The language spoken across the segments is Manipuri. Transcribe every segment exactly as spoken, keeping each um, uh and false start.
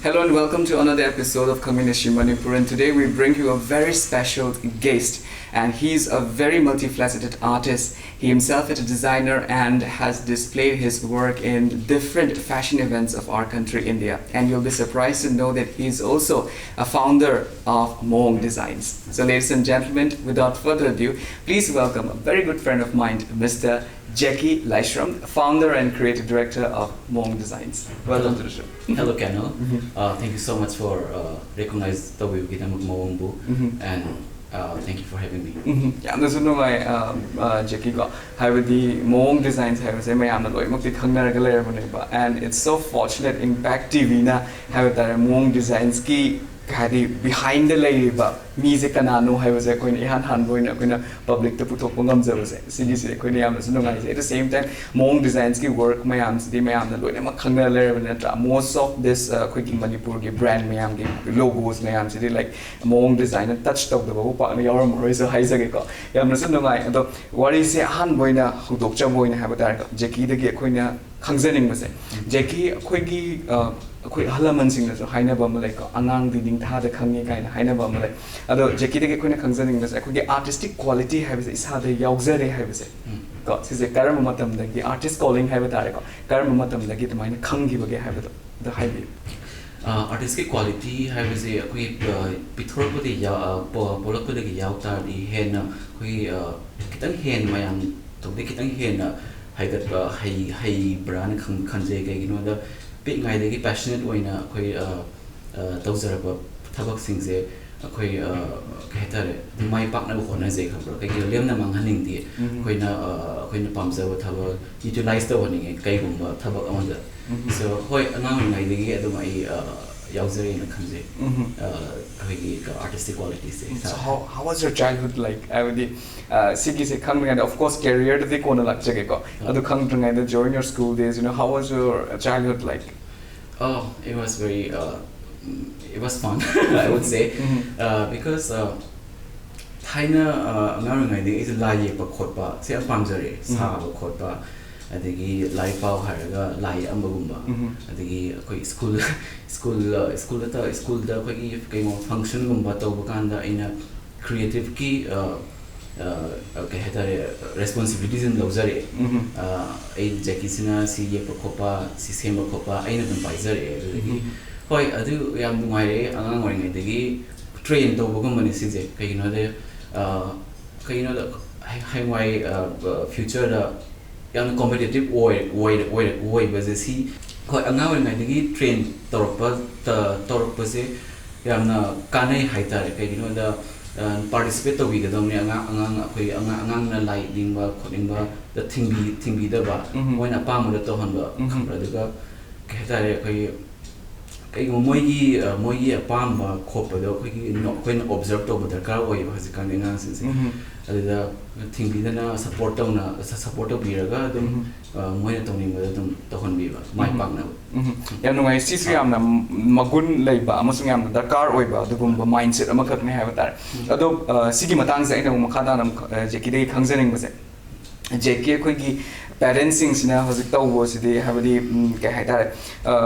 Hello and welcome to another episode of Khangmina Shi Manipur, and today we bring you a very special guest, and he's a very multifaceted artist. He himself is a designer and has displayed his work in different fashion events of our country, India. And you'll be surprised to know that he's also a founder of Mowang Designs. So, ladies and gentlemen, without further ado, please welcome a very good friend of mine, Mister Jackie Laishram, founder and creative director of Mowang Designs. Welcome to the show. Hello, Kennel. Uh, thank you so much for uh, recognize ꯇꯧꯕꯤꯕꯒꯤꯗꯃꯛ ꯃꯑꯣꯡꯕꯨ, and uh, thank you for having me. ꯎꯝ, ꯌꯥꯝꯅꯁꯨ ꯅꯨꯡꯉꯥꯏ, ꯑ, ꯑ, ꯖꯦꯀꯤꯀꯣ, ꯍꯥꯏꯕꯗꯤ ꯃꯑꯣꯡ ꯗꯤꯖꯥꯏꯟꯁ ꯍꯥꯏꯕꯁꯦ ꯃꯌꯥꯝꯅ ꯂꯣꯏꯅꯃꯛꯇꯤ ꯈꯪꯅꯔꯒ ꯂꯩꯔꯕꯅꯦꯕ, and it's so fortunate Impact T ꯚꯤꯅ ꯍꯥꯏꯕ ꯇꯥꯔꯦ ꯃꯑꯣꯡ ꯗꯤꯖꯥꯏꯟꯁꯀꯤ ꯍꯥꯏꯗꯤ ꯕꯤꯍꯥꯏꯟꯗ ꯂꯩꯔꯤꯕ ꯃꯤꯁꯦ ꯀꯅꯥꯅꯣ ꯍꯥꯏꯕꯁꯦ ꯑꯩꯈꯣꯏꯅ ꯏꯍꯥꯟ ꯍꯥꯟꯕ ꯑꯣꯏꯅ ꯑꯩꯈꯣꯏꯅ ꯄꯕ꯭ꯂꯤꯛꯇ ꯄꯨꯊꯣꯛꯄ ꯉꯝꯖꯕꯁꯦ, ꯁꯤꯒꯤꯁꯦ ꯑꯩꯈꯣꯏꯅ ꯌꯥꯝꯅꯁꯨ ꯅꯨꯡꯉꯥꯏꯖꯩ꯫ At the same time, ꯃꯑꯣꯡ ꯗꯤꯖꯥꯏꯟꯁꯀꯤ ꯋꯥꯔꯛ ꯃꯌꯥꯝꯁꯤꯗꯤ ꯃꯌꯥꯝꯅ ꯂꯣꯏꯅꯃꯛ ꯈꯪꯅ ꯂꯩꯔꯕꯅꯤ ꯅꯠꯇ꯭ꯔꯥ? Most of this, ꯑ, ꯑꯩꯈꯣꯏꯒꯤ ꯃꯅꯤꯄꯨꯔꯒꯤ ꯕ꯭ꯔꯥꯟ ꯃꯌꯥꯝꯒꯤ ꯂꯣꯒꯣꯁ ꯃꯌꯥꯝꯁꯤꯗꯤ, ꯂꯥꯏꯛ, ꯃꯑꯣꯡ ꯗꯤꯖꯥꯏꯟꯅ ꯇꯆ ꯇꯧꯗꯕꯕꯨ ꯄꯥꯛꯅ ꯌꯥꯎꯔꯝꯃꯔꯣꯏꯁꯨ ꯍꯥꯏꯖꯒꯦꯀꯣ꯫ ꯌꯥꯝꯅꯁꯨ ꯅꯨꯡꯉꯥꯏ꯫ ꯑꯗꯣ ꯋꯥꯔꯤꯁꯦ ꯑꯍꯥꯟꯕ ꯑꯣꯏꯅ ꯍꯧꯗꯣꯛꯆꯕ ꯑꯣꯏꯅ ꯍꯥꯏꯕ ꯇꯥꯔꯦꯀꯣ, ꯖꯦꯀꯤꯗꯒꯤ ꯑꯩꯈꯣꯏꯅ ꯈꯪꯖꯅꯤꯡꯕꯁꯦ, ꯖꯦꯀꯤ, ꯑꯩꯈꯣꯏꯒꯤ, ꯑ, ꯑꯩꯈꯣꯏ ꯑꯍꯜ ꯂꯃꯟꯁꯤꯡꯅꯁꯨ ꯍꯥꯏꯅꯕ ꯑꯃ ꯂꯩꯀꯣ, "ꯑꯉꯥꯡꯗꯤ ꯅꯤꯡꯊꯥꯗ ꯈꯪꯉꯤ" ꯀꯥꯏꯅ ꯍꯥꯏꯅꯕ ꯑꯃ ꯂꯩ꯫ ꯑꯗꯣ ꯖꯦꯀꯤꯗꯒꯤ ꯑꯩꯈꯣꯏꯅ ꯈꯪꯖꯅꯤꯡꯕꯁꯦ, ꯑꯩꯈꯣꯏꯒꯤ ꯑꯥꯔꯇꯤꯁꯇꯤꯛ ꯀ꯭ꯋꯥꯂꯤꯇꯤ ꯍꯥꯏꯕꯁꯦ ꯏꯁꯥꯗ ꯌꯥꯎꯖꯔꯦ ꯍꯥꯏꯕꯁꯦ, ꯎꯝ꯫ ꯀꯣ, ꯁꯤꯁꯦ ꯀꯔꯝꯕ ꯃꯇꯝꯗꯒꯤ, ꯑꯥꯔꯇꯤꯁ ꯀꯣꯂꯤꯡ ꯍꯥꯏꯕ ꯇꯥꯔꯦꯀꯣ, ꯀꯔꯝꯕ ꯃꯇꯝꯗꯒꯤ ꯑꯗꯨꯃꯥꯏꯅ ꯈꯪꯈꯤꯕꯒꯦ ꯍꯥꯏꯕꯗꯣ ꯑꯗꯣ ꯍꯥꯏꯕꯤꯌꯨ꯫ ꯑꯥꯔꯇꯤꯁꯀꯤ ꯀ꯭ꯋꯥꯂꯤꯇꯤ ꯍꯥꯏꯕꯁꯦ ꯑꯩꯈꯣꯏ ꯑ, ꯄꯤꯊꯣꯔꯛꯄꯗꯒꯤ ꯌꯥ- ꯑ, ꯄꯣ- ꯄꯣꯛꯂꯛꯄꯗꯒꯤ ꯌꯥꯎ ꯇꯥꯔꯗꯤ ꯍꯦꯟꯅ ꯑꯩꯈꯣꯏ ꯑ, ꯈꯤꯇꯪ ꯍꯦꯟꯅ ꯃꯌꯥꯝ ꯇꯧꯗꯦ, ꯈꯤꯇꯪ ꯍꯦꯟꯅ ꯍꯥꯏꯒꯠꯄ ꯍꯩ- ꯍꯩꯕ꯭ꯔꯥꯅ ꯈꯟ- ꯈꯟꯖꯩ꯫ ꯀꯩꯒꯤꯅꯣꯗ ꯄꯤꯛꯉꯥꯏꯗꯒꯤ ꯄꯦꯁꯅꯦꯠ ꯑꯣꯏꯅ ꯑꯩꯈꯣꯏ ꯑ, ꯑ, ꯇꯧꯖꯔꯛꯄ ꯊꯕꯛꯁꯤꯡꯁꯦ ꯑꯩꯈꯣꯏ ꯑ, ꯀꯩ ꯍꯥꯏꯇꯥꯔꯦ, ꯑꯗꯨꯝ ꯃꯥꯏ ꯄꯥꯛꯅꯕ ꯍꯣꯠꯅꯖꯩ, ꯈꯪꯕ꯭ꯔꯥ? ꯀꯩꯒꯤꯅꯣ, ꯂꯦꯝꯅ ꯃꯥꯡꯍꯟꯅꯤꯡꯗꯦ꯫ ꯎꯝ꯫ ꯑꯩꯈꯣꯏꯅ ꯑ, ꯑꯩꯈꯣꯏꯅ ꯄꯥꯝꯖꯕ ꯊꯕꯛ ꯌꯨꯇꯤꯂꯥꯏꯁ ꯇꯧꯍꯟꯅꯤꯡꯉꯦ ꯀꯩꯒꯨꯝꯕ ꯊꯕꯛ ꯑꯃꯗ꯫ ꯎꯝ꯫ So, ꯍꯣꯏ, ꯑꯉꯥꯡ ꯑꯣꯏꯔꯤꯉꯩꯗꯒꯤ ꯑꯗꯨꯝ ꯑꯩ ꯑ, ꯌꯥꯎꯖꯔꯦꯅ ꯈꯟꯖꯩ꯫ ꯎꯝ꯫ ꯑ, ꯑꯩꯈꯣꯏꯒꯤ ꯑꯥꯔꯇꯤꯁꯇꯤꯛ ꯀ꯭ꯋꯥꯂꯤꯇꯤꯁꯦ So ꯏꯁꯥꯗ꯫ how, how was your childhood like? ꯍꯥꯏꯕꯗꯤ, ꯑ, ꯁꯤꯒꯤꯁꯦ ꯈꯪꯗ꯭ꯔꯤꯉꯩꯗ, of course, ꯀꯦꯔꯤꯌꯔꯗꯗꯤ ꯀꯣꯟꯅ ꯂꯥꯛꯆꯒꯦꯀꯣ, ꯑꯗꯨ ꯈꯪꯗ꯭ꯔꯤꯉꯩꯗ, during your school days, you know, how was your childhood like? Oh, it was very, uh, mm, it was fun, I would say. Um. Uh, because uh, ꯊꯥꯏꯅ uh, ꯑꯉꯥꯡ ꯑꯣꯏꯔꯤꯉꯩꯗꯒꯤ ꯑꯩꯁꯦ ꯂꯥꯏ ꯌꯦꯛꯄ ꯈꯣꯠꯄ ꯁꯤ ꯌꯥꯝ ꯄꯥꯝꯖꯔꯛꯑꯦ꯫ ꯎꯝ꯫ ꯁꯥꯕ ꯈꯣꯠꯄ꯫ ꯑꯗꯒꯤ ꯂꯥꯏꯔꯤꯛ ꯄꯥꯎ ꯍꯥꯏꯔꯒ ꯂꯥꯏ ꯌꯦꯛꯑꯝꯕꯒꯨꯝꯕ, ꯎꯝ. ꯑꯗꯒꯤ ꯑꯩꯈꯣꯏ ꯁ꯭ꯀꯨꯜ ꯁ꯭ꯀꯨꯜ ꯁ꯭ꯀꯨꯜꯗ ꯇ- ꯁ꯭ꯀꯨꯜꯗ ꯑꯩꯈꯣꯏꯒꯤ ꯀꯩꯅꯣ ꯐꯪꯁꯟꯒꯨꯝꯕ ꯇꯧꯕ ꯀꯥꯟꯗ ꯑꯩꯅ ꯀ꯭ꯔꯤꯌꯦꯇꯤꯞꯀꯤ ꯀꯩ ꯍꯥꯏꯇꯥꯔꯦ, ꯔꯦꯁꯄꯣꯟꯁꯤꯕꯤꯂꯤꯇꯤꯁ ꯑꯗꯨꯝ ꯂꯧꯖꯔꯛꯑꯦ꯫ ꯎꯝ. ꯑ, ꯑꯩ ꯖꯦꯀꯤꯁꯤꯅ ꯁꯤ ꯌꯦꯛꯄ ꯈꯣꯠꯄ, ꯁꯤ ꯁꯦꯝꯕ ꯈꯣꯠꯄ ꯑꯩꯅ ꯑꯗꯨꯝ ꯄꯥꯏꯖꯔꯛꯑꯦ꯫ ꯑꯗꯨꯗꯒꯤ ꯎꯝ. ꯍꯣꯏ, ꯑꯗꯨ ꯌꯥꯝ ꯅꯨꯡꯉꯥꯏꯔꯛꯑꯦ꯫ ꯑꯉꯥꯡ ꯑꯣꯏꯔꯤꯉꯩꯗꯒꯤ ꯇ꯭ꯔꯦꯟ ꯇꯧꯕꯒꯨꯝꯕꯅꯤ ꯁꯤꯁꯦ꯫ ꯀꯩꯒꯤꯅꯣꯗ ꯑ, ꯀꯩꯒꯤꯅꯣꯗ ꯍꯌꯦꯡꯋꯥꯏ ꯐ꯭ꯌꯨꯆꯔꯗ ꯌꯥꯝꯅ ꯀꯣꯝꯄꯤꯇꯤꯇꯤꯞ ꯑꯣꯏ ꯑꯣꯏ ꯑꯣꯏ ꯑꯣꯏꯕꯁꯦ ꯁꯤ, ꯍꯣꯏ, ꯑꯉꯥꯡ ꯑꯣꯏꯔꯤꯉꯩꯗꯒꯤ ꯇ꯭ꯔꯦꯟ ꯇꯧꯔꯛꯄ ꯇ- ꯇꯧꯔꯛꯄꯁꯦ ꯌꯥꯝꯅ ꯀꯥꯟꯅꯩ ꯍꯥꯏꯇꯥꯔꯦ꯫ ꯀꯩꯒꯤꯅꯣꯗ ꯄꯥꯔꯇꯤꯁꯤꯄꯦꯠ ꯇꯧꯕꯤꯒꯗꯕꯅꯤ꯫ ꯑꯉꯥꯡ ꯑꯉꯥꯡ ꯑꯩꯈꯣꯏ ꯑꯉꯥꯡ ꯑꯉꯥꯡꯅ ꯂꯥꯏ ꯌꯦꯛꯅꯤꯡꯕ ꯈꯣꯠꯅꯤꯡꯕꯗ ꯊꯤꯡꯕꯤ ꯊꯤꯡꯕꯤꯗꯕ, ꯎꯝ. ꯃꯣꯏꯅ ꯑꯄꯥꯝꯕꯗ ꯇꯧꯍꯟꯕ꯫ ꯎꯝ. ꯑꯗꯨꯒ ꯀꯩ ꯍꯥꯏꯇꯥꯔꯦ, ꯑꯩꯈꯣꯏꯒꯤ ꯀꯩꯒꯨꯝꯕ ꯃꯣꯏꯒꯤ ꯑ, ꯃꯣꯏꯒꯤ ꯑꯄꯥꯝꯕ ꯈꯣꯠꯄꯗꯣ ꯑꯩꯈꯣꯏꯒꯤ ꯅꯣ- ꯑꯩꯈꯣꯏꯅ ꯑꯣꯕꯖꯔꯞ ꯇꯧꯕ ꯗꯔꯀꯥꯔ ꯑꯣꯏꯌꯦꯕ ꯍꯧꯖꯤꯛꯀꯥꯟꯒꯤ ꯑꯉꯥꯡꯁꯤꯡꯁꯦ꯫ ꯎꯝ. ꯑꯗꯨꯗ ꯊꯤꯡꯕꯤꯗꯅ ꯁꯞꯄꯣꯔꯠ ꯇꯧꯅ ꯁꯞꯄꯣꯔꯠ ꯇꯧꯕꯤꯔꯒ ꯑꯗꯨꯝ ꯎꯝ. ꯑ, ꯃꯣꯏꯅ ꯇꯧꯅꯤꯡꯕꯗ ꯑꯗꯨꯝ ꯇꯧꯍꯟꯕꯤꯕ, ꯃꯥꯏ ꯎꯝ. ꯄꯥꯛꯅꯕ꯫ ꯎꯝ. ꯌꯥꯝ ꯅꯨꯡꯉꯥꯏ꯫ ꯁꯤꯁꯨ ꯌꯥꯝꯅ ꯃꯒꯨꯟ ꯂꯩꯕ ꯑꯃꯁꯨꯡ ꯌꯥꯝꯅ ꯗꯔꯀꯥꯔ ꯑꯣꯏꯕ ꯑꯗꯨꯒꯨꯝꯕ ꯃꯥꯏꯟꯁꯦꯠ ꯑꯃꯈꯛꯅꯦ ꯍꯥꯏꯕ ꯇꯥꯔꯦ꯫ ꯎꯝ. ꯑꯗꯣ ꯑ, ꯁꯤꯒꯤ ꯃꯇꯥꯡꯁꯦ ꯑꯩꯅ ꯑꯃꯨꯛ ꯃꯈꯥ ꯇꯥꯅ ꯑꯃꯨꯛ, ꯑ, ꯖꯦꯀꯤꯗꯒꯤ ꯈꯪꯖꯅꯤꯡꯕꯁꯦ, ꯖꯦꯀꯤ ꯑꯩꯈꯣꯏꯒꯤ ꯄꯦꯔꯦꯟꯁꯁꯤꯡꯁꯤꯅ ꯍꯧꯖꯤꯛ ꯇꯧꯕꯁꯤꯗꯤ, ꯍꯥꯏꯕꯗꯤ, ꯎꯝ, ꯀꯩ ꯍꯥꯏꯇꯥꯔꯦ,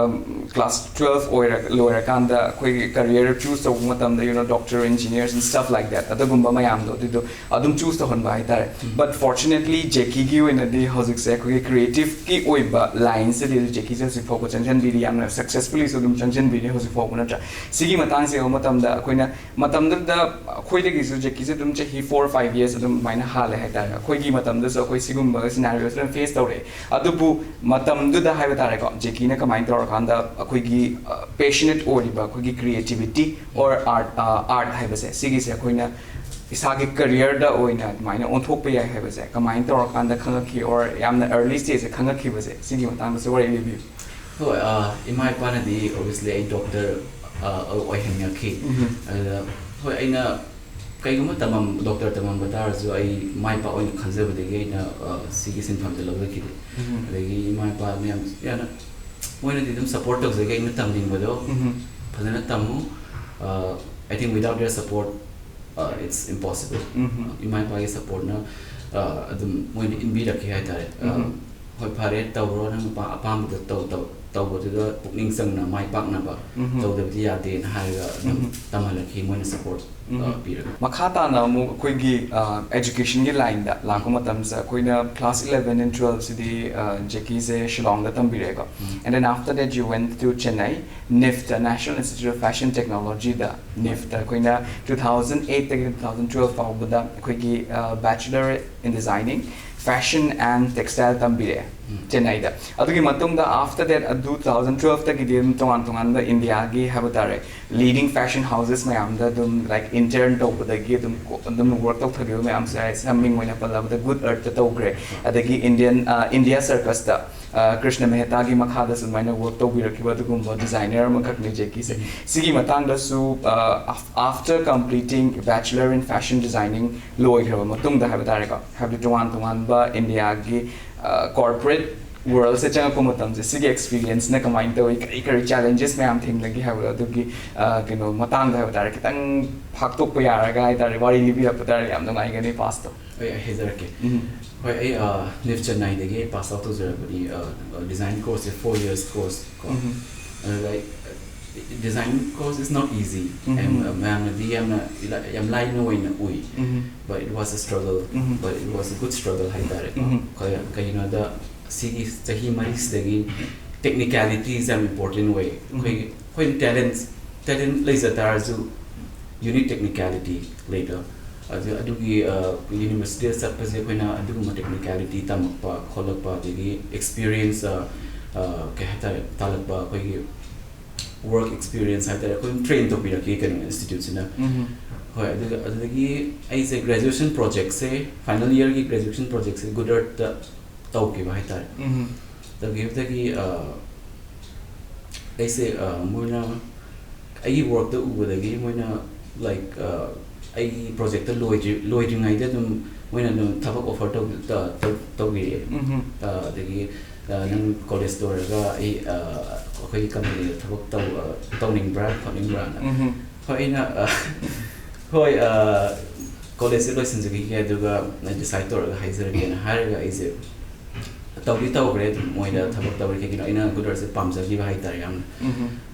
ꯀ꯭ꯂꯥꯁ ꯇꯨꯋꯦꯜꯐ ꯑꯣꯏꯔ ꯂꯣꯏꯔꯀꯥꯟꯗ ꯑꯩꯈꯣꯏꯒꯤ ꯀꯔꯤꯌꯔ ꯆꯨꯁ ꯇꯧꯕ ꯃꯇꯝꯗ, you know, doctor, engineers and stuff like that, ꯑꯗꯨꯒꯨꯝꯕ ꯃꯌꯥꯝꯗꯣ ꯑꯗꯨꯗꯣ ꯑꯗꯨꯝ ꯆꯨꯁ ꯇꯧꯍꯟꯕ ꯍꯥꯏꯇꯥꯔꯦ꯫ ꯎꯝ. But fortunately ꯖꯦꯀꯤꯒꯤ ꯑꯣꯏꯅꯗꯤ ꯍꯧꯖꯤꯛꯁꯦ ꯑꯩꯈꯣꯏꯒꯤ ꯀ꯭ꯔꯤꯌꯦꯇꯤꯞꯀꯤ ꯑꯣꯏꯕ ꯂꯥꯏꯟꯁꯤꯗꯤ ꯖꯦꯀꯤꯁꯦ ꯍꯧꯖꯤꯛ ꯐꯥꯎꯕ ꯆꯪꯁꯤꯟꯕꯤꯔꯤ, ꯌꯥꯝꯅ ꯁꯛꯁꯦꯁꯐꯨꯜꯂꯤꯁꯨ ꯑꯗꯨꯝ ꯆꯪꯁꯤꯟꯕꯤꯔꯤ ꯍꯧꯖꯤꯛ ꯐꯥꯎꯕ, ꯅꯠꯇ꯭ꯔꯥ? ꯁꯤꯒꯤ ꯃꯇꯥꯡꯁꯦ ꯌꯧꯕ ꯃꯇꯝꯗ ꯑꯩꯈꯣꯏꯅ ꯃꯇꯝꯗꯨꯗ ꯑꯩꯈꯣꯏꯗꯒꯤꯁꯨ ꯖꯦꯀꯤꯁꯦ ꯑꯗꯨꯝ ꯆꯍꯤ four five years ꯑꯗꯨꯝ ꯑꯗꯨꯃꯥꯏꯅ ꯍꯥꯜꯂꯦ ꯍꯥꯏꯇꯥꯔꯦ꯫ ꯑꯩꯈꯣꯏꯒꯤ ꯃꯇꯝꯗꯁꯨ ꯑꯩꯈꯣꯏ ꯁꯤꯒꯨꯝꯕ ꯁꯤꯅꯥꯔꯤꯑꯣꯁ ꯑꯗꯨꯝ ꯐꯦꯁ ꯇꯧꯔꯛꯑꯦ꯫ ꯑꯗꯨꯕꯨ ꯃꯇꯝꯗꯨꯗ ꯍꯥꯏꯕ ꯇꯥꯔꯦꯀꯣ, ꯖꯦꯀꯤꯅ ꯀꯃꯥꯏꯅ ꯇꯧꯔꯀꯥꯟꯗ ꯑꯩꯈꯣꯏꯒꯤ ꯄꯦꯁꯅꯦꯠ ꯑꯣꯏꯔꯤꯕ ꯑꯩꯈꯣꯏꯒꯤ ꯀ꯭ꯔꯤꯌꯦꯇꯤꯕꯤꯇꯤ ꯑꯣꯔ ꯑꯥꯔꯠ, ꯑꯥꯔꯠ ꯍꯥꯏꯕꯁꯦ, ꯁꯤꯒꯤꯁꯦ ꯑꯩꯈꯣꯏꯅ ꯏꯁꯥꯒꯤ ꯀꯔꯤꯌꯔꯗ ꯑꯣꯏꯅ ꯑꯗꯨꯃꯥꯏꯅ ꯑꯣꯟꯊꯣꯛꯄ ꯌꯥꯏ ꯍꯥꯏꯕꯁꯦ ꯀꯃꯥꯏꯅ ꯇꯧꯔꯀꯥꯟꯗ ꯈꯪꯉꯛꯈꯤ, ꯑꯣꯔ ꯌꯥꯝꯅ ꯑꯔꯂꯤ ꯁ꯭ꯇꯦꯖꯇ ꯈꯪꯉꯛꯈꯤꯕꯁꯦ, ꯁꯤꯒꯤ ꯃꯇꯥꯡꯗꯁꯨ ꯋꯥꯔꯤ ꯂꯤꯕꯤꯌꯨ꯫ ꯍꯣꯏ, ꯑ, ꯏꯃꯥ ꯏꯄꯥꯅꯗꯤ obviously ꯑꯩ ꯗꯣꯛꯇꯔ, ꯑ, ꯑꯣꯏꯍꯟꯅꯤꯡꯉꯛꯈꯤ꯫ ꯎꯝ. ꯑꯗꯨꯗ ꯍꯣꯏ, ꯑꯩꯅ ꯀꯩꯒꯨꯝꯕ ꯇꯝꯃꯝ ꯗꯣꯛꯇꯔ ꯇꯝꯃꯝꯕ ꯇꯥꯔꯁꯨ ꯑꯩ ꯃꯥꯏ ꯄꯥꯛꯑꯣꯏꯅ ꯈꯟꯖꯕꯗꯒꯤ ꯑꯩꯅ, ꯑ, ꯁꯤꯒꯤ ꯁꯤꯟꯐꯝꯁꯦ ꯂꯧꯖꯈꯤꯗꯦ꯫ ꯎꯝ. ꯑꯗꯒꯤ ꯏꯃꯥ ꯏꯄꯥ ꯃꯌꯥꯝ ꯌꯥꯝꯅ, ꯃꯣꯏꯅꯗꯤ ꯑꯗꯨꯝ ꯁꯞꯄꯣꯔꯠ ꯇꯧꯖꯒꯦ ꯑꯩꯅ ꯇꯝꯅꯤꯡꯕꯗꯣ ꯎꯝ. ꯐꯖꯅ ꯇꯝꯃꯨ꯫ ꯑ, I think without their support, uh, it's impossible꯫ ꯎꯝ. ꯏꯃꯥ ꯏꯄꯥꯒꯤ ꯁꯞꯄꯣꯔꯠꯅ, ꯑ, ꯑꯗꯨꯝ ꯃꯣꯏꯅ ꯏꯟꯕꯤꯔꯛꯈꯤ ꯍꯥꯏꯇꯥꯔꯦ꯫ ꯑ, ꯎꯝ. "ꯍꯣꯏ, ꯐꯔꯦ, ꯇꯧꯔꯣ, ꯅꯪ ꯑꯄꯥ- ꯑꯄꯥꯝꯕꯗꯣ ꯇꯧ ꯇꯧ ꯇꯧꯕꯗꯨꯗ ꯄꯨꯛꯅꯤꯡ ꯆꯪꯅ ꯃꯥꯏ ꯄꯥꯛꯅꯕ ꯎꯝ꯫ ꯇꯧꯗꯕꯗꯤ ꯌꯥꯗꯦꯅ" ꯍꯥꯏꯔꯒ ꯑꯗꯨꯝ ꯎꯝ꯫ ꯇꯝꯍꯜꯂꯛꯈꯤ, ꯃꯣꯏꯅ ꯁꯄꯣꯔꯠ ꯎꯝ꯫ ꯄꯤꯔꯒ꯫ ꯃꯈꯥ ꯇꯥꯅ ꯑꯃꯨꯛ ꯑꯩꯈꯣꯏꯒꯤ ꯑꯦꯖꯨꯀꯦꯁꯟꯒꯤ ꯂꯥꯏꯟꯗ ꯂꯥꯛꯄ ꯃꯇꯝꯁꯤꯗ ꯑꯩꯈꯣꯏꯅ class eleven and twelve ꯁꯤꯗꯤ ꯖꯦꯀꯤꯁꯦ ꯁꯤꯂꯣꯡꯗ ꯇꯝꯕꯤꯔꯛꯑꯦꯀꯣ꯫ ꯎꯝ꯫ And then after that you went to Chennai, NIFT, National Institute of Fashion Technology ꯗ, ꯅꯤꯐꯇ ꯑꯩꯈꯣꯏꯅ two thousand eight ꯇꯒꯤ two thousand twelve ꯐꯥꯎꯕꯗ ꯑꯩꯈꯣꯏꯒꯤ Bachelor in Designing, Fashion and Textile ꯇꯝꯕꯤꯔꯛꯑꯦ꯫ ꯎꯝ꯫ ꯆꯦꯟꯅꯥꯏꯗ꯫ ꯑꯗꯨꯒꯤ ꯃꯇꯨꯡꯗ after that ꯑꯗꯨ two thousand twelve ꯇꯒꯤꯗꯤ ꯑꯗꯨꯝ ꯇꯣꯉꯥꯟ ꯇꯣꯉꯥꯟꯕ ꯏꯟꯗꯤꯌꯥꯒꯤ ꯍꯥꯏꯕ ꯇꯥꯔꯦ, leading fashion houses ꯃꯌꯥꯝꯗ ꯑꯗꯨꯝ, like, intern ꯇꯧꯕꯗꯒꯤ ꯑꯗꯨꯝ ꯀꯣ- ꯑꯗꯨꯝ ꯋꯔꯛ ꯇꯧꯊꯈꯤꯕ ꯃꯌꯥꯝꯁꯦ ꯍꯥꯏ- ꯁꯝ ꯃꯤꯡ ꯑꯣꯏꯅ ꯄꯜꯂꯕꯗ Good Earth ꯇ ꯇꯧꯈ꯭ꯔꯦ꯫ ꯑꯗꯒꯤ ꯏꯟꯗꯤꯌꯟ, ꯑ, ꯏꯟꯗꯤꯌꯥ ꯁꯔꯀꯁꯇ, ꯑ, ꯀ꯭ꯔꯤꯁꯅ ꯃꯦꯍꯇꯥꯒꯤ ꯃꯈꯥꯗꯁꯨ ꯑꯗꯨꯃꯥꯏꯅ ꯋꯔꯛ ꯇꯧꯕꯤꯔꯛꯈꯤꯕ ꯑꯗꯨꯒꯨꯝꯕ ꯗꯤꯖꯥꯏꯅꯔ ꯑꯃꯈꯛꯅꯤ ꯖꯦꯀꯤꯁꯦ꯫ ꯎꯝ꯫ ꯁꯤꯒꯤ ꯃꯇꯥꯡꯗꯁꯨ, ꯑ, af- after completing Bachelor in Fashion Designing ꯂꯣꯏꯈ꯭ꯔꯕ ꯃꯇꯨꯡꯗ ꯍꯥꯏꯕ ꯇꯥꯔꯦꯀꯣ, ꯍꯥꯏꯕꯗꯤ ꯇꯣꯉꯥꯟ ꯇꯣꯉꯥꯟꯕ ꯏꯟꯗꯤꯌꯥꯒꯤ ꯀꯣꯔꯄꯣꯔꯦꯠ ꯋꯥꯔꯜꯁꯦ ꯆꯪꯉꯛꯄ ꯃꯇꯝꯁꯦ, ꯁꯤꯒꯤ ꯑꯦꯛꯁꯄꯤꯔꯤꯌꯦꯟꯁꯅ ꯀꯃꯥꯏꯅ ꯇꯧꯏ, ꯀꯔꯤ ꯀꯔꯤ ꯆꯦꯂꯦꯟꯖꯦꯁ ꯃꯌꯥꯝ ꯊꯦꯡꯅꯈꯤ ꯍꯥꯏꯕꯗꯣ, ꯑꯗꯨꯒꯤ, ꯑ, ꯀꯩꯅꯣ ꯃꯇꯥꯡꯗ ꯍꯥꯏꯕ ꯇꯥꯔꯦ, ꯈꯤꯇꯪ ꯐꯥꯛꯇꯣꯛꯄ ꯌꯥꯔꯒ ꯍꯥꯏ ꯇꯥꯔꯦ, ꯋꯥꯔꯤ ꯂꯤꯕꯤꯔꯛꯄ ꯇꯥꯔꯦ, ꯌꯥꯝ ꯅꯨꯡꯉꯥꯏꯒꯅꯤ ꯄꯥꯁꯇꯣ꯫ ꯑꯩ ꯑꯩ ꯍꯥꯏꯖꯔꯛꯀꯦ꯫ ꯎꯝ꯫ ꯍꯣꯏ, ꯑꯩ, ꯑ, ꯅꯤꯐ ꯆꯦꯟꯅꯥꯏꯗꯒꯤ ꯄꯥꯁ ꯑꯥꯎꯠ ꯇꯧꯖꯔꯛꯄꯅꯤ꯫ ꯑ, ꯑ, ꯗꯤꯖꯥꯏꯟ ꯀꯣꯔꯁꯁꯦ ꯐꯣꯔ ꯌꯔꯁ ꯀꯣꯔꯁ ꯀꯣ꯫ ꯎꯝ꯫ ꯑꯗꯨꯗ ꯑꯩ, ꯑ, design course is not easy꯫ ꯎꯝ꯫ ꯌꯥꯝ, ꯃꯌꯥꯝꯅꯗꯤ ꯌꯥꯝꯅ ꯏꯂꯥ- ꯌꯥꯝ ꯂꯥꯏꯅ ꯑꯣꯏꯅ ꯎꯏ꯫ ꯎꯝ꯫ But it was a struggle꯫ Um. But it was a good struggle ꯍꯥꯏꯇꯥꯔꯦꯀꯣ꯫ ꯎꯝ꯫ ꯀꯩ- ꯀꯩꯒꯤꯅꯣꯗ, ꯁꯤꯒꯤ ꯆꯍꯤ ꯃꯔꯤꯁꯤꯗꯒꯤ ꯇꯦꯛꯅꯤꯀꯦꯂꯤꯇꯤꯁ ꯌꯥꯝ ꯏꯝꯄꯣꯔꯇꯦꯟ ꯑꯣꯏ꯫ ꯎꯝ꯫ ꯑꯩꯈꯣꯏꯒꯤ, ꯑꯩꯈꯣꯏꯅ ꯇꯦꯂꯦꯟ ꯇꯦꯂꯦꯟ ꯂꯩꯖ ꯇꯥꯔꯁꯨ, you need technicality ꯂꯩꯕ꯫ ꯑꯗꯨ- ꯑꯗꯨꯒꯤ, ꯑ, ꯌꯨꯅꯤꯚꯔꯁꯤꯇꯤꯗ ꯆꯠꯄꯁꯦ ꯑꯩꯈꯣꯏꯅ ꯑꯗꯨꯒꯨꯝꯕ ꯇꯦꯛꯅꯤꯀꯦꯂꯤꯇꯤ ꯇꯝꯃꯛꯄ ꯈꯣꯠꯂꯛꯄ, ꯑꯗꯒꯤ ꯑꯦꯛꯁꯄꯤꯔꯤꯌꯦꯟꯁ, ꯑ, ꯑ, ꯀꯩ ꯍꯥꯏꯇꯥꯔꯦ, ꯇꯥꯜꯂꯛꯄ, ꯑꯩꯈꯣꯏꯒꯤ ꯋꯔꯛ ꯑꯦꯛꯁꯄꯤꯔꯤꯌꯦꯟꯁ ꯍꯥꯏꯇꯥꯔꯦ, ꯑꯩꯈꯣꯏ ꯇ꯭ꯔꯦꯟ ꯇꯧꯕꯤꯔꯛꯈꯤ ꯀꯩꯅꯣ ꯏꯟꯁꯇꯤꯇ꯭ꯌꯨꯠꯁꯤꯅ꯫ ꯎꯝ꯫ ꯍꯣꯏ, ꯑꯗꯨꯒ ꯑꯗꯨꯗꯒꯤ ꯑꯩꯁꯦ ꯒ꯭ꯔꯦꯖꯨꯑꯦꯁꯟ ꯄ꯭ꯔꯣꯖꯦꯛꯁꯦ, ꯐꯥꯏꯅꯦꯜ ꯏꯌꯔꯒꯤ ꯒ꯭ꯔꯦꯖꯨꯑꯦꯁꯟ ꯄ꯭ꯔꯣꯖꯦꯛꯁꯦ Good Earthꯇ ꯇꯧꯈꯤꯕ ꯍꯥꯏꯇꯥꯔꯦ꯫ ꯎꯝ꯫ ꯇꯧꯈꯤꯕꯗꯒꯤ, ꯑ, ꯑꯩꯁꯦ, ꯑ, ꯃꯣꯏꯅ ꯑꯩꯒꯤ ꯋꯔꯛꯇ ꯎꯕꯗꯒꯤ ꯃꯣꯏꯅ, ꯂꯥꯏꯛ, ꯑ, ꯑꯩꯒꯤ ꯄ꯭ꯔꯣꯖꯦꯛꯇ ꯂꯣꯏꯗ꯭ꯔꯤ- ꯂꯣꯏꯗ꯭ꯔꯤꯉꯩꯗ ꯑꯗꯨꯝ ꯃꯣꯏꯅ ꯑꯗꯨꯝ ꯊꯕꯛ ꯑꯣꯐꯔ ꯇꯧ- ꯇ- ꯇꯧ- ꯇꯧꯕꯤꯔꯛꯑꯦ꯫ ꯎꯝ꯫ ꯑ, ꯑꯗꯒꯤ, ꯑ, "ꯅꯪ ꯀꯣꯂꯦꯖ ꯂꯣꯏꯔꯒ ꯑꯩ, ꯑ, ꯑꯩꯈꯣꯏꯒꯤ ꯀꯝꯄꯅꯤꯗ ꯊꯕꯛ ꯇꯧ- ꯑ, ꯇꯧꯅꯤꯡꯕ꯭ꯔꯥ ꯈꯣꯠꯅꯤꯡꯕ꯭ꯔꯥꯅ?" ꯎꯝ꯫ ꯍꯣꯏ, ꯑꯩꯅ, ꯑ, "ꯍꯣꯏ, ꯑ, ꯀꯣꯂꯦꯖꯁꯦ ꯂꯣꯏꯁꯤꯟꯖꯈꯤꯒꯦ, ꯑꯗꯨꯒ ꯗꯤꯁꯥꯏꯠ ꯇꯧꯔꯒ ꯍꯥꯏꯖꯔꯒꯦꯅ" ꯍꯥꯏꯔꯒ ꯑꯩꯁꯦ ꯇꯧꯗꯤ ꯇꯧꯈ꯭ꯔꯦ ꯑꯗꯨꯝ, ꯃꯣꯏꯗ ꯊꯕꯛ ꯇꯧꯔꯦ, ꯀꯩꯒꯤꯅꯣ ꯑꯩꯅ Good Earth ꯁꯦ ꯄꯥꯝꯖꯈꯤꯕ ꯍꯥꯏꯇꯥꯔꯦ ꯌꯥꯝꯅ꯫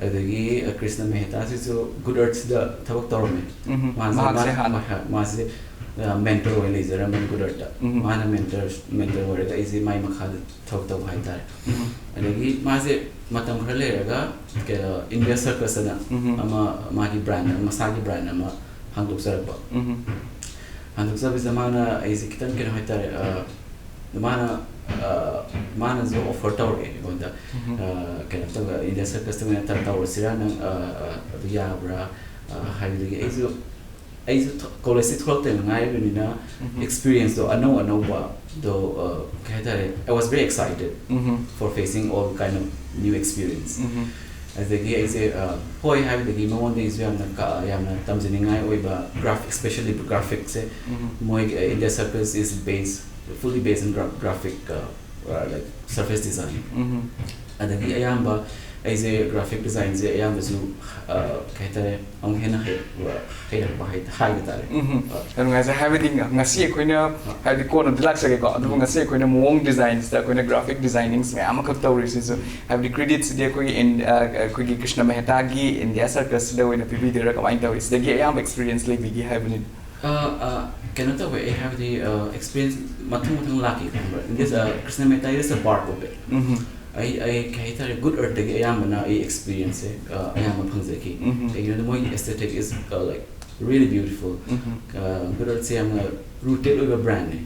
ꯑꯗꯒꯤ ꯀ꯭ꯔꯤꯁꯅ ꯃꯦꯍꯇꯥꯁꯤꯁꯨ Good Earth ꯁꯤꯗ ꯊꯕꯛ ꯇꯧꯔꯝꯃꯦ꯫ ꯃꯍꯥꯛꯁꯦ ꯃꯍꯥꯛꯁꯦ ꯃꯥ- ꯍꯥꯟꯅ꯫ ꯃꯥ- ꯃꯥꯁꯦ ꯃꯦꯟꯇꯔ ꯑꯣꯏꯅ ꯂꯩꯖꯔꯝꯃꯦ Good Earth ꯇ꯫ ꯃꯥꯅ ꯃꯦꯟꯇꯔ ꯃꯦꯟꯇꯔ ꯑꯣꯏꯔꯒ ꯑꯩꯁꯦ ꯃꯥꯏ ꯃꯈꯥꯗ ꯊꯕꯛ ꯇꯧꯕ ꯍꯥꯏꯇꯥꯔꯦ꯫ ꯑꯗꯒꯤ ꯃꯥꯁꯦ ꯃꯇꯝ ꯈꯔ ꯂꯩꯔꯒ ꯀꯩꯅꯣ, India Circus ꯑꯅ ꯑꯃ ꯃꯥꯒꯤ ꯕ꯭ꯔꯥꯟ, ꯃꯁꯥꯒꯤ ꯕ꯭ꯔꯥꯟ ꯑꯃ ꯍꯥꯡꯗꯣꯛꯆꯔꯛꯄ꯫ ꯍꯥꯡꯗꯣꯛꯆꯕꯁꯤꯗ ꯃꯥꯅ ꯑꯩꯁꯦ ꯈꯤꯇꯪ ꯀꯩꯅꯣ ꯍꯥꯏꯇꯥꯔꯦ, ꯑ, ꯃꯥꯅ ꯑ, ꯃꯥꯅꯁꯨ ꯑꯣꯐꯔ ꯇꯧꯔꯛꯑꯦ ꯑꯩꯉꯣꯟꯗ꯫ ꯑ, ꯀꯩꯅꯣ ꯇꯧꯕ, India Circus ꯇ ꯑꯣꯏꯅ ꯇ- ꯇꯧꯔꯁꯤꯔꯥ ꯅꯪ, ꯑ, ꯑ, ꯑꯗꯨ ꯌꯥꯕ꯭ꯔꯥ? ꯑ, ꯍꯥꯏꯕꯗꯒꯤ ꯑꯩꯁꯨ ꯑꯩꯁꯨ ꯊ- ꯀꯣꯂꯦꯖꯇꯤ ꯊꯣꯛꯂꯛꯇ ꯉꯥꯏꯔꯤꯕꯅꯤꯅ ꯑꯦꯛꯁꯄꯤꯔꯤꯌꯦꯟꯁꯇꯣ ꯑꯅꯧ ꯑꯅꯧꯕꯗꯣ, ꯑ, ꯀꯩ ꯍꯥꯏꯇꯥꯔꯦ, I was very excited for facing all kind of new experience. ꯑꯗꯒꯤ ꯑꯩꯁꯦ, ꯑ, ꯍꯣꯏ ꯍꯥꯏꯕꯗꯒꯤ ꯃꯉꯣꯟꯗꯒꯤꯁꯨ ꯌꯥꯝꯅ ꯀ- ꯌꯥꯝꯅ ꯇꯝꯖꯅꯤꯡꯉꯥꯏ ꯑꯣꯏꯕ ꯒ꯭ꯔꯥꯐꯤꯛ, especially ꯒ꯭ꯔꯥꯐꯤꯛꯁꯦ ꯃꯣꯏꯒꯤ, ꯑ, India Circus is based, fully based in gra- graphic, uh, uh, like surface design. ꯑꯗꯒꯤ ꯑꯌꯥꯝꯕ ꯑꯩꯁꯦ ꯒ꯭ꯔꯥꯐꯤꯛ ꯗꯤꯖꯥꯏꯟꯁꯦ ꯑꯌꯥꯝꯕꯁꯨ, ꯑ, ꯀꯩ ꯍꯥꯏꯇꯥꯔꯦ, ꯑꯃꯨꯛ ꯍꯦꯟꯅ ꯍꯩꯔꯛꯄ ꯍꯩꯔꯛꯄ ꯍꯥꯏ- ꯍꯥꯏꯕ ꯇꯥꯔꯦ꯫ ꯌꯥꯝ ꯅꯨꯡꯉꯥꯏꯖꯩ꯫ ꯍꯥꯏꯕꯗꯤ ꯉ- ꯉꯁꯤ ꯑꯩꯈꯣꯏꯅ, ꯍꯥꯏꯕꯗꯤ ꯀꯣꯟꯅꯗꯤ ꯂꯥꯛꯆꯒꯦꯀꯣ, ꯑꯗꯨꯕꯨ ꯉꯁꯤ ꯑꯩꯈꯣꯏꯅ ꯃꯑꯣꯡ ꯗꯤꯖꯥꯏꯟꯁꯤꯗ ꯑꯩꯈꯣꯏꯅ ꯒ꯭ꯔꯥꯐꯤꯛ ꯗꯤꯖꯥꯏꯅꯤꯡꯁ ꯃꯌꯥꯝ ꯑꯃꯈꯛ ꯇꯧꯔꯤꯁꯤꯁꯨ, ꯍꯥꯏꯕꯗꯤ ꯀ꯭ꯔꯤꯗꯤꯠꯁꯤꯗꯤ ꯑꯩꯈꯣꯏꯒꯤ ꯏꯟ- ꯑ, ꯑꯩꯈꯣꯏꯒꯤ ꯀ꯭ꯔꯤꯁꯅ ꯃꯦꯍꯇꯥꯒꯤ India Circus ꯁꯤꯗ ꯑꯣꯏꯅ ꯄꯤꯕꯤꯗꯣꯏꯔꯥ, ꯀꯃꯥꯏꯅ ꯇꯧꯏ? ꯁꯤꯗꯒꯤ ꯑꯌꯥꯝꯕ ꯑꯦꯛꯁꯄꯤꯔꯤꯌꯦꯟꯁ ꯂꯩꯕꯤꯒꯦ ꯍꯥꯏꯕꯅꯤ꯫ ꯑ, ꯑ, ꯀꯩꯅꯣ ꯇꯧꯋꯦ, ꯑꯩ ꯍꯥꯏꯕꯗꯤ, ꯑ, ꯑꯦꯛꯁꯄꯤꯔꯤꯌꯦꯟꯁ ꯃꯊꯪ ꯃꯊꯪ ꯂꯥꯛꯈꯤ, ꯈꯪꯕ꯭ꯔꯥ? This, ꯑ, Krishna Mehta is a part of it. ꯑꯩ ꯑꯩ ꯀꯩ ꯍꯥꯏꯇꯥꯔꯦ, Good Earth ꯇꯒꯤ ꯑꯌꯥꯝꯕꯅ ꯑꯩ ꯑꯦꯛꯁꯄꯤꯔꯤꯌꯦꯟꯁꯁꯦ, ꯑ, ꯑꯌꯥꯝꯕ ꯐꯪꯖꯈꯤ꯫ ꯀꯩꯒꯤꯅꯣꯗ ꯃꯣꯏꯒꯤ aesthetic is, uh, like, really beautiful. Good Earth ꯁꯦ ꯌꯥꯝꯅ rooted ꯑꯣꯏꯕ ꯕ꯭ꯔꯥꯟꯅꯦ꯫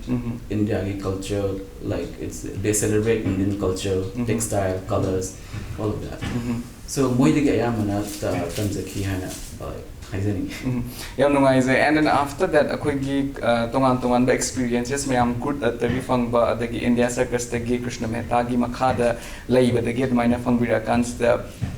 India ꯒꯤ culture, like, it's, they celebrate Indian culture, textile, colors, all of that. So ꯃꯣꯏꯗꯒꯤ ꯑꯌꯥꯝꯕꯅ ꯇ- ꯇꯝꯖꯈꯤ ꯍꯥꯏꯅ, uh, ꯍꯥꯏꯖꯅꯤꯡꯉꯤ꯫ ꯌꯥꯝ ꯅꯨꯡꯉꯥꯏꯖꯩ꯫ And then after that ꯑꯩꯈꯣꯏꯒꯤ, ꯑ, ꯇꯣꯉꯥꯟ ꯇꯣꯉꯥꯟꯕ ꯑꯦꯛꯁꯄꯤꯔꯤꯌꯦꯟꯁꯦꯁ ꯃꯌꯥꯝ Good Earth ꯇꯒꯤ ꯐꯪꯕ, ꯑꯗꯒꯤ India Circus ꯇꯒꯤ ꯀ꯭ꯔꯤꯁꯅ ꯃꯦꯍꯇꯥꯒꯤ ꯃꯈꯥꯗ ꯂꯩꯕꯗꯒꯤ ꯑꯗꯨꯃꯥꯏꯅ ꯐꯪꯕꯤꯔꯛꯑꯀꯥꯟꯁꯤꯗ,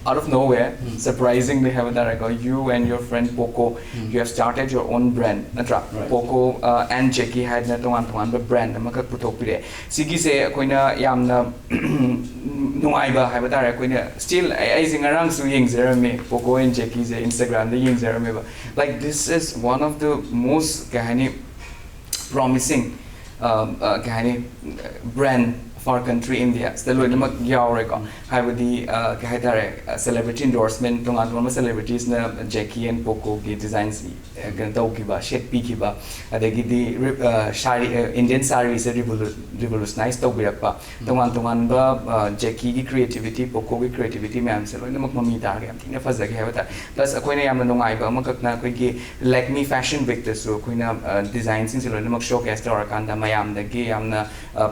out of nowhere, surprisingly ꯍꯥꯏꯕ ꯇꯥꯔꯦꯀꯣ, you and your friend Poco, you have started your own brand, ꯅꯠꯇ꯭ꯔꯥ? Right. Poco, ꯑ, and Jackie ꯍꯥꯏꯗꯅ ꯇꯣꯉꯥꯟ ꯇꯣꯉꯥꯟꯕ ꯕ꯭ꯔꯥꯟ ꯑꯃꯈꯛ ꯄꯨꯊꯣꯛꯄꯤꯔꯛꯑꯦ꯫ ꯁꯤꯒꯤꯁꯦ ꯑꯩꯈꯣꯏꯅ ꯌꯥꯝꯅ ꯅꯨꯡꯉꯥꯏꯕ ꯍꯥꯏꯕ ꯇꯥꯔꯦ꯫ ꯑꯩꯈꯣꯏꯅ still ꯑꯩ- ꯑꯩꯁꯦ ꯉꯔꯥꯡꯁꯨ ꯌꯦꯡꯖꯔꯝꯃꯦ, Poco and Jackie say Instagram the ꯌꯦꯡꯖꯔꯝꯃꯦꯕ꯫ Like, this is one of the most, ꯀꯩ ꯍꯥꯏꯅꯤ, promising, ꯑ, ꯑ, ꯀꯩ ꯍꯥꯏꯅꯤ, brand of Our Country India ꯁꯤꯗ ꯂꯣꯏꯅꯃꯛ ꯌꯥꯎꯔꯦꯀꯣ꯫ ꯍꯥꯏꯕꯗꯤ ꯑ, ꯀꯩ ꯍꯥꯏꯇꯥꯔꯦ, celebrity endorsement, ꯇꯣꯉꯥꯟ ꯇꯣꯉꯥꯟꯕ celebritiesꯅ Jackie and Pocoꯒꯤ designsꯁꯤ ꯑ, ꯀꯩꯅꯣ ꯇꯧꯈꯤꯕ, ꯁꯦꯠꯄꯤꯈꯤꯕ, ꯑꯗꯒꯤꯗꯤ ꯔꯤ- ꯑ, ꯁꯥꯔꯤ, ꯑ, Indian ꯁꯥꯔꯤꯁꯦ revolu- revolutionize ꯇꯧꯕꯤꯔꯛꯄ, ꯇꯣꯉꯥꯟ ꯇꯣꯉꯥꯟꯕ ꯑ, Jackieꯒꯤ creativity, Pocoꯒꯤ creativity ꯃꯌꯥꯝꯁꯦ ꯂꯣꯏꯅꯃꯛ ꯃꯃꯤ ꯇꯥꯔꯒ ꯌꯥꯝ ꯊꯤꯅ ꯐꯖꯈꯤ ꯍꯥꯏꯕ ꯇꯥꯔꯦ꯫ Plus ꯑꯩꯈꯣꯏꯅ ꯌꯥꯝꯅ ꯅꯨꯡꯉꯥꯏꯕ ꯑꯃꯈꯛꯅ ꯑꯩꯈꯣꯏꯒꯤ Lakme Fashion Weekꯇꯁꯨ ꯑꯩꯈꯣꯏꯅ ꯑ, designꯁꯤꯡꯁꯦ ꯂꯣꯏꯅꯃꯛ showcase ꯇꯧꯔꯀꯥꯟꯗ ꯃꯌꯥꯝꯗꯒꯤ ꯌꯥꯝꯅ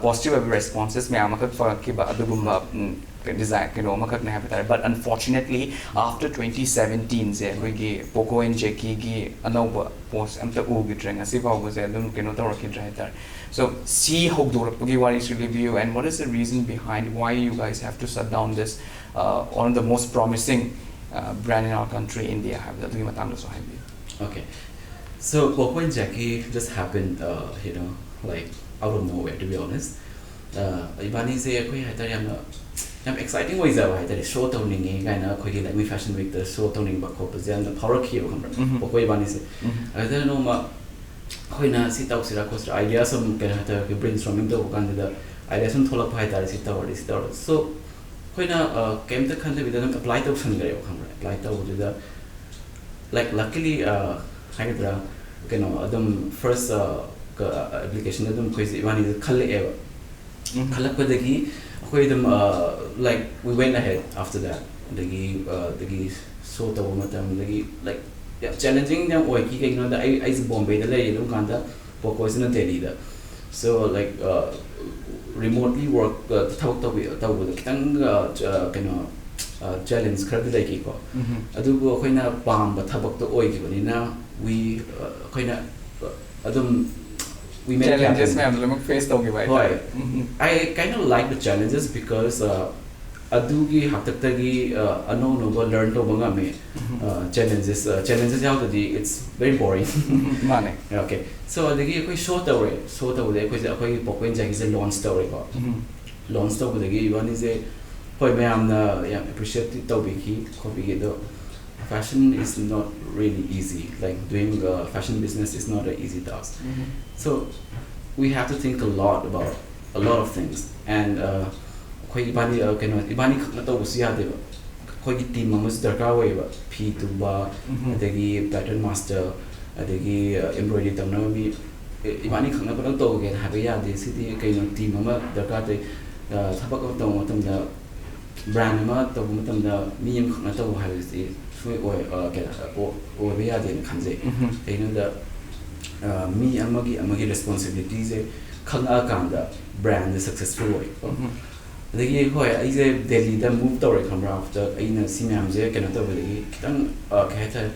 positive ꯑꯣꯏꯕ responses ꯃꯌꯥꯝ ꯑꯃꯈꯛ ꯐꯪꯉꯛꯈꯤꯕ ꯑꯗꯨꯒꯨꯝꯕ ꯎꯝ, design ꯀꯩꯅꯣ ꯑꯃꯈꯛꯅꯦ ꯍꯥꯏꯕ ꯇꯥꯔꯦ꯫ But unfortunately, after twenty seventeenꯁꯦ ꯑꯩꯈꯣꯏꯒꯤ Poco and Jackieꯒꯤ ꯑꯅꯧꯕ post ꯑꯝꯇ ꯎꯈꯤꯗ꯭ꯔꯦ, ꯉꯁꯤ ꯐꯥꯎꯕꯁꯦ ꯑꯗꯨꯝ ꯀꯩꯅꯣ ꯇꯧꯔꯛꯈꯤꯗ꯭ꯔꯦ ꯍꯥꯏꯇꯥꯔꯦ꯫ So ꯁꯤ ꯍꯧꯗꯣꯔꯛꯄꯒꯤ ꯋꯥꯔꯤꯁꯨ ꯂꯤꯕꯤꯌꯨ, and what is the reason behind why you guys have to shut down this uh, one of the most promising uh, brand in our country, India ꯍꯥꯏꯕꯗꯣ ꯑꯗꯨꯒꯤ ꯃꯇꯥꯡꯗꯁꯨ ꯍꯥꯏꯕꯤꯌꯨ꯫ Okay. So Poco and Jackie just happened, uh, you know, like out of nowhere, to be honest. Uh, ꯏꯕꯥꯅꯤꯁꯦ ꯑꯩꯈꯣꯏ ꯍꯥꯏꯇꯥꯔꯦ ꯌꯥꯝꯅ ꯌꯥꯝ exciting ꯑꯣꯏꯖꯕ ꯍꯥꯏꯇꯥꯔꯦ, show ꯇꯧꯅꯤꯡꯉꯦ ꯀꯥꯏꯅ ꯑꯩꯈꯣꯏꯒꯤ Lakme Fashion Weekꯇ show ꯇꯧꯅꯤꯡꯕ ꯈꯣꯠꯄꯁꯦ ꯌꯥꯝꯅ ꯐꯥꯎꯔꯛꯈꯤꯑꯕ, ꯈꯪꯕ꯭ꯔꯥ? ꯎꯝ꯫ Poco ꯏꯕꯥꯅꯤꯁꯦ꯫ ꯎꯝ꯫ ꯑꯗꯨꯗ ꯅꯣꯡꯃ ꯑꯩꯈꯣꯏꯅ ꯁꯤ ꯇꯧꯁꯤꯔꯥ ꯈꯣꯠꯁꯤꯔꯥ idea ꯁꯨꯝ ꯀꯩꯅꯣ ꯍꯥꯏꯇꯥꯔꯦ, brainstorming ꯇꯧꯕ ꯀꯥꯟꯁꯤꯗ idea ꯁꯨꯝ ꯊꯣꯛꯂꯛꯄ ꯍꯥꯏꯇꯥꯔꯦ, ꯁꯤ ꯇꯧꯔꯗꯤ ꯁꯤ ꯇꯧꯔꯗꯤ꯫ So ꯑꯩꯈꯣꯏꯅ ꯑ, ꯀꯩꯝꯇ ꯈꯟꯗꯕꯤꯗ ꯑꯗꯨꯝ apply ꯇꯧꯁꯟꯈ꯭ꯔꯦꯕ, ꯈꯪꯕ꯭ꯔꯥ? Apply ꯇꯧꯕꯗꯨꯗ, like, luckily, ꯑ, ꯍꯥꯏꯒꯗ꯭ꯔꯥ, ꯀꯩꯅꯣ ꯑꯗꯨꯝ first ꯑ, ꯀ- applicationꯗ ꯑꯗꯨꯝ ꯑꯩꯈꯣꯏꯁꯦ ꯏꯕꯥꯅꯤꯁꯦ ꯈꯜꯂꯛꯑꯦꯕ꯫ ꯎꯝ꯫ ꯈꯜꯂꯛꯄꯗꯒꯤ ꯑꯩꯈꯣꯏ ꯑꯗꯨꯝ, ꯑ, like, we went ahead after that. ꯑꯗꯒꯤ ꯑ, ꯑꯗꯒꯤ show ꯇꯧꯕ ꯃꯇꯝꯗꯒꯤ, like, ꯌꯥꯝ challenging ꯌꯥꯝ ꯑꯣꯏꯈꯤ꯫ ꯀꯩꯒꯤꯅꯣꯗ ꯑꯩ ꯑꯩꯁꯦ ꯕꯣꯝꯕꯦꯗ ꯂꯩꯔꯤ ꯑꯗꯨꯝ ꯀꯥꯟꯗ, ꯄꯣꯀꯣꯁꯤꯅ ꯗꯦꯜꯂꯤꯗ꯫ So, like, uh, remotely work, uh, ꯊꯕꯛ ꯇꯧꯕꯤ ꯇꯧꯕꯗ ꯈꯤꯇꯪ, uh, ch- uh, ꯀꯩꯅꯣ, uh, challenge ꯈꯔꯗꯤ ꯂꯩꯈꯤꯀꯣ꯫ ꯎꯝ꯫ ꯑꯗꯨꯕꯨ ꯑꯩꯈꯣꯏꯅ ꯄꯥꯝꯕ ꯊꯕꯛꯇꯣ ꯑꯣꯏꯈꯤꯕꯅꯤꯅ, we, uh, ꯑꯩꯈꯣꯏꯅ, uh, ꯑꯗꯨꯝ we made it Challenges happen. ꯃꯌꯥꯝꯗꯣ ꯂꯣꯏꯅꯃꯛ face ꯇꯧꯈꯤꯕ ꯍꯥꯏꯇꯥꯔꯦ꯫ ꯍꯣꯏ꯫ ꯎꯝ꯫ I kind of like the challenges because, uh, ꯑꯗꯨꯒꯤ ꯍꯥꯛꯇꯛꯇꯒꯤ, uh, ꯑꯅꯧ ꯑꯅꯧꯕ learn ꯇꯧꯕ ꯉꯝꯃꯦ꯫ ꯎꯝ꯫ Uh, challenges, uh, challenges ꯌꯥꯎꯗ꯭ꯔꯗꯤ it's very boring. ꯃꯥꯅꯦ꯫ Okay, so ꯑꯗꯒꯤ ꯑꯩꯈꯣꯏ show ꯇꯧꯔꯦ꯫ Show ꯇꯧꯕꯗ ꯑꯩꯈꯣꯏꯁꯦ ꯑꯩꯈꯣꯏꯒꯤ ꯄꯣꯀꯣꯏꯟ ꯖꯥꯒꯤꯁꯦ launch ꯇꯧꯔꯦꯀꯣ꯫ ꯎꯝ꯫ Launch ꯇꯧꯕꯗꯒꯤ ꯏꯕꯥꯅꯤꯁꯦ, ꯍꯣꯏ, ꯃꯌꯥꯝꯅ ꯌꯥꯝ appreciate ꯇꯧꯕꯤꯈꯤ ꯈꯣꯠꯄꯤꯈꯤ, ꯑꯗꯣ fashion is not really easy, like, doing, uh, fashion business is not an easy task. Um. So we have to think a lot about a lot of things. And uh, ꯑꯩꯈꯣꯏ ꯏꯕꯥꯅꯤ, uh, ꯀꯩꯅꯣ, ꯏꯕꯥꯅꯤ ꯈꯛꯅ ꯇꯧꯕꯁꯨ ꯌꯥꯗꯦꯕ, ꯑꯩꯈꯣꯏꯒꯤ ꯇꯤꯝ ꯑꯃꯁꯨ ꯗꯔꯀꯥꯔ ꯑꯣꯏꯌꯦꯕ, ꯐꯤ ꯇꯨꯕ, ꯎꯝ. ꯑꯗꯒꯤ pattern master, ꯑꯗꯒꯤ embroidery ꯇꯧꯅꯕ ꯃꯤ, ꯏꯕꯥꯅꯤ ꯈꯛꯅ ꯄꯨꯂꯞ ꯇꯧꯒꯦꯅ ꯍꯥꯏꯕ ꯌꯥꯗꯦ꯫ ꯁꯤꯗꯤ ꯀꯩꯅꯣ, ꯇꯤꯝ ꯑꯃ ꯗꯔꯀꯥꯔ ꯇꯥꯏ꯫ Thaba kama tawng matamda, brand ama tawng matamda, mi ama khakna tawng haiba si sui oi, uh, kya, o, oi ba yade na khanze. Mhm. Kaina da, uh, mi ama gi, ama gi responsibility se khakna kanda brand successful oi. Mhm. ꯑꯗꯒꯤ ꯍꯣꯏ, ꯑꯩꯁꯦ ꯗꯦꯜꯂꯤꯗ ꯃꯨꯚ ꯇꯧꯔꯦ, ꯈꯪꯕ꯭ꯔꯥ? ꯑꯥꯐꯇꯔ ꯑꯩꯅ ꯁꯤ ꯃꯌꯥꯝꯁꯦ ꯀꯩꯅꯣ ꯇꯧꯕꯗꯒꯤ ꯈꯤꯇꯪ, ꯑ, ꯀꯩ ꯍꯥꯏꯇꯥꯔꯦ,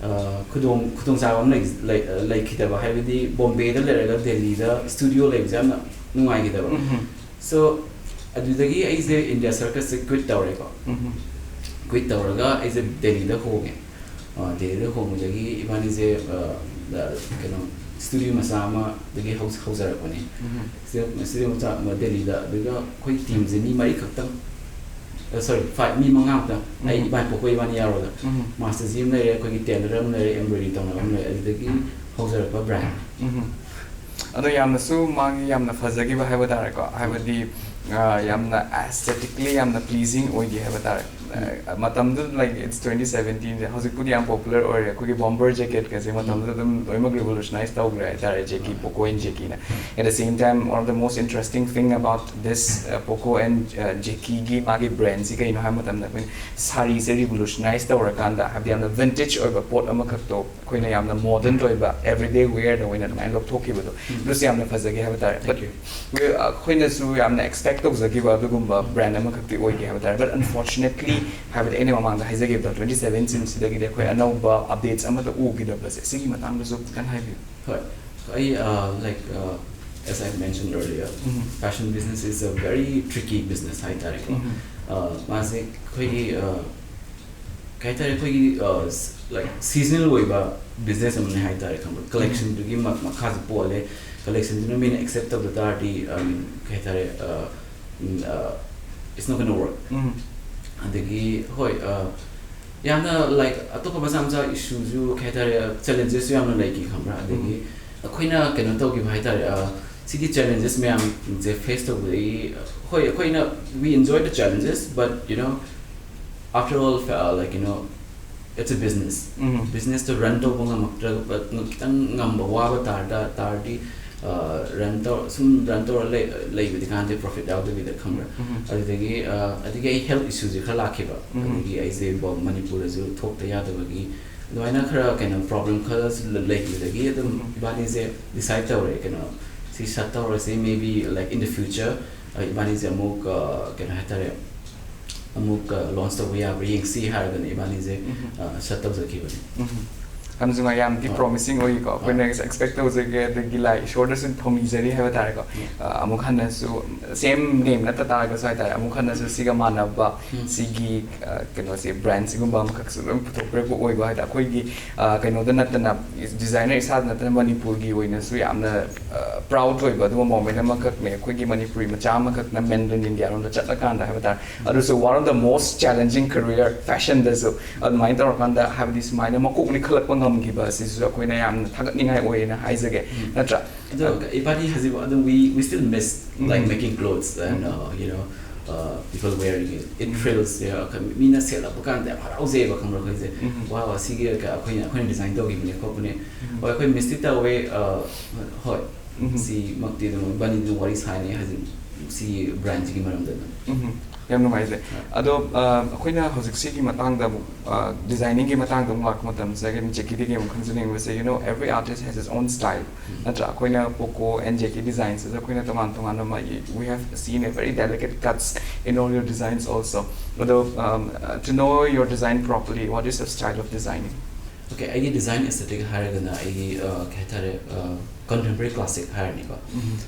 ꯑ, ꯈꯨꯗꯣꯡ ꯈꯨꯗꯣꯡꯆꯥꯕ ꯑꯃ ꯂꯩ, ꯂꯩ, ꯂꯩꯈꯤꯗꯕ, ꯍꯥꯏꯕꯗꯤ ꯕꯣꯝꯕꯦꯗ ꯂꯩꯔꯒ ꯗꯦꯜꯂꯤꯗ ꯁ꯭ꯇꯨꯗꯤꯑꯣ ꯂꯩꯕꯁꯦ ꯌꯥꯝꯅ ꯅꯨꯡꯉꯥꯏꯈꯤꯗꯕ꯫ Mhm. So ꯑꯗꯨꯗꯒꯤ ꯑꯩꯁꯦ ꯏꯟꯗꯤꯌꯥ ꯁꯔꯀꯁꯁꯦ ꯀ꯭ꯋꯤꯠ ꯇꯧꯔꯦꯀꯣ꯫ Mhm. ꯀ꯭ꯋꯤꯠ ꯇꯧꯔꯒ ꯑꯩꯁꯦ ꯗꯦꯜꯂꯤꯗ ꯍꯣꯡꯉꯦ꯫ ꯑ, ꯗꯦꯜꯂꯤꯗ ꯍꯣꯡꯕꯗꯒꯤ ꯏꯕꯥꯅꯤꯁꯦ, ꯑ, ꯀꯩꯅꯣ, ꯁ꯭ꯇꯨꯗꯤꯑꯣ ꯃꯆꯥ ꯑꯃꯗꯒꯤ ꯍꯧ-, ꯍꯧꯖꯔꯛꯄꯅꯦ꯫ Mhm. ꯁ꯭ꯇꯨꯗꯤꯑꯣ, ꯁ꯭ꯇꯨꯗꯤꯑꯣ ꯃꯆꯥ ꯑꯃ ꯗꯦꯜꯂꯤꯗ, ꯑꯗꯨꯒ ꯑꯩꯈꯣꯏ ꯇꯤꯝꯁꯦ ꯃꯤ ꯃꯔꯤ ꯈꯛꯇꯪ, ꯑ, ꯁꯣꯔꯤ, ꯐꯥꯏꯚ, ꯃꯤ ꯃꯉꯥ ꯈꯛꯇꯪ꯫ ꯑꯩ Mhm. ꯏꯕꯥꯅꯤ, ꯄꯣꯛꯄ ꯏꯕꯥꯅꯤ ꯌꯥꯎꯔꯒ꯫ Mhm. ꯃꯥꯁꯇꯔ ꯖꯤ ꯑꯃ ꯂꯩꯔꯦ, ꯑꯩꯈꯣꯏꯒꯤ ꯇꯦꯂꯔ ꯑꯃ ꯂꯩꯔꯦ, embroidery ꯇꯧꯅꯕ ꯑꯃ ꯂꯩꯔꯦ, ꯑꯗꯨꯗꯒꯤ ꯍꯧꯖꯔꯛꯄ ꯕ꯭ꯔꯥꯟ꯫ Mhm. ꯑꯗꯣ ꯌꯥꯝꯅꯁꯨ ꯃꯥꯒꯤ ꯌꯥꯝꯅ ꯐꯖꯈꯤꯕ ꯍꯥꯏꯕ ꯇꯥꯔꯦꯀꯣ, ꯍꯥꯏꯕꯗꯤ, ꯑ, ꯌꯥꯝꯅ aesthetically ꯌꯥꯝꯅ pleasing ꯑꯣꯏꯈꯤ ꯍꯥꯏꯕ ꯇꯥꯔꯦ꯫ ꯑ, ꯃꯇꯝꯗꯨꯗ, like, it's twenty seventeen, ꯍꯧꯖꯤꯛꯄꯨꯗꯤ ꯌꯥꯝ popular ꯑꯣꯏꯔꯦ, ꯑꯩꯈꯣꯏꯒꯤ bomber jacketꯀꯁꯦ ꯃꯇꯝꯗꯨꯗ ꯑꯗꯨꯝ ꯂꯣꯏꯅꯃꯛ revolutionize ꯇꯧꯈ꯭ꯔꯦ ꯍꯥꯏꯇꯥꯔꯦ, Jackie, Poco and Jackieꯅ. At the same time, one of the most interesting thing about this, uh, Poco and, uh, Jackieꯒꯤ ꯃꯥꯒꯤ brandꯁꯤ ꯀꯩꯅꯣ ꯍꯥꯏꯕ ꯃꯇꯝꯗ, ꯑꯩꯈꯣꯏꯅ ꯁꯥꯔꯤꯁꯦ revolutionize ꯇꯧꯔꯀꯥꯟꯗ, ꯍꯥꯏꯕꯗꯤ ꯌꯥꯝꯅ vintage ꯑꯣꯏꯕ ꯄꯣꯠ ꯑꯃꯈꯛꯇꯣ ꯑꯩꯈꯣꯏꯅ ꯌꯥꯝꯅ modern ꯑꯣꯏꯕ everyday wearꯗ ꯑꯣꯏꯅ ꯑꯗꯨꯃꯥꯏꯅ ꯂꯧꯊꯣꯛꯈꯤꯕꯗꯣ, ꯎꯝ. ꯑꯗꯨꯁꯨ ꯌꯥꯝꯅ ꯐꯖꯈꯤ ꯍꯥꯏꯕ ꯇꯥꯔꯦ꯫ But Thank you. ꯑꯩꯈꯣꯏꯅꯁꯨ ꯌꯥꯝꯅ expect ꯇꯧꯖꯈꯤꯕ ꯑꯗꯨꯒꯨꯝꯕ brand ꯑꯃꯈꯛꯇꯤ ꯑꯣꯏꯒꯦ ꯍꯥꯏꯕ ꯇꯥꯔꯦ꯫ But unfortunately, ꯍꯥꯏꯕꯗꯤ ꯑꯩꯅ ꯃꯃꯥꯡꯗ ꯍꯥꯏꯖꯈꯤꯕꯗꯣ, twenty seventeen ꯁꯤꯗꯒꯤꯗꯤ ꯑꯩꯈꯣꯏ ꯑꯅꯧꯕ updates ꯑꯃꯠꯇ ꯎꯈꯤꯗꯕꯁꯦ, ꯁꯤꯒꯤ ꯃꯇꯥꯡꯗꯁꯨ ꯈꯤꯇꯪ ꯍꯥꯏꯕꯤꯌꯨ꯫ ꯍꯣꯏ, ꯑꯩ, ꯑ, like, ꯑ, as I mentioned earlier, um. Fashion business is a very tricky business ꯍꯥꯏꯇꯥꯔꯦꯀꯣ꯫ ꯎꯝ. ꯑ, ꯃꯥꯁꯦ ꯑꯩꯈꯣꯏꯒꯤ, ꯑ, ꯀꯩ ꯍꯥꯏꯇꯥꯔꯦ, ꯑꯩꯈꯣꯏꯒꯤ, ꯑ, ꯁ-, like, seasonal ꯑꯣꯏꯕ business ꯑꯃꯅꯦ ꯍꯥꯏꯇꯥꯔꯦ, ꯈꯪꯕ꯭ꯔꯥ? Collectionꯗꯨꯒꯤ ꯃ-, ꯃꯈꯥꯁꯨ ꯄꯣꯜꯂꯦ꯫ Collectionꯗꯨꯅ ꯃꯤꯅ accept ꯇꯧꯗ ꯇꯥꯔꯗꯤ, um, ꯀꯩ ꯍꯥꯏꯇꯥꯔꯦ, ꯑ, ꯎꯝ, ꯑ, it's not gonna work. ꯎꯝ. ꯑꯗꯒꯤ, ꯍꯣꯏ, ꯑ, ꯌꯥꯝꯅ, like, ꯑꯇꯣꯞꯄ ꯃꯆꯥ ꯃꯆꯥ issueꯁꯨ, ꯀꯩ ꯍꯥꯏꯇꯥꯔꯦ, challengesꯁꯨ ꯌꯥꯝꯅ ꯂꯩꯈꯤ, ꯈꯪꯕ꯭ꯔꯥ? ꯑꯗꯒꯤ ꯎꯝ. ꯑꯩꯈꯣꯏꯅ ꯀꯩꯅꯣ ꯇꯧꯈꯤꯕ ꯍꯥꯏꯇꯥꯔꯦ, ꯑ, ꯁꯤꯒꯤ challenges ꯃꯌꯥꯝꯁꯦ face ꯇꯧꯕꯗꯒꯤ, ꯍꯣꯏ, ꯑꯩꯈꯣꯏꯅ, we enjoy the challenges, but, you know, after all, uh, like, you know, it's a business. Um. Business to run ꯇꯧꯕ ꯉꯝꯃꯛꯇ꯭ꯔꯒ, ꯈꯤꯇꯪ ꯉꯝꯕ ꯋꯥꯕ ꯇꯥꯔ ꯇꯥꯔꯗꯤ, uh, run ꯇꯧꯔ, ꯁꯨꯝ run ꯇꯧꯔ ꯂꯩ-, ꯂꯩꯕꯗꯤ ꯀꯥꯟꯗꯦ, profit ꯌꯥꯎꯗꯕꯤꯗ, ꯈꯪꯕ꯭ꯔꯥ? ꯎꯝ꯫ ꯑꯗꯨꯗꯒꯤ, uh, ꯑꯗꯒꯤ ꯑꯩ health issue ꯁꯦ ꯈꯔ ꯂꯥꯛꯈꯤꯕ꯫ ꯎꯝ꯫ ꯑꯗꯒꯤ ꯑꯩꯁꯦ ꯕ-, ꯃꯅꯤꯄꯨꯔꯗꯁꯨ ꯊꯣꯛꯇ ꯌꯥꯗꯕꯒꯤ ꯑꯗꯨꯃꯥꯏꯅ ꯈꯔ, ꯀꯩꯅꯣ, problem ꯈꯔꯁꯨ ꯂ-, ꯂꯩꯈꯤꯕꯗꯒꯤ ꯑꯗꯨꯝ ꯎꯝ꯫ ꯏꯕꯥꯅꯤꯁꯦ decide ꯇꯧꯔꯦ, ꯀꯩꯅꯣ, ꯁꯤ shut ꯇꯧꯔꯁꯤ, maybe, like, in the future, uh, ꯏꯕꯥꯅꯤꯁꯦ ꯑꯃꯨꯛ, uh, ꯀꯩꯅꯣ ꯍꯥꯏꯇꯥꯔꯦ, ꯑꯃꯨꯛ, uh, launch ꯇꯧꯕ ꯌꯥꯕ꯭ꯔꯥ ꯌꯦꯡꯁꯤ ꯍꯥꯏꯔꯒꯅ ꯏꯕꯥꯅꯤꯁꯦ, ꯎꯝ꯫ uh, shut ꯇꯧꯖꯈꯤꯕꯅꯤ꯫ ꯎꯝ꯫ ꯌꯥꯝ ꯅꯨꯡꯉꯥꯏ, ꯌꯥꯝꯗꯤ ꯑꯥ꯫ promising ꯑꯣꯏꯀꯣ꯫ ꯑꯩꯈꯣꯏꯅ ꯑꯥ꯫ Expect ꯇꯧꯖꯒꯦ, ꯑꯗꯒꯤ ꯂꯥꯏ ꯏꯁꯣꯔꯗꯁꯨ ꯊꯧꯅꯤꯖꯔꯤ ꯍꯥꯏꯕ ꯇꯥꯔꯦꯀꯣ꯫ ꯎꯝ꯫ ꯑ, ꯑꯃꯨꯛ ꯍꯟꯅꯁꯨ same name ꯅꯠꯇ ꯇꯥꯔꯒꯁꯨ ꯍꯥꯏꯇꯥꯔꯦ, ꯑꯃꯨꯛ ꯍꯟꯅꯁꯨ ꯁꯤꯒ ꯃꯥꯟꯅꯕ, ꯎꯝ꯫ ꯁꯤꯒꯤ, ꯑ, ꯀꯩꯅꯣꯁꯦ, brand ꯁꯤꯒꯨꯝꯕ ꯑꯃꯈꯛꯁꯨ ꯂꯣꯏ ꯄꯨꯊꯣꯛꯄꯤꯔꯛꯄ ꯑꯣꯏꯕ ꯍꯥꯏꯇꯥꯔꯦ꯫ ꯑꯩꯈꯣꯏꯒꯤ, ꯑ, ꯀꯩꯅꯣꯗ ꯅꯠꯇꯅ, designer ꯏꯁꯥꯗ ꯅꯠꯇꯅ ꯃꯅꯤꯄꯨꯔꯒꯤ ꯑꯣꯏꯅꯁꯨ ꯌꯥꯝꯅ, ꯑ, proud ꯑꯣꯏꯕ ꯑꯗꯨꯒꯨꯝꯕ moment ꯑꯃꯈꯛꯅꯦ꯫ ꯑꯩꯈꯣꯏꯒꯤ ꯃꯅꯤꯄꯨꯔꯤ ꯃꯆꯥ ꯑꯃꯈꯛꯅ mainland India ꯔꯣꯝꯗ ꯆꯠꯂꯀꯥꯟꯗ ꯍꯥꯏꯕ ꯇꯥꯔꯦ꯫ ꯑꯗꯨꯁꯨ one of the most challenging career fashion ꯗꯁꯨ꯫ ꯑꯗꯨꯃꯥꯏꯅ ꯇꯧꯔꯀꯥꯟꯗ ꯍꯥꯏꯕꯗꯤ ꯁꯨꯃꯥꯏꯅ ꯃꯀꯣꯛ ꯂꯤꯈꯠꯂꯛꯄ ꯉꯝꯈꯤꯕ ꯑꯁꯤꯁꯨ ꯑꯩꯈꯣꯏꯅ ꯌꯥꯝꯅ ꯊꯥꯒꯠꯅꯤꯡꯉꯥꯏ ꯑꯣꯏꯌꯦꯅ ꯍꯥꯏꯖꯒꯦ, ꯎꯝ꯫ ꯅꯠꯇ꯭ꯔꯥ? ꯑꯗꯣ ꯏꯕꯥꯅꯤ ꯍꯧꯖꯤꯛ ꯑꯗꯨꯝ, we, we still miss, like, um. making clothes and, um. uh, you know, uh, people wearing it. It um. thrills, yeah, ꯈ-, ꯃꯤꯅ ꯁꯦꯠꯂꯛꯄ ꯀꯥꯟꯗ ꯌꯥꯝ ꯍꯔꯥꯎꯖꯩꯑꯕ, ꯈꯪꯕ꯭ꯔꯥ? ꯑꯩꯈꯣꯏꯁꯦ, ꯎꯝ꯫ "Wow, ꯑꯁꯤꯒꯤ ꯀ-, ꯑꯩꯈꯣꯏꯅ, ꯑꯩꯈꯣꯏꯅ design ꯇꯧꯈꯤꯕꯅꯦ, ꯈꯣꯠꯄꯅꯦ"꯫ ꯎꯝ꯫ ꯍꯣꯏ, ꯑꯩꯈꯣꯏ miss ꯇꯤ ꯇꯧꯋꯦ, uh, ꯍꯣꯏ, ꯎꯝ꯫ ꯁꯤꯃꯛꯇꯤ ꯑꯗꯨꯝ ꯏꯕꯥꯅꯤ ꯑꯗꯨꯝ ꯋꯥꯔꯤ ꯁꯥꯏꯅꯦ ꯍꯧꯖꯤꯛ ꯁꯤꯒꯤ brand ꯁꯤꯒꯤ ꯃꯔꯝꯗ ꯑꯗꯨꯝ꯫ ꯎꯝ꯫ ꯌꯥꯝ ꯅꯨꯡꯉꯥꯏꯖꯩ꯫ ꯍꯣꯏ꯫ ꯑꯗꯣ, ꯑ, ꯑꯩꯈꯣꯏꯅ ꯍꯧꯖꯤꯛ ꯁꯤꯒꯤ ꯃꯇꯥꯡꯗ ꯑꯃꯨꯛ, ꯑ, designing ꯒꯤ ꯃꯇꯥꯡꯗ ꯑꯃꯨꯛ ꯂꯥꯛꯄ ꯃꯇꯝꯁꯤꯗ, ꯑꯩꯅ ꯖꯦꯀꯤꯗꯒꯤ ꯑꯃꯨꯛ ꯈꯪꯖꯅꯤꯡꯕꯁꯦ, you know, every artist has his own style꯫ ꯎꯝ꯫ ꯅꯠꯇ꯭ꯔꯥ? ꯑꯩꯈꯣꯏꯅ ꯄꯣꯀꯣ and ꯖꯦꯀꯤ designs ꯁꯤꯗ ꯑꯩꯈꯣꯏꯅ ꯇꯣꯉꯥꯟ ꯇꯣꯉꯥꯟꯕ ꯃꯥꯒꯤ, we have seen a very delicate cuts in all your designs also꯫ ꯑꯗꯣ, um, uh, to know your design properly, what is your style of designing? Okay, ꯑꯩꯒꯤ design aesthetic ꯍꯥꯏꯔꯒꯅ ꯑꯩꯒꯤ, ꯑ, ꯀꯩ ꯍꯥꯏꯇꯥꯔꯦ, ꯑ, contemporary classic ꯍꯥꯏꯔꯅꯤꯀꯣ꯫ ꯎꯝ꯫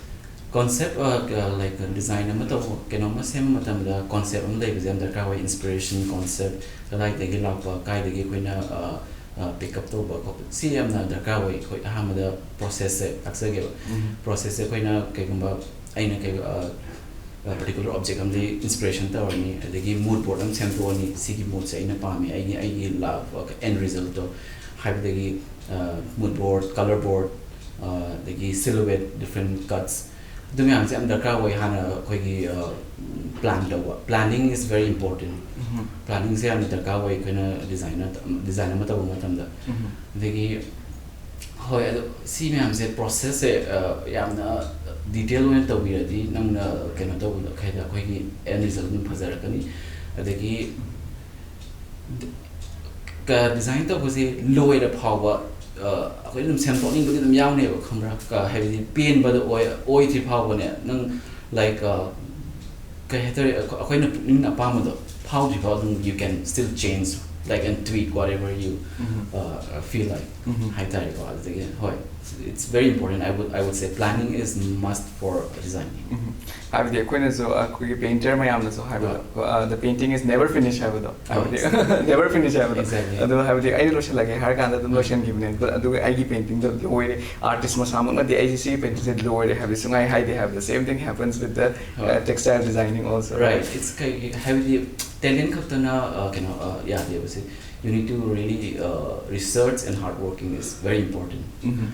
Concept, ꯑ, ꯀ-, like, design ꯑꯃ ꯇꯧꯕ, ꯀꯩꯅꯣꯝꯃ ꯁꯦꯝꯕ ꯃꯇꯝꯗ concept ꯑꯃ ꯂꯩꯕꯁꯦ ꯌꯥꯝ ꯗꯔꯀꯥꯔ ꯑꯣꯏ꯫ Inspiration, concept, ꯀꯗꯥꯏꯗꯒꯤ ꯂꯥꯛꯄ, ꯀꯥꯏꯗꯒꯤ ꯑꯩꯈꯣꯏꯅ, ꯑ, ꯑ, pick up ꯇꯧꯕ ꯈꯣꯠꯄ, ꯁꯤ ꯌꯥꯝꯅ ꯗꯔꯀꯥꯔ ꯑꯣꯏ꯫ ꯑꯩꯈꯣꯏ ꯑꯍꯥꯟꯕꯗ process ꯁꯦ ꯇꯥꯛꯆꯒꯦꯕ꯫ ꯎꯝ꯫ Process ꯁꯦ ꯑꯩꯈꯣꯏꯅ ꯀꯩꯒꯨꯝꯕ ꯑꯩꯅ ꯀꯩ-, ꯑ, ꯑ, particular object ꯑꯃꯗꯒꯤ inspiration ꯇꯧꯔꯅꯤ, ꯑꯗꯒꯤ mood board ꯑꯃ ꯁꯦꯝꯗꯣꯛꯑꯅꯤ, ꯁꯤꯒꯤ mood ꯁꯦ ꯑꯩꯅ ꯄꯥꯝꯃꯤ, ꯑꯩꯒꯤ, ꯑꯩꯒꯤ love, ꯑ, end result ꯇꯣ ꯍꯥꯏꯕꯗꯒꯤ, ꯑ, mood board, color board, ꯑꯗꯒꯤ silhouette, different cuts, ꯑꯗꯨ ꯃꯌꯥꯝꯁꯦ ꯌꯥꯝ ꯗꯔꯀꯥꯔ ꯑꯣꯏ꯫ ꯍꯥꯟꯅ ꯑꯩꯈꯣꯏꯒꯤ plan ꯇꯧꯕ, planning is very important. Planningꯁꯦ ꯌꯥꯝꯅ ꯗꯔꯀꯥꯔ ꯑꯣꯏ ꯑꯩꯈꯣꯏꯅ designer design ꯑꯃ ꯇꯧꯕ ꯃꯇꯝꯗ꯫ ꯑꯗꯒꯤ ꯍꯣꯏ, ꯑꯗꯣ ꯁꯤ ꯃꯌꯥꯝꯁꯦ processꯁꯦ ꯌꯥꯝꯅ detail ꯑꯣꯏꯅ ꯇꯧꯕꯤꯔꯗꯤ ꯅꯪꯅ ꯀꯩꯅꯣ ꯇꯧꯕꯗꯣ ꯀꯩ ꯍꯥꯏꯇꯥꯔꯦ, ꯑꯩꯈꯣꯏꯒꯤ end result ꯑꯗꯨꯝ ꯐꯖꯔꯛꯀꯅꯤ꯫ ꯑꯗꯒꯤ design ꯇꯧꯕꯁꯦ ꯂꯣꯏꯔ ꯐꯥꯎꯕ ꯑꯩꯈꯣꯏ ꯑꯗꯨꯝ ꯁꯦꯝꯗꯣꯛꯅꯤꯡꯕꯗꯤ ꯑꯗꯨꯝ ꯌꯥꯎꯅꯦꯕ, ꯈꯪꯕ꯭ꯔꯥ? ꯍꯥꯏꯕꯗꯤ ꯄꯦꯟꯕꯗꯣ ꯑꯣꯏ ꯑꯣꯏꯗ꯭ꯔꯤ ꯐꯥꯎꯕꯅꯦ ꯅꯪ, like, ꯀꯩ ꯍꯥꯏꯇꯥꯔꯦ, ꯑꯩꯈꯣꯏꯅ ꯄꯨꯛꯅꯤꯡ ꯑꯄꯥꯝꯕꯗꯣ ꯐꯥꯎꯗ꯭ꯔꯤ ꯐꯥꯎ ꯑꯗꯨꯝ you can still change, like, and tweak whatever you feel like ꯍꯥꯏꯇꯥꯔꯦꯀꯣ꯫ ꯑꯗꯨꯗꯒꯤ ꯍꯣꯏ, it's very important. I would I would say planning is must for designing. ꯍꯥꯏꯕꯗꯤ ꯑꯩꯈꯣꯏꯅꯁꯨ ꯑꯩꯈꯣꯏꯒꯤ painter ꯃꯌꯥꯝꯅꯁꯨ ꯍꯥꯏꯕꯗꯣ, "The painting is never finish" ꯍꯥꯏꯕꯗꯣ, ꯍꯥꯏꯕꯗꯤ never finish ꯍꯥꯏꯕꯗꯣ꯫ Exactly. ꯑꯗꯨ ꯍꯥꯏꯕꯗꯤ ꯑꯩꯅ ꯂꯣꯏꯁꯤꯜꯂꯒꯦ ꯍꯥꯏꯔ ꯀꯥꯟꯗ ꯑꯗꯨꯝ ꯂꯣꯏꯁꯤꯟꯈꯤꯕꯅꯦ꯫ But ꯑꯗꯨꯒ ꯑꯩꯒꯤ paintingꯗꯣ ꯂꯣꯏꯔꯦ, artist ꯃꯁꯥꯃꯛꯅꯗꯤ ꯑꯩꯁꯦ ꯁꯤꯒꯤ paintingꯁꯦ ꯂꯣꯏꯔꯦ ꯍꯥꯏꯕꯗꯤ ꯁꯨꯡꯍꯥꯏ ꯍꯥꯏꯗꯦ ꯍꯥꯏꯕꯗꯣ, same thing happens with the textile designing also. Right. It's ꯀꯩ ꯍꯥꯏꯕꯗꯤ talent ꯈꯛꯇꯅ ꯀꯩꯅꯣ ꯌꯥꯗꯦꯕꯁꯦ꯫ You need to really research and hard working is very important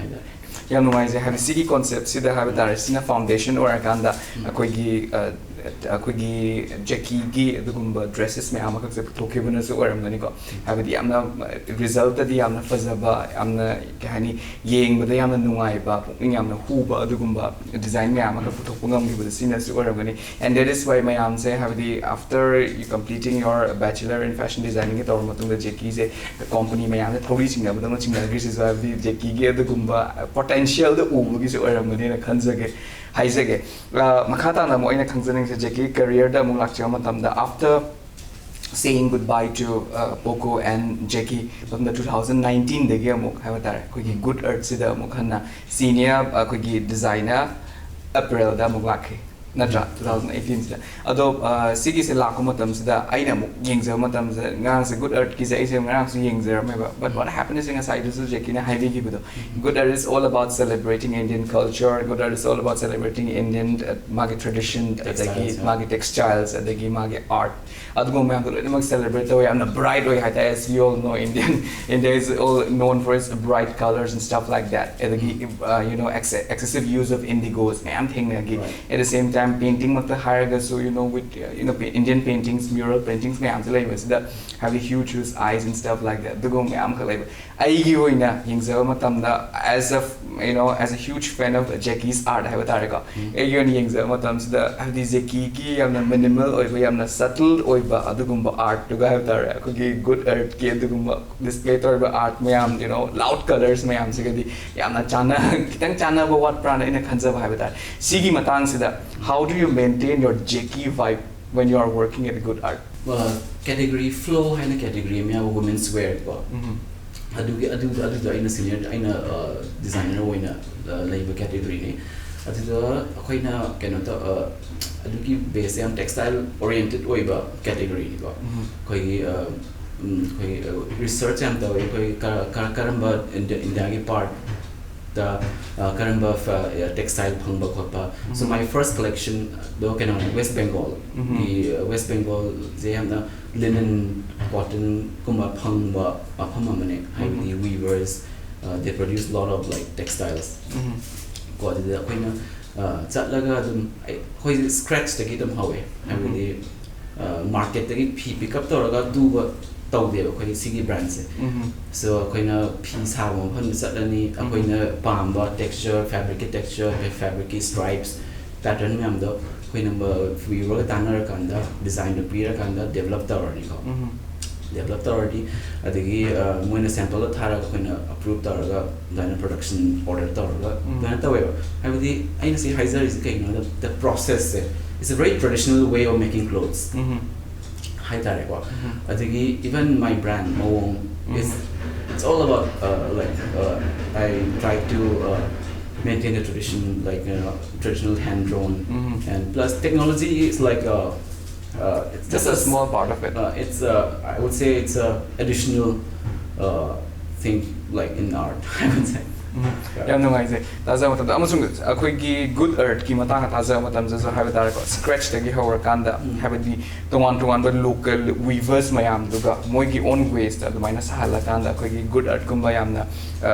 ꯍꯥꯏꯇꯥꯔꯦ꯫ ꯌꯥꯝ ꯅꯨꯡꯉꯥꯏꯖꯩ꯫ ꯍꯥꯏꯕꯗꯤ ꯁꯤꯒꯤ conceptꯁꯤꯗ ꯍꯥꯏꯕ ꯇꯥꯔꯦ, ꯁꯤꯅ foundation ꯑꯣꯏꯔꯀꯥꯟꯗ ꯑꯩꯈꯣꯏꯒꯤ ꯑꯩꯈꯣꯏꯒꯤ Jacquieꯒꯤ ꯑꯗꯨꯒꯨꯝꯕ dresses ꯃꯌꯥꯝ ꯑꯃꯈꯛꯁꯦ ꯄꯨꯊꯣꯛꯈꯤꯕꯅꯁꯨ ꯑꯣꯏꯔꯝꯒꯅꯤꯀꯣ꯫ ꯍꯥꯏꯕꯗꯤ ꯌꯥꯝꯅ resultꯇꯗꯤ ꯌꯥꯝꯅ ꯐꯖꯕ, ꯌꯥꯝꯅ ꯀꯩ ꯍꯥꯏꯅꯤ, ꯌꯦꯡꯕꯗ ꯌꯥꯝꯅ ꯅꯨꯡꯉꯥꯏꯕ, ꯄꯨꯛꯅꯤꯡ ꯌꯥꯝꯅ ꯍꯨꯕ ꯑꯗꯨꯒꯨꯝꯕ design ꯃꯌꯥꯝ ꯑꯃꯈꯛ ꯄꯨꯊꯣꯛꯄ ꯉꯝꯈꯤꯕꯗꯣ ꯁꯤꯅꯁꯨ ꯑꯣꯏꯔꯝꯒꯅꯤ꯫ And that is why ꯃꯌꯥꯝꯁꯦ ꯍꯥꯏꯕꯗꯤ after you completing your bachelor in fashion designingꯒ ꯇꯧꯔ ꯃꯇꯨꯡꯗ Jacquieꯁꯦ company ꯃꯌꯥꯝꯁꯦ ꯊꯧꯔꯤ ꯆꯤꯡꯅꯕꯗꯧꯅ ꯆꯤꯡꯅꯈ꯭ꯔꯤꯁꯤꯁꯨ ꯍꯥꯏꯕꯗꯤ Jacquieꯒꯤ ꯑꯗꯨꯒꯨꯝꯕ potentialꯗꯣ ꯎꯕꯒꯤꯁꯨ ꯑꯣꯏꯔꯝꯒꯅꯤꯅ ꯈꯟꯖꯒꯦ, ꯍꯥꯏꯖꯒꯦ꯫ ꯃꯈꯥ ꯇꯥꯅ ꯑꯃꯨꯛ ꯑꯩꯅ ꯈꯪꯖꯅꯤꯡꯉꯤꯁꯦ, Jacquie careerꯗ ꯑꯃꯨꯛ ꯂꯥꯛꯆꯕ ꯃꯇꯝꯗ, after saying goodbye to Poco and Jacquie, ꯃꯇꯨꯡꯗ two thousand nineteenꯗꯒꯤ ꯑꯃꯨꯛ ꯍꯥꯏꯕ ꯇꯥꯔꯦ, ꯑꯩꯈꯣꯏꯒꯤ Good Earthꯁꯤꯗ ꯑꯃꯨꯛ ꯍꯟꯅ senior ꯑꯩꯈꯣꯏꯒꯤ designer Apparelꯗ ꯑꯃꯨꯛ ꯂꯥꯛꯈꯤ꯫ ꯅꯠꯇ꯭ꯔꯥ? Two thousand eighteen ꯁꯤꯗ꯫ ꯑꯗꯣ ꯑ, ꯁꯤꯒꯤꯁꯦ ꯂꯥꯛꯄ ꯃꯇꯝꯁꯤꯗ ꯑꯩꯅ ꯑꯃꯨꯛ ꯌꯦꯡꯖꯕ ꯃꯇꯝꯁꯤꯗ, ꯉꯔꯥꯡꯁꯦ Good Earth ꯀꯤꯁꯦ ꯑꯩꯁꯦ ꯉꯔꯥꯡꯁꯨ ꯌꯦꯡꯖꯔꯝꯃꯦꯕ꯫ But what happened is, ꯉꯁꯥꯏꯗꯨꯁꯨ ꯖꯦꯀꯤꯅ ꯍꯥꯏꯕꯤꯈꯤꯕꯗꯣ, Good Earth is all about celebrating Indian culture, Good Earth is all about celebrating Indian, uh, ꯃꯥꯒꯤ tradition, ꯑꯗꯒꯤ textiles, ꯃꯥꯒꯤ textiles, ꯑꯗꯒꯤ ꯃꯥꯒꯤ art, ꯑꯗꯨꯒꯨꯝꯕ ꯃꯌꯥꯝꯗꯣ ꯂꯣꯏꯅꯃꯛ celebrate ꯇꯧꯋꯦ꯫ ꯌꯥꯝꯅ bright ꯑꯣꯏ ꯍꯥꯏꯇꯥꯔꯦ꯫ As we all know, Indian, India is all known for its bright colors and stuff like that. ꯑꯗꯒꯤ, uh, you know, ex-, excessive use of indigos ꯃꯌꯥꯝ ꯊꯦꯡꯅꯈꯤ꯫ Right. At the same time, painting ꯃꯛꯇ ꯍꯥꯏꯔꯒꯁꯨ, you know, with, uh, you know, pa-, Indian paintings, mural paintings ꯃꯌꯥꯝꯁꯦ ꯂꯩꯕꯁꯤꯗ, ꯍꯥꯏꯕꯗꯤ huge, huge eyes and stuff like that, ꯑꯗꯨꯒꯨꯝꯕ ꯃꯌꯥꯝ ꯑꯃꯈꯛ ꯂꯩꯕ꯫ ꯑꯩꯒꯤ ꯑꯣꯏꯅ ꯌꯦꯡꯖꯕ ꯃꯇꯝꯗ, as a, you know, as a huge fan of Jackie's art ꯍꯥꯏꯕ ꯇꯥꯔꯦꯀꯣ, ꯑꯩꯒꯤ ꯑꯣꯏꯅ ꯌꯦꯡꯖꯕ ꯃꯇꯝꯁꯤꯗ, ꯍꯥꯏꯕꯗꯤ ꯖꯦꯀꯤꯒꯤ ꯌꯥꯝꯅ minimal ꯑꯣꯏꯕ, ꯌꯥꯝꯅ subtle ꯑꯣꯏꯕ ꯑꯗꯨꯒꯨꯝꯕ artꯇꯨꯒ ꯍꯥꯏꯕ ꯇꯥꯔꯦ, ꯑꯩꯈꯣꯏꯒꯤ Good Earthꯀꯤ ꯑꯗꯨꯒꯨꯝꯕ display ꯇꯧꯔꯤꯕ art ꯃꯌꯥꯝ, you know, loud colours ꯃꯌꯥꯝꯁꯤꯒꯗꯤ ꯌꯥꯝꯅ ꯆꯥꯟꯅ-, ꯈꯤꯇꯪ ꯆꯥꯟꯅꯕ ꯋꯥꯠꯄ꯭ꯔꯥꯅ ꯑꯩꯅ ꯈꯟꯖꯕ ꯍꯥꯏꯕ ꯇꯥꯔꯦ꯫ ꯁꯤꯒꯤ ꯃꯇꯥꯡꯁꯤꯗ, how do you maintain your Jackie vibe when you are working at Good Art? Category Flow ꯍꯥꯏꯅ category ꯑꯃ ꯌꯥꯎꯕ, women's wear ꯀꯣ꯫ ꯑꯗꯨꯒꯤ, ꯑꯗꯨ, ꯑꯗꯨꯗ ꯑꯩꯅ senior, ꯑꯩꯅ, ꯑ, designer ꯑꯣꯏꯅ, ꯑ, ꯂꯩꯕ categoryꯅꯤ꯫ ꯑꯗꯨꯗ ꯑꯩꯈꯣꯏꯅ ꯀꯩꯅꯣ ꯇꯧ-, ꯑ, ꯑꯗꯨꯒꯤ base ꯌꯥꯝ textile oriented ꯑꯣꯏꯕ categoryꯅꯤꯀꯣ꯫ ꯑꯩꯈꯣꯏꯒꯤ, ꯑ, ꯎꯝ, ꯑꯩꯈꯣꯏ, ꯑ, research ꯌꯥꯝ ꯇꯧꯋꯤ꯫ ꯑꯩꯈꯣꯏ ꯀ-, ꯀ-, ꯀꯔꯝꯕ Indi-, Indiaꯒꯤ partꯇ, ꯑ, ꯀꯔꯝꯕ ꯐ-, textile ꯐꯪꯕ ꯈꯣꯠꯄ꯫ So my first collectionꯗꯣ ꯀꯩꯅꯣꯅꯦ, West Bengalꯒꯤ, ꯑ, West Bengalꯁꯦ ꯌꯥꯝꯅ linen, cottonꯒꯨꯝꯕ ꯐꯪꯕ ꯃꯐꯝ ꯑꯃꯅꯦ, ꯍꯥꯏꯕꯗꯤ weavers, uh, they produce lot of, like, textiles. ꯀꯣ, ꯑꯗꯨꯗ ꯑꯩꯈꯣꯏꯅ, uh, ꯆꯠꯂꯒ ꯑꯗꯨꯝ ꯑꯩ-, ꯑꯩꯈꯣꯏꯁꯦ scratchꯇꯒꯤ ꯑꯗꯨꯝ ꯍꯧꯋꯦ, ꯍꯥꯏꯕꯗꯤ, uh, marketꯇꯒꯤ ꯐꯤ pick up ꯇꯧꯔꯒ ꯇꯨꯕ ꯇꯧꯗꯦꯕ ꯑꯩꯈꯣꯏ ꯁꯤꯒꯤ brandꯁꯦ꯫ So ꯑꯩꯈꯣꯏꯅ ꯐꯤ ꯁꯥꯕ ꯃꯐꯝꯗ ꯆꯠꯂꯅꯤ, ꯑꯩꯈꯣꯏꯅ ꯄꯥꯝꯕ texture, fabricꯀꯤ texture, fabricꯀꯤ stripes, pattern ꯃꯌꯥꯝꯗꯣ ꯑꯩꯈꯣꯏꯅ ꯃ-, weaverꯒ ꯇꯥꯟꯅꯔꯀꯥꯟꯗ, designꯗꯣ ꯄꯤꯔꯀꯥꯟꯗ develop ꯇꯧꯔꯅꯤꯀꯣ꯫ Develop ꯇꯧꯔꯗꯤ, ꯑꯗꯒꯤ, ꯑ, ꯃꯣꯏꯅ sampleꯗꯣ ꯊꯥꯔꯒ ꯑꯩꯈꯣꯏꯅ approve ꯇꯧꯔꯒ ꯑꯗꯨꯃꯥꯏꯅ production order ꯇꯧꯔꯒ ꯑꯗꯨꯃꯥꯏꯅ ꯇꯧꯋꯦꯕ꯫ ꯍꯥꯏꯕꯗꯤ ꯑꯩꯅ ꯁꯤ ꯍꯥꯏꯖꯔꯤꯁꯦ ꯀꯩꯒꯤꯅꯣꯗ, the processꯁꯦ, it's a very traditional way of making clothes ꯍꯥꯏꯇꯥꯔꯦꯀꯣ꯫ ꯑꯗꯒꯤ even my brand ꯃꯑꯣꯡ, it's, it's all about, uh, like, uh, I try to, uh, maintain the tradition, like, you know, traditional hand drawn, Mhm. and plus technology is like a, uh, it's Just a small part of it. Uh, it's a, I would say it's a additional uh, thing, like, in art, I would say. ꯎꯝ, ꯌꯥꯝ ꯅꯨꯡꯉꯥꯏꯖꯩ ꯇꯥꯖꯕ ꯃꯇꯝꯗ꯫ ꯑꯃꯁꯨꯡ ꯑꯩꯈꯣꯏꯒꯤ ꯒꯨꯗ ꯑꯔꯠꯀꯤ ꯃꯇꯥꯡꯗ ꯇꯥꯖꯕ ꯃꯇꯝꯗꯁꯨ ꯍꯥꯏꯕ ꯇꯥꯔꯦꯀꯣ, ꯁ꯭ꯀ꯭ꯔꯦꯆꯇꯒꯤ ꯍꯧꯔꯀꯥꯟꯗ, ꯎꯝ. ꯍꯥꯏꯕꯗꯤ ꯇꯣꯉꯥꯟ ꯇꯣꯉꯥꯟꯕ ꯂꯣꯀꯦꯜ ꯋꯤꯚꯔꯁ ꯃꯌꯥꯝꯗꯨꯒ ꯃꯣꯏꯒꯤ ꯑꯣꯟ ꯋꯦꯁꯇ ꯑꯗꯨꯃꯥꯏꯅ ꯁꯥꯍꯜꯂꯀꯥꯟꯗ ꯑꯩꯈꯣꯏꯒꯤ ꯒꯨꯗ ꯑꯔꯠꯀꯨꯝꯕ ꯌꯥꯝꯅ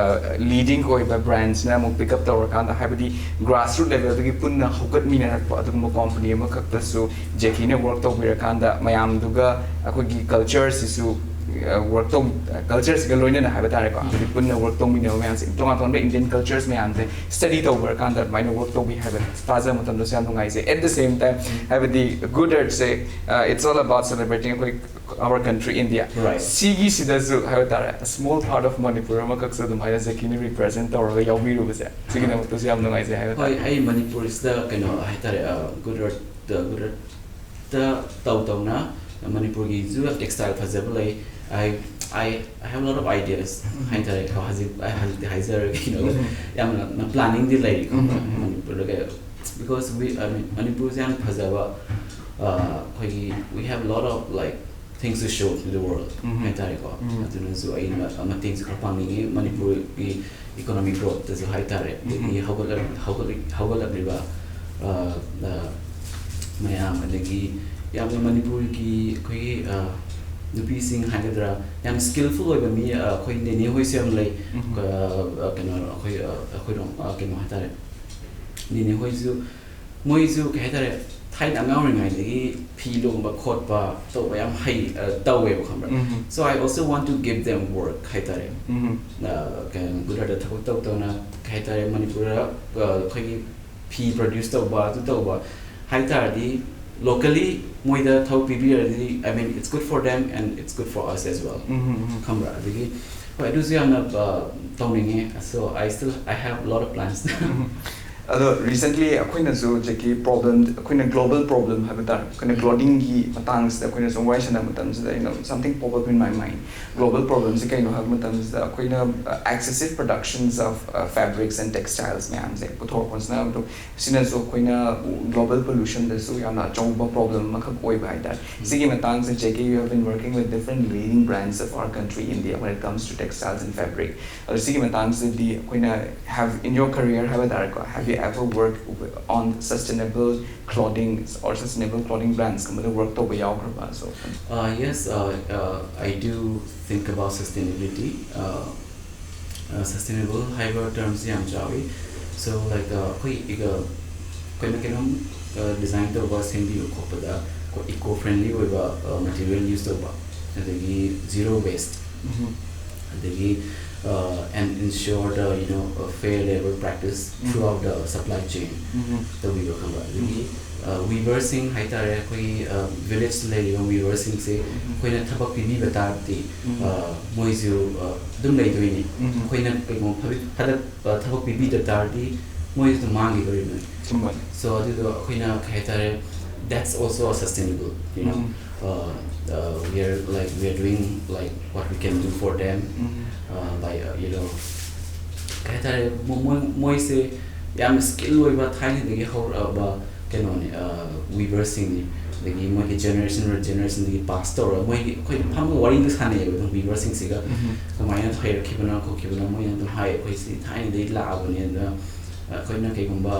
ꯂꯤꯗꯤꯡ ꯑꯣꯏꯕ ꯕ꯭ꯔꯥꯟꯁꯅ ꯑꯃꯨꯛ ꯄꯤꯛ ꯑꯞ ꯇꯧꯔꯀꯥꯟꯗ, ꯍꯥꯏꯕꯗꯤ ꯒ꯭ꯔꯥꯁ ꯔꯨꯠ ꯂꯦꯚꯦꯜꯗꯒꯤ ꯄꯨꯟꯅ ꯍꯧꯒꯠꯃꯤꯟꯅꯔꯛꯄ ꯑꯗꯨꯒꯨꯝꯕ ꯀꯣꯝꯄꯅꯤ ꯑꯃꯈꯛꯇꯁꯨ ꯖꯦꯀꯤꯅ ꯋꯔꯛ ꯇꯧꯕꯤꯔꯀꯥꯟꯗ ꯃꯌꯥꯝꯗꯨꯒ ꯑꯩꯈꯣꯏꯒꯤ ꯀꯜꯆꯔꯁꯤꯁꯨ ꯋꯔꯛ ꯇꯧ ꯀꯜꯆꯔꯁꯤꯒ ꯂꯣꯏꯅꯅ ꯍꯥꯏꯕ ꯇꯥꯔꯦꯀꯣ, ꯍꯥꯏꯕꯗꯤ ꯄꯨꯟꯅ ꯋꯔꯛ ꯇꯧꯃꯤꯟꯅꯕ ꯃꯌꯥꯝꯁꯦ, ꯇꯣꯉꯥꯟ ꯇꯣꯉꯥꯟꯕ ꯏꯟꯗꯤꯌꯟ ꯀꯜꯆꯔꯁ ꯃꯌꯥꯝꯁꯦ ꯁ꯭ꯇꯗꯤ ꯇꯧꯕ ꯀꯥꯟꯗ ꯑꯗꯨꯃꯥꯏꯅ ꯋꯔꯛ ꯇꯧꯕꯤ ꯍꯥꯏꯕ ꯇꯥꯖꯕ ꯃꯇꯝꯗꯁꯨ ꯌꯥꯝ ꯅꯨꯡꯉꯥꯏꯖꯩ꯫ At the same time, ꯍꯥꯏꯕꯗꯤ ꯒꯨꯗ ꯑꯔꯠꯁꯦ, it's all about celebrating ꯑꯩꯈꯣꯏ our country India. Right. ꯁꯤꯒꯤꯁꯤꯗꯁꯨ ꯍꯥꯏꯕ ꯇꯥꯔꯦ, a small part of Manipur ꯑꯃꯈꯛꯁꯨ ꯑꯗꯨꯃꯥꯏꯅ ꯖꯦꯀꯤꯅ ꯔꯤꯄ꯭ꯔꯖꯦꯟ ꯇꯧꯔꯒ ꯌꯥꯎꯕꯤꯔꯨꯕꯁꯦ, ꯁꯤꯒꯤꯗꯃꯛꯇꯁꯨ ꯌꯥꯝ ꯅꯨꯡꯉꯥꯏꯖꯩ ꯍꯥꯏꯕ ꯍꯣꯏ, ꯇꯥꯔꯦ꯫ ꯑꯩ ꯃꯅꯤꯄꯨꯔꯁꯤꯗ ꯀꯩꯅꯣ ꯍꯥꯏꯇꯥꯔꯦ, ꯒꯨꯗ ꯑꯔꯠ, ꯒꯨꯗ ꯑꯔꯠꯇ ꯇꯧ ꯇꯧꯅ ꯃꯅꯤꯄꯨꯔꯒꯤꯁꯨ ꯌꯥꯝ ꯇꯦꯛꯁꯇꯥꯏꯜ ꯐꯖꯕ ꯂꯩ꯫ I, I, I have a lot of ideas ꯍꯥꯏꯇꯥꯔꯦ꯫ ꯍꯧꯖꯤꯛ ꯑꯩ ꯍꯧꯖꯤꯛꯇꯤ ꯍꯥꯏꯖꯔꯒꯦ, you know, ꯌꯥꯝꯅ ꯄ꯭ꯂꯥꯅꯤꯡꯗꯤ ꯂꯩꯔꯤ ꯎꯝ, ꯎꯝ, ꯎꯝ. ꯃꯅꯤꯄꯨꯔꯗ ꯀꯩ, because we, I mean, ꯃꯅꯤꯄꯨꯔꯁꯦ ꯌꯥꯝ ꯐꯖꯕ, ꯑ, ꯑꯩꯈꯣꯏꯒꯤ, we have a lot of, like, things to show to the world ꯎꯝ. ꯍꯥꯏꯇꯥꯔꯦꯀꯣ꯫ ꯎꯝ. ꯑꯗꯨꯅꯁꯨ ꯑꯩꯅ ꯃꯇꯦꯡꯁꯨ ꯈꯔ ꯄꯥꯡꯅꯤꯡꯉꯤ ꯃꯅꯤꯄꯨꯔꯒꯤ ꯏꯀꯣꯅꯣꯃꯤꯛ ꯒ꯭ꯔꯣꯠꯇꯁꯨ ꯍꯥꯏꯇꯥꯔꯦ, ꯑꯗꯒꯤ ꯎꯝ. ꯍꯧꯒꯠꯂꯛ-, ꯍꯧꯒꯠꯂꯛ-, ꯍꯧꯒꯠꯂꯛꯂꯤꯕ, ꯑ, ꯑ, ꯃꯌꯥꯝ, ꯑꯗꯒꯤ ꯌꯥꯝꯅ ꯃꯅꯤꯄꯨꯔꯒꯤ ꯑꯩꯈꯣꯏꯒꯤ, ꯑ, ꯅꯨꯄꯤꯁꯤꯡ ꯍꯥꯏꯒꯗ꯭ꯔꯥ, ꯌꯥꯝ ꯁ꯭ꯀꯤꯜꯐꯨꯜ ꯑꯣꯏꯕ ꯃꯤ, ꯑ, ꯑꯩꯈꯣꯏ ꯅꯦꯅꯦ ꯍꯣꯏꯁꯨ ꯌꯥꯝ ꯂꯩ꯫ ꯎꯝ. ꯑ, ꯑ, ꯀꯩꯅꯣ, ꯑꯩꯈꯣꯏ, ꯑ, ꯑꯩꯈꯣꯏꯔꯣꯝ, ꯑ, ꯀꯩꯅꯣ ꯍꯥꯏꯇꯥꯔꯦ, ꯅꯦꯅꯦ ꯍꯣꯏꯁꯨ, ꯃꯣꯏꯁꯨ ꯀꯩ ꯍꯥꯏꯇꯥꯔꯦ, ꯊꯥꯏꯅ ꯑꯉꯥꯡ ꯑꯣꯏꯔꯤꯉꯩꯗꯒꯤ ꯐꯤ ꯂꯣꯟꯕ ꯈꯣꯠꯄ ꯇꯧꯕ ꯌꯥꯝ ꯍꯩ, ꯑ, ꯇꯧꯋꯦꯕ, ꯈꯪꯕ꯭ꯔꯥ? ꯎꯝ. So I also want to give them work ꯍꯥꯏꯇꯥꯔꯦ꯫ ꯎꯝ. ꯑ, ꯀꯩꯅꯣ, ꯒꯨꯗ ꯑꯔꯠꯇ ꯊꯕꯛ ꯇꯧ ꯇꯧꯅ, ꯀꯩ ꯍꯥꯏꯇꯥꯔꯦ, ꯃꯅꯤꯄꯨꯔꯗ, ꯑ, ꯑꯩꯈꯣꯏꯒꯤ ꯐꯤ ꯄ꯭ꯔꯗ꯭ꯌꯨꯁ ꯇꯧꯕ, ꯑꯗꯨ ꯇꯧꯕ ꯍꯥꯏꯇꯥꯔꯗꯤ, ꯂꯣꯀꯦꯜꯂꯤ ꯃꯣꯏꯗ ꯊꯕꯛ ꯄꯤꯕꯤꯔꯗꯤ, I mean, it's good for them and it's good for us as well. ꯎꯝ, ꯎꯝ, ꯎꯝ. ꯈꯪꯕ꯭ꯔꯥ? ꯑꯗꯒꯤ, ꯍꯣꯏ, ꯑꯗꯨꯁꯨ ꯌꯥꯝꯅ, ꯑ, ꯇꯧꯅꯤꯡꯉꯦ꯫ So I still, I have a lot of plans. ꯎꯝ. ꯑꯗꯣ recently ꯑꯩꯈꯣꯏꯅꯁꯨ ꯍꯧꯖꯤꯛꯀꯤ problem, ꯑꯩꯈꯣꯏꯅ global problem ꯍꯥꯏꯕ ꯇꯥꯔꯦ, ꯑꯩꯈꯣꯏꯅ clothingꯒꯤ ꯃꯇꯥꯡꯁꯤꯗ ꯑꯩꯈꯣꯏꯅ ꯁꯨꯝ ꯋꯥꯔꯤ ꯁꯥꯟꯅꯕ ꯃꯇꯝꯁꯤꯗ, you know, something pop up in my mind. Global problemꯁꯤ ꯀꯩꯅꯣ ꯍꯥꯏꯕ ꯃꯇꯝꯁꯤꯗ, ꯑꯩꯈꯣꯏꯅ excessive productions of fabrics and textiles ꯃꯌꯥꯝꯁꯦ ꯄꯨꯊꯣꯔꯛꯄꯁꯤꯅ ꯑꯗꯨꯝ ꯁꯤꯅꯁꯨ ꯑꯩꯈꯣꯏꯅ global pollutionꯗꯁꯨ ꯌꯥꯝꯅ ꯑꯆꯧꯕ problem ꯑꯃꯈꯛ ꯑꯣꯏꯕ ꯍꯥꯏꯇꯥꯔꯦ꯫ ꯁꯤꯒꯤ ꯃꯇꯥꯡꯁꯦ, J K, you have been working with different leading brands of our country, India, when it comes to textiles and fabric. ꯑꯗꯣ ꯁꯤꯒꯤ ꯃꯇꯥꯡꯁꯤꯗꯗꯤ ꯑꯩꯈꯣꯏꯅ have, in your career ꯍꯥꯏꯕ ꯇꯥꯔꯦꯀꯣ, have you ever worked on sustainable clothing or sustainable clothing brandsꯀꯨꯝꯕꯗ work ꯇꯧꯕ ꯌꯥꯎꯈ꯭ꯔꯕ? So, Uh, yes, uh, uh, I do think about sustainability. Uh, uh, sustainable ꯍꯥꯏꯕ termꯁꯤ ꯌꯥꯝ ꯆꯥꯎꯏ꯫ So, like, uh, ꯑꯩꯈꯣꯏ ꯏꯒ ꯑꯩꯈꯣꯏꯅ ꯀꯩꯅꯣꯝ design ꯇꯧꯕ, ꯁꯦꯝꯕꯤꯕ ꯈꯣꯠꯄꯗ ꯑꯩꯈꯣꯏ eco friendly ꯑꯣꯏꯕ material use ꯇꯧꯕ, ꯑꯗꯒꯤ zero waste, ꯑꯗꯒꯤ uh, and ensure the, you know, uh, fair labor practice throughout the supply chain ꯇꯧꯕꯤꯕ, ꯈꯪꯕ? ꯑꯗꯒꯤ weaverꯁꯤꯡ ꯍꯥꯏꯇꯥꯔꯦ, ꯑꯩꯈꯣꯏꯒꯤ villageꯇ ꯂꯩꯔꯤꯕ weaverꯁꯤꯡꯁꯦ ꯑꯩꯈꯣꯏꯅ ꯊꯕꯛ ꯄꯤꯕꯤꯕ ꯇꯥꯔꯗꯤ, uh, ꯃꯣꯏꯁꯨ uh, ꯑꯗꯨꯝ ꯂꯩꯗꯣꯏꯅꯤ꯫ ꯑꯩꯈꯣꯏꯅ ꯀꯩꯒꯨꯝꯕ ꯐꯕꯤ- ꯐꯗ- uh, ꯊꯕꯛ ꯄꯤꯕꯤꯗ ꯇꯥꯔꯗꯤ ꯃꯣꯏꯁꯨ ꯑꯗꯨꯝ ꯃꯥꯡꯈꯤꯗꯣꯔꯤꯕꯅꯤ꯫ ꯆꯨꯝꯕꯅꯤ꯫ So ꯑꯗꯨꯗꯣ ꯑꯩꯈꯣꯏꯅ ꯀꯩ ꯍꯥꯏꯇꯥꯔꯦ, that's also a sustainable, you know. Uh, uh, we are, like, we are doing, like, what we can do for them, uh, by, uh, you know, ꯀꯩ ꯍꯥꯏꯇꯥꯔꯦ, ꯃꯣ- ꯃꯣꯏ ꯃꯣꯏꯁꯦ ꯌꯥꯝꯅ skill ꯑꯣꯏꯕ, ꯊꯥꯏꯅꯗꯒꯤ ꯍꯧꯔꯛꯑꯕ ꯀꯩꯅꯣꯅꯦ, weaverꯁꯤꯡꯅꯤ꯫ ꯑꯗꯒꯤ ꯃꯣꯏꯒꯤ generation generation ꯗꯒꯤ pass ꯇꯧꯔꯒ, ꯃꯣꯏꯒꯤ ꯑꯩꯈꯣꯏ ꯐꯝꯃꯒ ꯋꯥꯔꯤꯒ ꯁꯥꯟꯅꯩꯌꯦꯕ ꯑꯗꯨꯝ weaverꯁꯤꯡꯁꯤꯒ, ꯀꯃꯥꯏꯅ ꯍꯩꯔꯛꯈꯤꯕꯅꯣ ꯈꯣꯠꯈꯤꯕꯅꯣ, ꯃꯣꯏꯅ ꯑꯗꯨꯝ ꯍꯥꯏ, "ꯑꯩꯈꯣꯏꯁꯤ ꯊꯥꯏꯅꯗꯒꯤ ꯂꯥꯛꯑꯕꯅꯦ, ꯑꯗꯨꯅ ꯑꯩꯈꯣꯏꯅ ꯀꯩꯒꯨꯝꯕ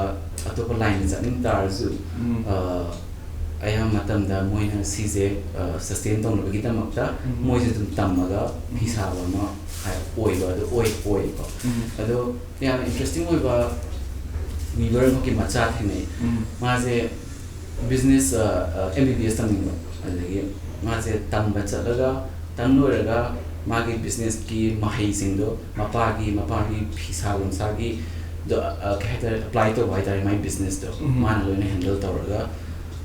ꯑꯇꯣꯞꯄ lineꯗ ꯆꯠꯅꯤꯡ ꯇꯥꯔꯁꯨ, ꯑꯌꯥꯝꯕ ꯃꯇꯝꯗ ꯃꯣꯏꯅ ꯁꯤꯁꯦ sustain ꯇꯧꯅꯕꯒꯤꯗꯃꯛꯇ ꯃꯣꯏꯁꯦ ꯑꯗꯨꯝ ꯇꯝꯃꯒ ꯐꯤ ꯁꯥꯕ ꯑꯃ ꯍꯥꯏ-, ꯑꯣꯏꯕ ꯑꯗꯨ ꯑꯣꯏ ꯑꯣꯏꯌꯦꯕ꯫ ꯑꯗꯣ ꯌꯥꯝꯅ interesting ꯑꯣꯏꯕ weaver ꯑꯃꯒꯤ ꯃꯆꯥ ꯊꯦꯡꯅꯩ꯫ ꯃꯥꯁꯦ business, ꯑ, ꯑ, M B B S ꯇꯝꯅꯤꯡꯕ, ꯑꯗꯨꯗꯒꯤ ꯃꯥꯁꯦ ꯇꯝꯕ ꯆꯠꯂꯒ, ꯇꯝ ꯂꯣꯏꯔꯒ ꯃꯥꯒꯤ businessꯀꯤ ꯃꯍꯩꯁꯤꯡꯗꯣ ꯃꯄꯥꯒꯤ, ꯃꯄꯥꯒꯤ ꯐꯤꯁꯥ ꯂꯣꯟꯁꯥꯒꯤ ꯗꯣ, ꯑ, ꯀꯩ ꯍꯥꯏꯇꯥꯔꯦ, apply ꯇꯧꯕ ꯍꯥꯏꯇꯥꯔꯦ, ꯃꯥꯏ businessꯇꯣ ꯃꯥꯅ ꯂꯣꯏꯅ handle ꯇꯧꯔꯒ,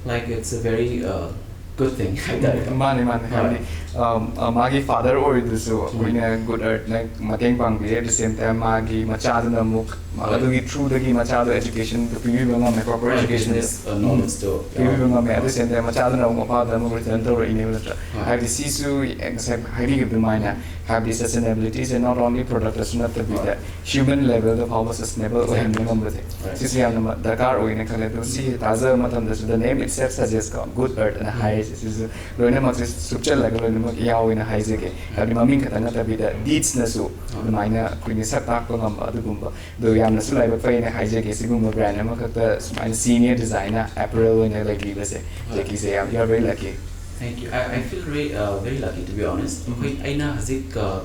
like, it's a very, uh, good thing ꯍꯥꯏꯇꯥꯔꯦꯀꯣ꯫ ꯃꯥꯅꯦ, ꯃꯥꯅꯦ꯫ ꯍꯣꯏ꯫ ꯍꯥꯏꯕꯗꯤ ꯃꯥꯒꯤ ꯐꯥꯗꯔ ꯑꯣꯏꯔꯤꯗꯨꯁꯨ ꯑꯩꯈꯣꯏꯅ ꯒꯨꯗ ꯑꯔꯠꯅ ꯃꯇꯦꯡ ꯄꯥꯡꯕꯤꯔꯦ꯫ ꯑꯦꯠ ꯗ ꯁꯦꯝ ꯇꯥꯏꯝ ꯃꯥꯒꯤ ꯃꯆꯥꯗꯨꯅ ꯑꯃꯨꯛ ꯑꯗꯨꯒꯤ ꯊ꯭ꯔꯨꯗꯒꯤ ꯃꯆꯥꯗꯣ ꯑꯦꯖꯨꯀꯦꯁꯟꯗꯣ ꯄꯤꯕꯤꯕ ꯉꯝꯃꯦ, ꯄ꯭ꯔꯣꯄꯔ ꯑꯦꯖꯨꯀꯦꯁꯟ ꯕꯤꯖꯤꯅꯦꯁ ꯅꯣꯂꯦꯖꯇꯣ ꯄꯤꯕꯤꯕ ꯉꯝꯃꯦ꯫ ꯑꯦꯠ ꯗ ꯁꯦꯝ ꯇꯥꯏꯝ ꯃꯆꯥꯗꯨꯅ ꯑꯃꯨꯛ ꯃꯄꯥꯗ ꯑꯃꯨꯛ ꯔꯤꯇꯔꯟ ꯇꯧꯔꯛꯏꯅꯦꯕ, ꯅꯠꯇ꯭ꯔꯥ? ꯍꯥꯏꯕꯗꯤ ꯁꯤꯁꯨ ꯉꯁꯥꯏ ꯍꯥꯏꯕꯤꯈꯤꯕ ꯑꯗꯨꯃꯥꯏꯅ, ꯍꯥꯏꯕꯗꯤ ꯁꯁꯇꯦꯅꯦꯕꯤꯂꯤꯇꯤꯁꯦ ꯅꯣꯠ ꯑꯣꯟꯂꯤ ꯄ꯭ꯔꯗꯛꯇꯁꯨ ꯅꯠꯇꯕꯤꯗ ꯍ꯭ꯌꯨꯃꯟ ꯂꯦꯚꯦꯜꯗ ꯐꯥꯎꯕ ꯁꯁꯇꯦꯅꯦꯕꯜ ꯑꯣꯏꯍꯟꯕ ꯉꯝꯕꯁꯦ ꯁꯤꯁꯦ ꯌꯥꯝꯅ ꯗꯔꯀꯥꯔ ꯑꯣꯏꯅ ꯈꯜꯂꯦ꯫ ꯑꯗꯣ ꯁꯤ ꯇꯥꯖꯕ ꯃꯇꯝꯗꯁꯨ the name itself suggests ꯀꯣ, ꯒꯨꯗ ꯑꯔꯠ ꯑꯅ ꯍꯥꯏꯔꯤꯁꯦ ꯁꯤꯁꯨ ꯂꯣꯏꯅꯃꯛꯁꯦ ꯁꯨꯞꯆꯜꯂꯒ ꯂꯣꯏꯅꯃꯛ ꯌꯥꯎꯋꯦꯅ ꯍꯥꯏꯖꯒꯦ꯫ ꯍꯥꯏꯕꯗꯤ ꯃꯃꯤꯡ ꯈꯛꯇꯪ ꯅꯠꯇꯕꯤꯗ ꯗꯤꯗꯁꯅꯁꯨ ꯑꯗꯨꯃꯥꯏꯅ ꯑꯩꯈꯣꯏꯅ ꯁꯛ ꯇꯥꯛꯄ ꯉꯝꯕ ꯑꯗꯨꯒꯨꯝꯕ꯫ ꯑꯗꯣ ꯌꯥꯝꯅꯁꯨ ꯂꯥꯏꯕꯛ ꯐꯩꯅ ꯍꯥꯏꯖꯒꯦ, ꯁꯤꯒꯨꯝꯕ ꯕ꯭ꯔꯥꯟ ꯑꯃꯈꯛꯇ ꯁꯨꯃꯥꯏꯅ ꯁꯤꯅꯤꯌꯔ ꯗꯤꯖꯥꯏꯅꯔ ꯑꯦꯄꯔꯦꯜ ꯑꯣꯏꯅ ꯂꯩꯕꯤꯕꯁꯦ꯫ ꯖꯦꯀꯤꯁꯦ ꯌꯥꯝ, you are very lucky꯫ Thank you. I, I feel very, uh, very lucky, to be honest. ꯑꯩꯈꯣꯏ ꯑꯩꯅ ꯍꯧꯖꯤꯛ, uh,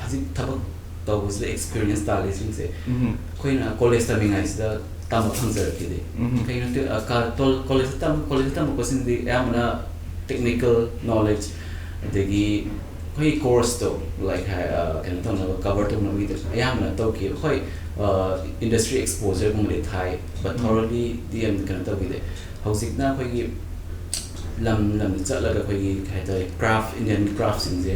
ꯍꯧꯖꯤꯛ ꯊꯕꯛ ꯇꯧꯕꯁꯤꯗ ꯑꯦꯛꯁꯄꯤꯔꯤꯌꯦꯟꯁ ꯇꯥꯜꯂꯤꯁꯤꯡꯁꯦ ꯑꯩꯈꯣꯏꯅ ꯀꯣꯂꯦꯖ ꯇꯝꯃꯤꯉꯩꯁꯤꯗ ꯇꯝꯕ ꯐꯪꯖꯔꯛꯈꯤꯗꯦ꯫ ꯀꯩꯒꯤꯅꯣ ꯍꯥꯏꯗꯤ, uh, ꯀꯣꯂꯦꯖꯇ ꯇꯝ ꯀꯣꯂꯦꯖꯇ ꯇꯝꯃꯛꯄꯁꯤꯡꯗꯤ ꯑꯌꯥꯝꯕꯅ ꯇꯦꯛꯅꯤꯀꯦꯜ ꯅꯣꯂꯦꯖ, ꯑꯗꯒꯤ ꯑꯩꯈꯣꯏꯒꯤ ꯀꯣꯔꯁꯇꯣ, ꯂꯥꯏꯛ, ꯀꯩꯅꯣ ꯇꯧꯅꯕ, ꯀꯕꯔ ꯇꯧꯅꯕꯒꯤꯗ ꯑꯌꯥꯝꯕꯅ ꯇꯧꯈꯤ꯫ ꯍꯣꯏ, ꯏꯟꯗꯁꯇ꯭ꯔꯤ ꯑꯦꯛꯁꯄꯣꯖꯔꯒꯨꯝꯕꯗꯤ ꯊꯥꯏ, ꯕꯠ ꯊꯣꯔꯣꯂꯤꯗꯤ ꯌꯥꯝ ꯀꯩꯅꯣ ꯇꯧꯈꯤꯗꯦ꯫ ꯍꯧꯖꯤꯛꯅ ꯑꯩꯈꯣꯏꯒꯤ ꯂꯝ ꯂꯝꯗ ꯆꯠꯂꯒ ꯑꯩꯈꯣꯏꯒꯤ ꯀꯩ ꯍꯥꯏꯇꯥꯔꯦ, ꯀ꯭ꯔꯥꯐ, ꯏꯟꯗꯤꯌꯟ ꯀ꯭ꯔꯥꯐꯁꯤꯡꯁꯦ,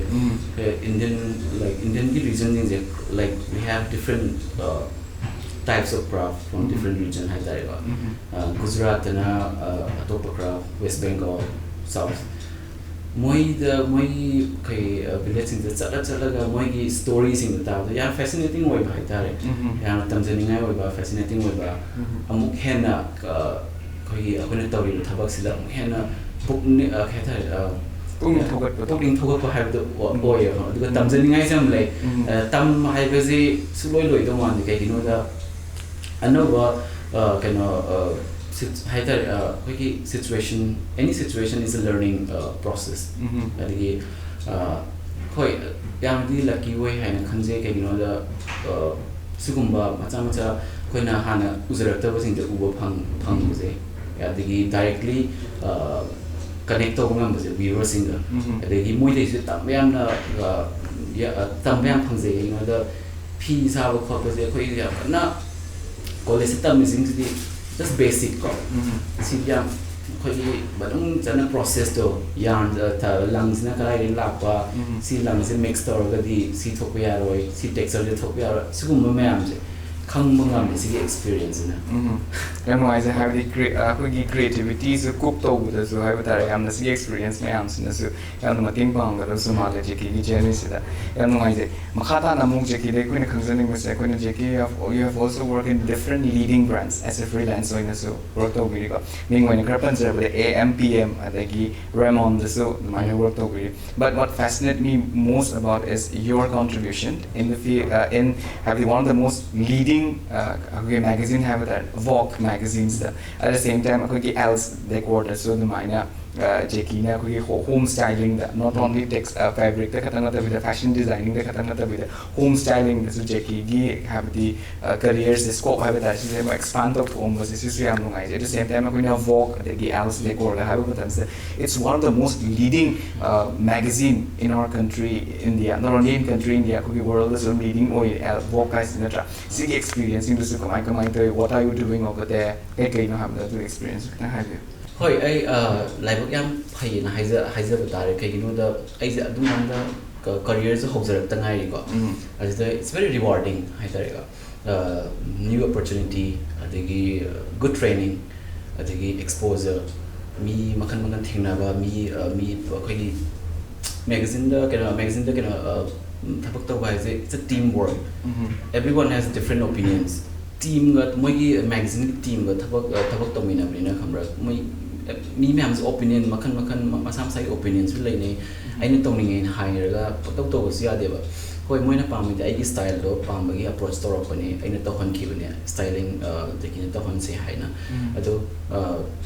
ꯏꯟꯗꯤꯌꯟ, ꯂꯥꯏꯛ, ꯏꯟꯗꯤꯌꯟꯒꯤ ꯔꯤꯖꯟꯁꯤꯡꯁꯦ, like, we have different types of craft from different region ꯍꯥꯏꯇꯥꯔꯦꯀꯣ꯫ ꯒꯨꯖꯔꯥꯠꯇꯅ ꯑꯇꯣꯞꯄ ꯀ꯭ꯔꯥꯐ, ꯋꯦꯁ ꯕꯦꯡꯒꯣꯜ, ꯁꯥꯎꯠ, ꯃꯣꯏꯗ, ꯃꯣꯏꯒꯤ ꯀꯩ, ꯚꯤꯂꯦꯖꯁꯤꯡꯗ ꯆꯠꯂ ꯆꯠꯂꯒ ꯃꯣꯏꯒꯤ ꯁ꯭ꯇꯣꯔꯤꯁꯤꯡꯗꯣ ꯇꯥꯕꯗ ꯌꯥꯝ ꯐꯦꯁꯤꯅꯦꯇꯤꯡ ꯑꯣꯏꯕ ꯍꯥꯏꯇꯥꯔꯦ꯫ ꯌꯥꯝꯅ ꯇꯝꯖꯅꯤꯡꯉꯥꯏ ꯑꯣꯏꯕ, ꯐꯦꯁꯤꯅꯦꯇꯤꯡ ꯑꯣꯏꯕ꯫ ꯑꯃꯨꯛ ꯍꯦꯟꯅ, ꯑ, ꯑꯩꯈꯣꯏꯒꯤ, ꯑꯩꯈꯣꯏꯅ ꯇꯧꯔꯤꯕ ꯊꯕꯛꯁꯤꯗ ꯑꯃꯨꯛ ꯍꯦꯟꯅ ꯄꯨꯛꯅꯤꯡ, ꯑ, ꯀꯩ ꯍꯥꯏꯇꯥꯔꯦ, ꯑ, ꯄꯨꯛꯅꯤꯡ ꯊꯧꯒꯠꯄꯗꯣ꯫ ꯄꯨꯛꯅꯤꯡ ꯊꯧꯒꯠꯄ ꯍꯥꯏꯕꯗꯣ ꯑꯣ-, ꯑꯣꯏꯌꯦꯕ꯫ ꯑꯗꯨꯒ ꯇꯝꯖꯅꯤꯡꯉꯥꯏꯁꯨ ꯌꯥꯝ ꯂꯩ꯫ ꯑ, ꯇꯝ ꯍꯥꯏꯕꯁꯤ ꯁꯨꯡꯂꯣꯏ ꯂꯣꯏꯗꯧ ꯃꯥꯟꯗꯦ꯫ ꯀꯩꯒꯤꯅꯣꯗ ꯑꯅꯧꯕ, ꯑ, ꯀꯩꯅꯣ, ꯑ, ꯁꯤꯠ-, ꯍꯥꯏꯇꯥꯔꯦ, ꯑ, ꯑꯩꯈꯣꯏꯒꯤ situation, any situation is a learning, ꯑ, process꯫ ꯑꯗꯒꯤ, ꯑ, ꯍꯣꯏ, ꯌꯥꯝꯅꯗꯤ ꯂꯛꯀꯤ ꯑꯣꯏ ꯍꯥꯏꯅ ꯈꯟꯖꯩ꯫ ꯀꯩꯒꯤꯅꯣꯗ, ꯑ, ꯁꯤꯒꯨꯝꯕ ꯃꯆꯥ ꯃꯆꯥ ꯑꯩꯈꯣꯏꯅ ꯍꯥꯟꯅ ꯎꯖꯔꯛꯇꯕꯁꯤꯡꯁꯦ ꯎꯕ ꯐꯪ-, ꯐꯪꯕꯁꯦ, ꯑꯗꯒꯤ ꯗꯥꯏꯔꯦꯛꯂꯤ, ꯑ, ꯀꯅꯦꯛ ꯇꯧꯕ ꯉꯝꯕꯁꯦ ꯚ꯭ꯌꯨꯋꯔꯁꯤꯡꯒ꯫ ꯑꯗꯒꯤ ꯃꯣꯏꯗꯩꯁꯨ ꯇꯝꯕ ꯌꯥꯝꯅ, ꯑ, ꯌꯥ-, ꯑ, ꯇꯝꯕ ꯌꯥꯝ ꯐꯪꯖꯩ꯫ ꯀꯩꯒꯤꯅꯣꯗ ꯐꯤ ꯁꯥꯕ ꯈꯣꯠꯄꯁꯦ ꯑꯩꯈꯣꯏ ꯌꯥꯝ ꯀꯟꯅ ꯀꯣꯂꯦꯖꯇ ꯇꯝꯃꯤꯁꯤꯡꯁꯤꯗꯤ just basic ꯀꯣ꯫ ꯁꯤꯗꯤ ꯌꯥꯝ ꯑꯩꯈꯣꯏꯒꯤ ꯃꯅꯨꯡ ꯆꯟꯅ ꯄ꯭ꯔꯣꯁꯦꯁꯇꯣ, ꯌꯥꯔꯟ ꯂꯪꯁꯤꯅ ꯀꯗꯥꯏꯗꯒꯤ ꯂꯥꯛꯄ, ꯎꯝ. ꯁꯤ ꯂꯪꯁꯦ ꯃꯤꯛꯁ ꯇꯧꯔꯒꯗꯤ ꯁꯤ ꯊꯣꯛꯄ ꯌꯥꯔꯣꯏ, ꯁꯤ ꯇꯦꯛꯁꯆꯔꯁꯦ ꯊꯣꯛꯄ ꯌꯥꯔꯣꯏ, ꯁꯤꯒꯨꯝꯕ ꯃꯌꯥꯝꯁꯦ ꯈꯪꯕ ꯉꯝꯃꯦ ꯁꯤꯒꯤ ꯑꯦꯛꯁꯄꯤꯔꯤꯌꯦꯟꯁꯁꯤꯅ꯫ ꯎꯝ. ꯌꯥꯝ ꯅꯨꯡꯉꯥꯏꯖꯩ꯫ ꯍꯥꯏꯕꯗꯤ ꯀ꯭ꯔꯤ- ꯑꯩꯈꯣꯏꯒꯤ ꯀ꯭ꯔꯤꯌꯦꯇꯤꯕꯤꯇꯤꯁꯨ ꯀꯨꯛ ꯇꯧꯕꯗꯁꯨ ꯍꯥꯏꯕ ꯇꯥꯔꯦ, ꯌꯥꯝꯅ ꯁꯤꯒꯤ ꯑꯦꯛꯁꯄꯤꯔꯤꯌꯦꯟꯁ ꯃꯌꯥꯝꯁꯤꯅꯁꯨ ꯌꯥꯝꯅ ꯃꯇꯦꯡ ꯄꯥꯡꯒꯗꯕꯁꯨ ꯃꯥꯜꯂꯦ ꯖꯦꯀꯤꯒꯤ ꯖꯔꯅꯤꯁꯤꯗ꯫ ꯌꯥꯝ ꯅꯨꯡꯉꯥꯏꯖꯩ꯫ ꯃꯈꯥ ꯇꯥꯅ ꯑꯃꯨꯛ ꯖꯦꯀꯤꯗ ꯑꯩꯈꯣꯏꯅ ꯈꯪꯖꯅꯤꯡꯕꯁꯦ, ꯑꯩꯈꯣꯏꯅ ꯖꯦꯀꯤ, you have also worked in different leading brands as a freelance ꯑꯣꯏꯅꯁꯨ ꯋꯔꯛ ꯇꯧꯕꯤꯔꯤꯀꯣ꯫ ꯃꯤꯡ ꯑꯣꯏꯅ ꯈꯔ ꯄꯟꯖꯔꯕꯗ A M P M ꯑꯗꯒꯤ ꯔꯦꯃꯣꯟꯗꯁꯨ ꯑꯗꯨꯃꯥꯏꯅ work ꯇꯧꯕꯤꯔꯤ꯫ But what fascinate me most about is your contribution in the field, uh, in, ꯍꯥꯏꯕꯗꯤ, one of the most leading, uh, ꯑꯩꯈꯣꯏꯒꯤ ꯃꯦꯒꯥꯖꯤꯟ ꯍꯥꯏꯕ ꯇꯥꯔꯦ, ꯚꯣꯒ ꯃꯦꯒꯥꯖꯤꯟꯁꯇ꯫ At the same time ꯑꯩꯈꯣꯏꯒꯤ ꯑꯦꯜꯁ ꯗꯦꯀꯣꯔꯗꯁꯨ ꯑꯗꯨꯃꯥꯏꯅ, uh, ꯖꯦꯀꯤꯅ ꯑꯩꯈꯣꯏꯒꯤ ꯍꯣꯝ ꯁ꯭ꯇꯥꯏꯂꯤꯡꯗ, not only text, uh, ꯐꯦꯕ꯭ꯔꯤꯛꯇ ꯈꯛꯇꯪ ꯅꯠꯇꯕꯤꯗ, ꯐꯦꯁꯟ ꯗꯤꯖꯥꯏꯅꯤꯡꯗ ꯈꯛꯇꯪ ꯅꯠꯇꯕꯤꯗ, ꯍꯣꯝ ꯁ꯭ꯇꯥꯏꯂꯤꯡꯗꯁꯨ ꯖꯦꯀꯤꯒꯤ, ꯍꯥꯏꯕꯗꯤ, ꯀꯔꯤꯌꯔꯁꯦ, ꯁ꯭ꯀꯣꯞ ꯍꯥꯏꯕ ꯇꯥꯔꯦ, ꯁꯤꯁꯦ ꯑꯃꯨꯛ ꯑꯦꯛꯁꯄꯥꯟ ꯇꯧꯊꯣꯛꯑꯝꯕꯁꯦ, ꯁꯤꯁꯨ ꯌꯥꯝ ꯅꯨꯡꯉꯥꯏꯖꯩ꯫ At the same time ꯑꯩꯈꯣꯏꯅ ꯚꯣꯒ ꯑꯗꯒꯤ ꯑꯦꯜꯁ ꯗꯦꯀꯣꯔꯒ ꯍꯥꯏꯕ ꯃꯇꯝꯁꯤꯗ, it's one of the most leading, uh, magazine in our country, India, not only in country India, ꯑꯩꯈꯣꯏꯒꯤ ꯋꯥꯔꯜꯗꯁꯨ ꯑꯗꯨꯝ ꯂꯤꯗꯤꯡ ꯑꯣꯏ ꯚꯣꯒ ꯍꯥꯏꯁꯤ, ꯅꯠꯇ꯭ꯔꯥ? ꯁꯤꯒꯤ ꯑꯦꯛꯁꯄꯤꯔꯤꯌꯦꯟꯁꯁꯤꯡꯗꯨꯁꯨ ꯀꯃꯥꯏ ꯀꯃꯥꯏꯅ ꯇꯧꯏ, what are you doing over there, ꯀꯩ ꯀꯩꯅꯣ ꯍꯥꯏꯕꯗꯣ ꯑꯗꯨ ꯑꯦꯛꯁꯄꯤꯔꯤꯌꯦꯟꯁ ꯈꯤꯇꯪ ꯍꯥꯏꯕꯤꯌꯨ꯫ ꯍꯣꯏ, ꯑꯩ, ꯑ, ꯂꯥꯏꯕꯛ ꯌꯥꯝ ꯐꯩꯌꯦꯅ ꯍꯥꯏꯖ- ꯍꯥꯏꯖꯕ ꯇꯥꯔꯦ꯫ ꯀꯩꯒꯤꯅꯣꯗ ꯑꯩꯁꯦ ꯑꯗꯨꯝꯀꯥꯟꯗ ꯀ- ꯀꯔꯤꯌꯔꯁꯦ ꯍꯧꯖꯔꯛꯇ ꯉꯥꯏꯔꯤꯀꯣ꯫ ꯎꯝ. ꯑꯗꯨꯗ it's very rewarding ꯍꯥꯏꯇꯥꯔꯦꯀꯣ꯫ ꯅ꯭ꯌꯨ ꯑꯣꯄꯣꯔꯆꯨꯅꯤꯇꯤ, ꯑꯗꯒꯤ ꯒꯨꯗ ꯇ꯭ꯔꯦꯅꯤꯡ, ꯑꯗꯒꯤ ꯑꯦꯛꯁꯄꯣꯖꯔ, ꯃꯤ ꯃꯈꯜ ꯃꯈꯜ ꯊꯦꯡꯅꯕ, ꯃꯤ, ꯑ, ꯃꯤ ꯑꯩꯈꯣꯏꯒꯤ ꯃꯦꯒꯥꯖꯤꯟꯗ ꯀꯩꯅꯣ, ꯃꯦꯒꯥꯖꯤꯟꯗ ꯀꯩꯅꯣ, ꯑ, ꯊꯕꯛ ꯇꯧꯕ ꯍꯥꯏꯁꯦ, it's a team work. Um. Everyone has different opinions. ꯇꯤꯝꯒ, ꯃꯣꯏꯒꯤ ꯃꯦꯒꯥꯖꯤꯟꯒꯤ ꯇꯤꯝꯒ ꯊꯕꯛ, ꯑ, ꯊꯕꯛ ꯇꯧꯃꯤꯟꯅꯕꯅꯤꯅ, ꯈꯪꯕ꯭ꯔꯥ, ꯃꯣꯏ, ꯑ, ꯃꯤ ꯃꯌꯥꯝꯁꯦ ꯑꯣꯄꯤꯅꯤꯌꯟ ꯃꯈꯜ ꯃꯈꯜ, ꯃ- ꯃꯁꯥ ꯃꯁꯥꯒꯤ ꯑꯣꯄꯤꯅꯤꯌꯟꯁꯨ ꯂꯩꯅꯩ꯫ ꯑꯩꯅ ꯇꯧꯅꯤꯡꯉꯦꯅ ꯍꯥꯏꯔꯒ ꯄꯪꯇꯧ ꯇꯧꯕꯁꯨ ꯌꯥꯗꯦꯕ꯫ ꯍꯣꯏ, ꯃꯣꯏꯅ ꯄꯥꯝꯃꯤꯗꯤ ꯑꯩꯒꯤ ꯁ꯭ꯇꯥꯏꯜꯗꯣ ꯄꯥꯝꯕꯒꯤ ꯑꯦꯄ꯭ꯔꯣꯆ ꯇꯧꯔꯛꯄꯅꯦ, ꯑꯩꯅ ꯇꯧꯍꯟꯈꯤꯕꯅꯦ, ꯁ꯭ꯇꯥꯏꯂꯤꯡ, ꯑ, ꯖꯦꯀꯤꯅ ꯇꯧꯍꯟꯁꯦ ꯍꯥꯏꯅ꯫ ꯎꯝ. ꯑꯗꯣ, ꯑ,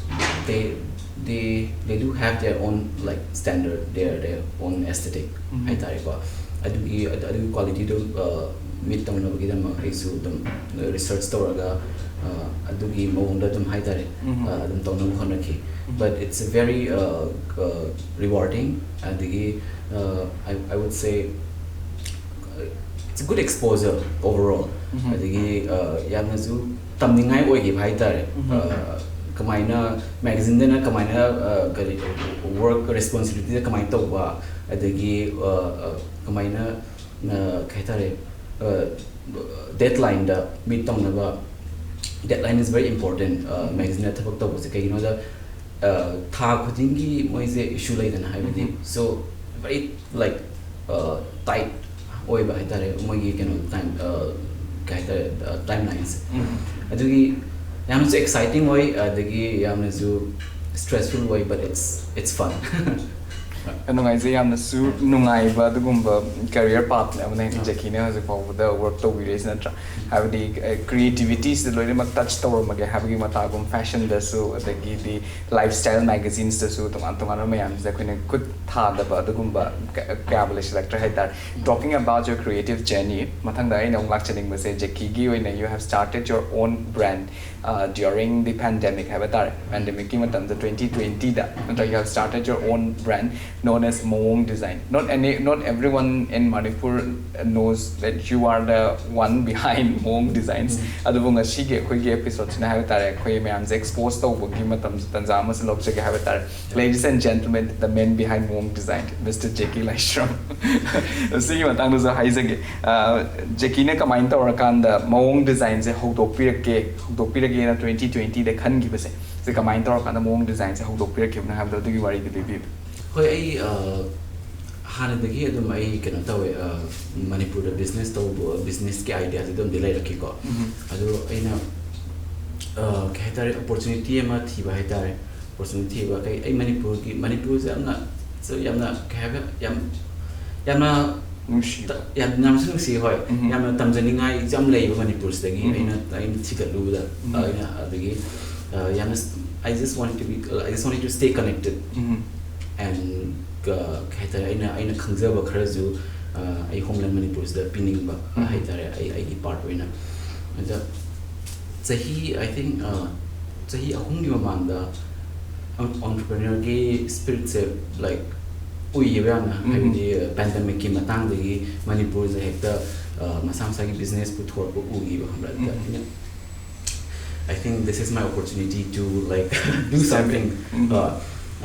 they, they, they do have their own, like, standard, their, their own aesthetic ꯎꯝ. ꯍꯥꯏꯇꯥꯔꯦꯀꯣ꯫ ꯑꯗꯨꯒꯤ, ꯑꯗꯨ- ꯑꯗꯨꯒꯤ ꯀ꯭ꯋꯥꯂꯤꯇꯤꯗꯣ, ꯑ, ꯃꯤꯠ ꯇꯧꯅꯕꯒꯤꯗꯃꯛ ꯑꯩꯁꯨ ꯑꯗꯨꯝ ꯔꯤꯁꯔꯆ ꯇꯧꯔꯒ, ꯑ, ꯑꯗꯨꯒꯤ ꯃꯑꯣꯡꯗ ꯑꯗꯨꯝ ꯍꯥꯏꯇꯥꯔꯦ, ꯎꯝ. ꯑ, ꯑꯗꯨꯝ ꯇꯧꯅꯕ ꯍꯣꯠꯅꯈꯤ꯫ ꯎꯝ. But it's a very, uh, uh, rewarding, ꯑꯗꯒꯤ, uh, I, I would say, uh, it's a good exposure overall. ꯎꯝ. ꯑꯗꯒꯤ, uh, ꯌꯥꯝꯅꯁꯨ ꯇꯝꯅꯤꯡꯉꯥꯏ ꯑꯣꯏꯈꯤꯕ ꯍꯥꯏꯇꯥꯔꯦ꯫ ꯎꯝ. Uh, ꯀꯃꯥꯏꯅ ꯃꯦꯒꯥꯖꯤꯟꯗꯅ ꯀꯃꯥꯏꯅ ꯑ, ꯀꯔꯤ ꯋꯥꯔꯛ ꯔꯦꯁꯄꯣꯟꯁꯤꯕꯤꯂꯤꯇꯤꯗ ꯀꯃꯥꯏꯅ ꯇꯧꯕ, ꯑꯗꯒꯤ ꯑ, ꯑ, ꯀꯃꯥꯏꯅ ꯑ, ꯀꯩ ꯍꯥꯏꯇꯥꯔꯦ, ꯗꯦꯠꯂꯥꯏꯟꯗ ꯃꯤꯠ ꯇꯧꯅꯕ. Deadline is very important ꯃꯦꯒꯥꯖꯤꯟꯗ ꯊꯕꯛ ꯇꯧꯕꯁꯦ. ꯀꯩꯒꯤꯅꯣꯗ ꯑ, ꯊꯥ ꯈꯨꯗꯤꯡꯒꯤ ꯃꯣꯏꯁꯦ ꯏꯁꯨ ꯂꯩꯗꯅ, ꯍꯥꯏꯕꯗꯤ. So very, like, tight ꯑꯣꯏꯕ ꯍꯥꯏꯇꯥꯔꯦ ꯃꯣꯏꯒꯤ ꯀꯩꯅꯣ ꯇꯥꯏꯝ, ꯀꯩ ꯍꯥꯏꯇꯥꯔꯦ, ꯇꯥꯏꯝ ꯂꯥꯏꯟꯁꯦ. ꯑꯗꯨꯒꯤ ꯌꯥꯝꯅꯁꯨ ꯑꯦꯛꯁꯥꯏꯇꯤꯡ ꯑꯣꯏ, ꯑꯗꯒꯤ ꯌꯥꯝꯅꯁꯨ ꯁ꯭ꯇ꯭ꯔꯦꯁꯐꯨꯜ ꯑꯣꯏ, but it's it's fun. ꯌꯥꯝ ꯅꯨꯡꯉꯥꯏꯖꯩ꯫ ꯌꯥꯝꯅꯁꯨ ꯅꯨꯡꯉꯥꯏꯕ ꯑꯗꯨꯒꯨꯝꯕ ꯀꯦꯔꯤꯌꯔ ꯄꯥꯊꯅꯦ ꯑꯃꯅ ꯖꯦꯀꯤꯅ ꯍꯧꯖꯤꯛ ꯐꯥꯎꯕꯗ ꯋꯔꯛ ꯇꯧꯕꯤꯔꯛꯏꯁꯤ ꯅꯠꯇ꯭ꯔꯥ? ꯍꯥꯏꯕꯗꯤ ꯀ꯭ꯔꯤꯌꯦꯇꯤꯕꯤꯇꯤꯁꯤꯗ ꯂꯣꯏꯅꯃꯛ ꯇꯆ ꯇꯧꯔꯝꯃꯒꯦ ꯍꯥꯏꯕꯒꯤ ꯃꯇꯥꯒꯨꯝ, ꯐꯦꯁꯟꯗꯁꯨ, ꯑꯗꯒꯤꯗꯤ ꯂꯥꯏꯐ ꯁ꯭ꯇꯥꯏꯜ ꯃꯦꯒꯥꯖꯤꯟꯁꯇꯁꯨ, ꯇꯣꯉꯥꯟ ꯇꯣꯉꯥꯟꯕ ꯃꯌꯥꯝꯁꯤꯗ ꯑꯩꯈꯣꯏꯅ ꯈꯨꯠ ꯊꯥꯗꯕ ꯑꯗꯨꯒꯨꯝꯕ ꯀ- ꯀꯌꯥꯕꯨ ꯂꯩꯁꯤꯜꯂꯛꯇ꯭ꯔꯦ ꯍꯥꯏꯇꯥꯔꯦ. Talking about your creative journey, ꯃꯊꯪꯗ ꯑꯩꯅ ꯑꯃꯨꯛ ꯂꯥꯛꯆꯅꯤꯡꯕꯁꯦ, ꯖꯦꯀꯤꯒꯤ ꯑꯣꯏꯅ you have started your own brand during the pandemic ꯍꯥꯏꯕ ꯇꯥꯔꯦ. ꯄꯦꯟꯗꯦꯃꯤꯛꯀꯤ ꯃꯇꯝꯗ, twenty twentyꯗ, ꯅꯠꯇ꯭ꯔꯒ you have started your own brand known as Mawong Design. Not any, not everyone in Manipur knows that you are the one behind Mawong Designs. ꯑꯗꯨꯕꯨ ꯉꯁꯤꯒꯤ ꯑꯩꯈꯣꯏꯒꯤ ꯑꯦꯄꯤꯁꯣꯗꯁꯤꯅ ꯍꯥꯏꯕ ꯇꯥꯔꯦ, ꯑꯩꯈꯣꯏ ꯃꯌꯥꯝꯁꯦ ꯑꯦꯛꯁꯄꯣꯖ ꯇꯧꯕꯒꯤ ꯃꯇꯝꯁꯦ, ꯇꯥꯟꯖꯥ ꯑꯃꯁꯨ ꯂꯧꯖꯒꯦ ꯍꯥꯏꯕ ꯇꯥꯔꯦ. Ladies and gentlemen, the man behind Mawong Design, Mister Jackie Laishram. ꯁꯤꯒꯤ ꯃꯇꯥꯡꯗꯁꯨ ꯍꯥꯏꯖꯒꯦ. ꯖꯦꯀꯤꯅ ꯀꯃꯥꯏꯅ ꯇꯧꯔꯀꯥꯟꯗ ꯃꯑꯣꯡ ꯗꯤꯖꯥꯏꯟꯁꯦ ꯍꯧꯗꯣꯛꯄꯤꯔꯛꯀꯦ, ꯍꯧꯗꯣꯛꯄꯤꯔꯒꯦꯅ twenty twentyꯗ ꯈꯟꯈꯤꯕꯁꯦ, ꯁꯤ ꯀꯃꯥꯏꯅ ꯇꯧꯔꯀꯥꯟꯗ ꯃꯑꯣꯡ ꯗꯤꯖꯥꯏꯟꯁꯦ ꯍꯧꯗꯣꯛꯄꯤꯔꯛꯈꯤꯕꯅꯣ ꯍꯥꯏꯕꯗꯣ, ꯑꯗꯨꯒꯤ ꯋꯥꯔꯤꯗꯨ ꯂꯤꯕꯤꯌꯨ. ꯍꯣꯏ, ꯑꯩ ꯑ, ꯍꯥꯟꯅꯗꯒꯤ ꯑꯗꯨꯝ ꯑꯩ ꯀꯩꯅꯣ ꯇꯧꯋꯦ, ꯑ, ꯃꯅꯤꯄꯨꯔꯗ ꯕꯤꯖꯤꯅꯦꯁ ꯇꯧꯕ, ꯕꯤꯖꯤꯅꯦꯁꯀꯤ ꯑꯥꯏꯗꯤꯌꯥꯁꯦ ꯑꯗꯨꯝꯗꯤ ꯂꯩꯔꯛꯈꯤꯀꯣ. ꯑꯗꯣ ꯑꯩꯅ ꯑ, ꯀꯩ ꯍꯥꯏꯇꯥꯔꯦ, ꯑꯣꯄꯣꯔꯆꯨꯅꯤꯇꯤ ꯑꯃ ꯊꯤꯕ ꯍꯥꯏꯇꯥꯔꯦ. ꯑꯣꯄꯣꯔꯆꯨꯅꯤꯇꯤ ꯊꯤꯕ, ꯀꯩ, ꯑꯩ ꯃꯅꯤꯄꯨꯔꯒꯤ, ꯃꯅꯤꯄꯨꯔꯁꯦ ꯌꯥꯝꯅ, ꯌꯥꯝꯅ ꯀꯩ ꯍꯥꯏꯕ, ꯌꯥꯝ, ꯌꯥꯝꯅ ꯅꯨꯡꯁꯤꯕ. ꯇ- ꯌꯥꯝ, ꯌꯥꯝꯅꯁꯨ ꯅꯨꯡꯁꯤ, ꯍꯣꯏ. ꯎꯝ. ꯌꯥꯝꯅ ꯇꯝꯖꯅꯤꯡꯉꯥꯏ ꯌꯥꯝ ꯂꯩꯌꯦꯕ ꯃꯅꯤꯄꯨꯔꯁꯤꯗꯒꯤ. ꯎꯝ. ꯑꯩꯅ, ꯑꯩꯅ ꯊꯤꯒꯠꯂꯨꯕꯗ, ꯎꯝ. ꯑꯩꯅ ꯑꯗꯒꯤ ꯑ, ꯌꯥꯝꯅ, I just wanted to be, I just wanted to stay connected. Um. And ꯀ- ꯀꯩ ꯍꯥꯏꯇꯥꯔꯦ, ꯑꯩꯅ, ꯑꯩꯅ ꯈꯪꯖꯕ ꯈꯔꯁꯨ ꯑ, ꯑꯩ ꯍꯣꯝꯂꯦꯟ ꯃꯅꯤꯄꯨꯔꯁꯤꯗ ꯄꯤꯅꯤꯡꯕ ꯎꯝ. ꯍꯥꯏꯇꯥꯔꯦ, ꯑꯩ, ꯑꯩꯒꯤ ꯄꯥꯔꯠ ꯑꯣꯏꯅ. ꯑꯗ ꯆꯍꯤ, I think, ꯑ, ꯆꯍꯤ ꯑꯍꯨꯝꯒꯤ ꯃꯃꯥꯡꯗ ꯑꯣꯟꯇꯔꯄ꯭ꯔꯤꯅꯔꯒꯤ ꯁ꯭ꯄꯤꯔꯤꯠꯁꯦ, ꯂꯥꯏꯛ, ꯎꯏꯌꯦꯕ ꯌꯥꯝꯅ. ꯎꯝ. ꯍꯥꯏꯕꯗꯤ ꯄꯦꯟꯗꯦꯃꯤꯛꯀꯤ ꯃꯇꯥꯡꯗꯒꯤ ꯃꯅꯤꯄꯨꯔꯁꯦ ꯍꯦꯛꯇ ꯑ, ꯃꯁꯥ ꯃꯁꯥꯒꯤ ꯕꯤꯖꯤꯅꯦꯁ ꯄꯨꯊꯣꯔꯛꯄ ꯎꯈꯤꯕ, ꯈꯪꯕ꯭ꯔꯥ? ꯑꯗꯨꯗ ꯎꯝ. ꯑꯩꯅ I think this is my opportunity to, like, do Step something in. Mhm. uh,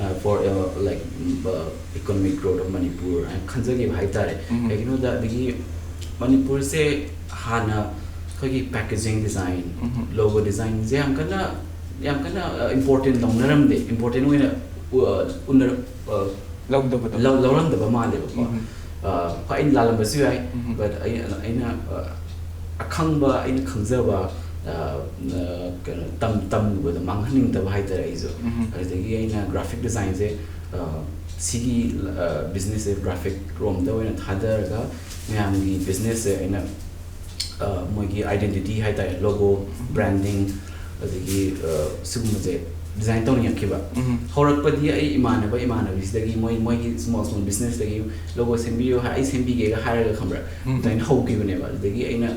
uh, for uh, like mm, uh, economic growth of Manipur ꯍꯥꯏꯅ ꯈꯟꯖꯈꯤꯕ ꯍꯥꯏꯇꯥꯔꯦ꯫ Mhm. ꯀꯩꯒꯤꯅꯣꯗ ꯑꯗꯒꯤ ꯃꯅꯤꯄꯨꯔꯁꯦ ꯍꯥꯟꯅ ꯑꯩꯈꯣꯏꯒꯤ packaging design, Mhm. logo designꯁꯦ ꯌꯥꯝ ꯀꯟꯅ ꯌꯥꯝ ꯀꯟꯅ important ꯂꯧꯅꯔꯝꯗꯦ, important ꯑꯣꯏꯅ uh, ꯎꯅ- uh, ꯂꯧꯗꯕꯗꯣ ꯂꯧ- ꯂꯧꯔꯝꯗꯕ ꯃꯥꯜꯂꯦꯕꯀꯣ꯫ Mhm. Uh, ꯍꯣꯏ, ꯑꯩꯅ ꯂꯥꯜꯂꯝꯕꯁꯨ ꯌꯥꯏ, Mhm. but ꯑꯩ ꯑꯩꯅ uh, ꯑꯈꯪꯕ, ꯑꯩꯅ ꯈꯪꯖꯕ uh, uh, ꯀꯩꯅꯣ ꯇꯝ ꯇꯝꯂꯨꯕꯗ ꯃꯥꯡꯍꯟꯅꯤꯡꯗꯕ ꯍꯥꯏꯇꯥꯔꯦ ꯑꯩꯁꯨ꯫ Mhm. ꯑꯗꯨꯗꯒꯤ ꯑꯩꯅ graphic designꯁꯦ uh, ꯁꯤꯒꯤ uh, businessꯁꯦ graphic ꯔꯣꯝꯗ ꯑꯣꯏꯅ ꯊꯥꯗꯔꯒ ꯃꯌꯥꯝꯒꯤ businessꯁꯦ ꯑꯩꯅ uh, ꯃꯣꯏꯒꯤ identity ꯍꯥꯏꯇꯥꯔꯦ, logo, branding, ꯑꯗꯒꯤ uh, ꯁꯤꯒꯨꯝꯕꯁꯦ design ꯇꯧꯅꯤꯡꯉꯛꯈꯤꯕ꯫ Mhm. ꯍꯧꯔꯛꯄꯗꯤ ꯑꯩ ꯏꯃꯥꯟꯅꯕ ꯏꯃꯥꯟꯅꯕꯤꯁꯤꯗꯒꯤ ꯃꯣꯏ ꯃꯣꯏꯒꯤ small small businessꯇꯒꯤ logo ꯁꯦꯝꯕꯤꯌꯨ ꯍꯥꯏ, ꯑꯩ ꯁꯦꯝꯕꯤꯒꯦꯒ ꯍꯥꯏꯔꯒ, ꯈꯪꯕ꯭ꯔꯥ, Mhm. ꯑꯗꯨꯃꯥꯏꯅ ꯍꯧꯈꯤꯕꯅꯦꯕ꯫ ꯑꯗꯨꯗꯒꯤ ꯑꯩꯅ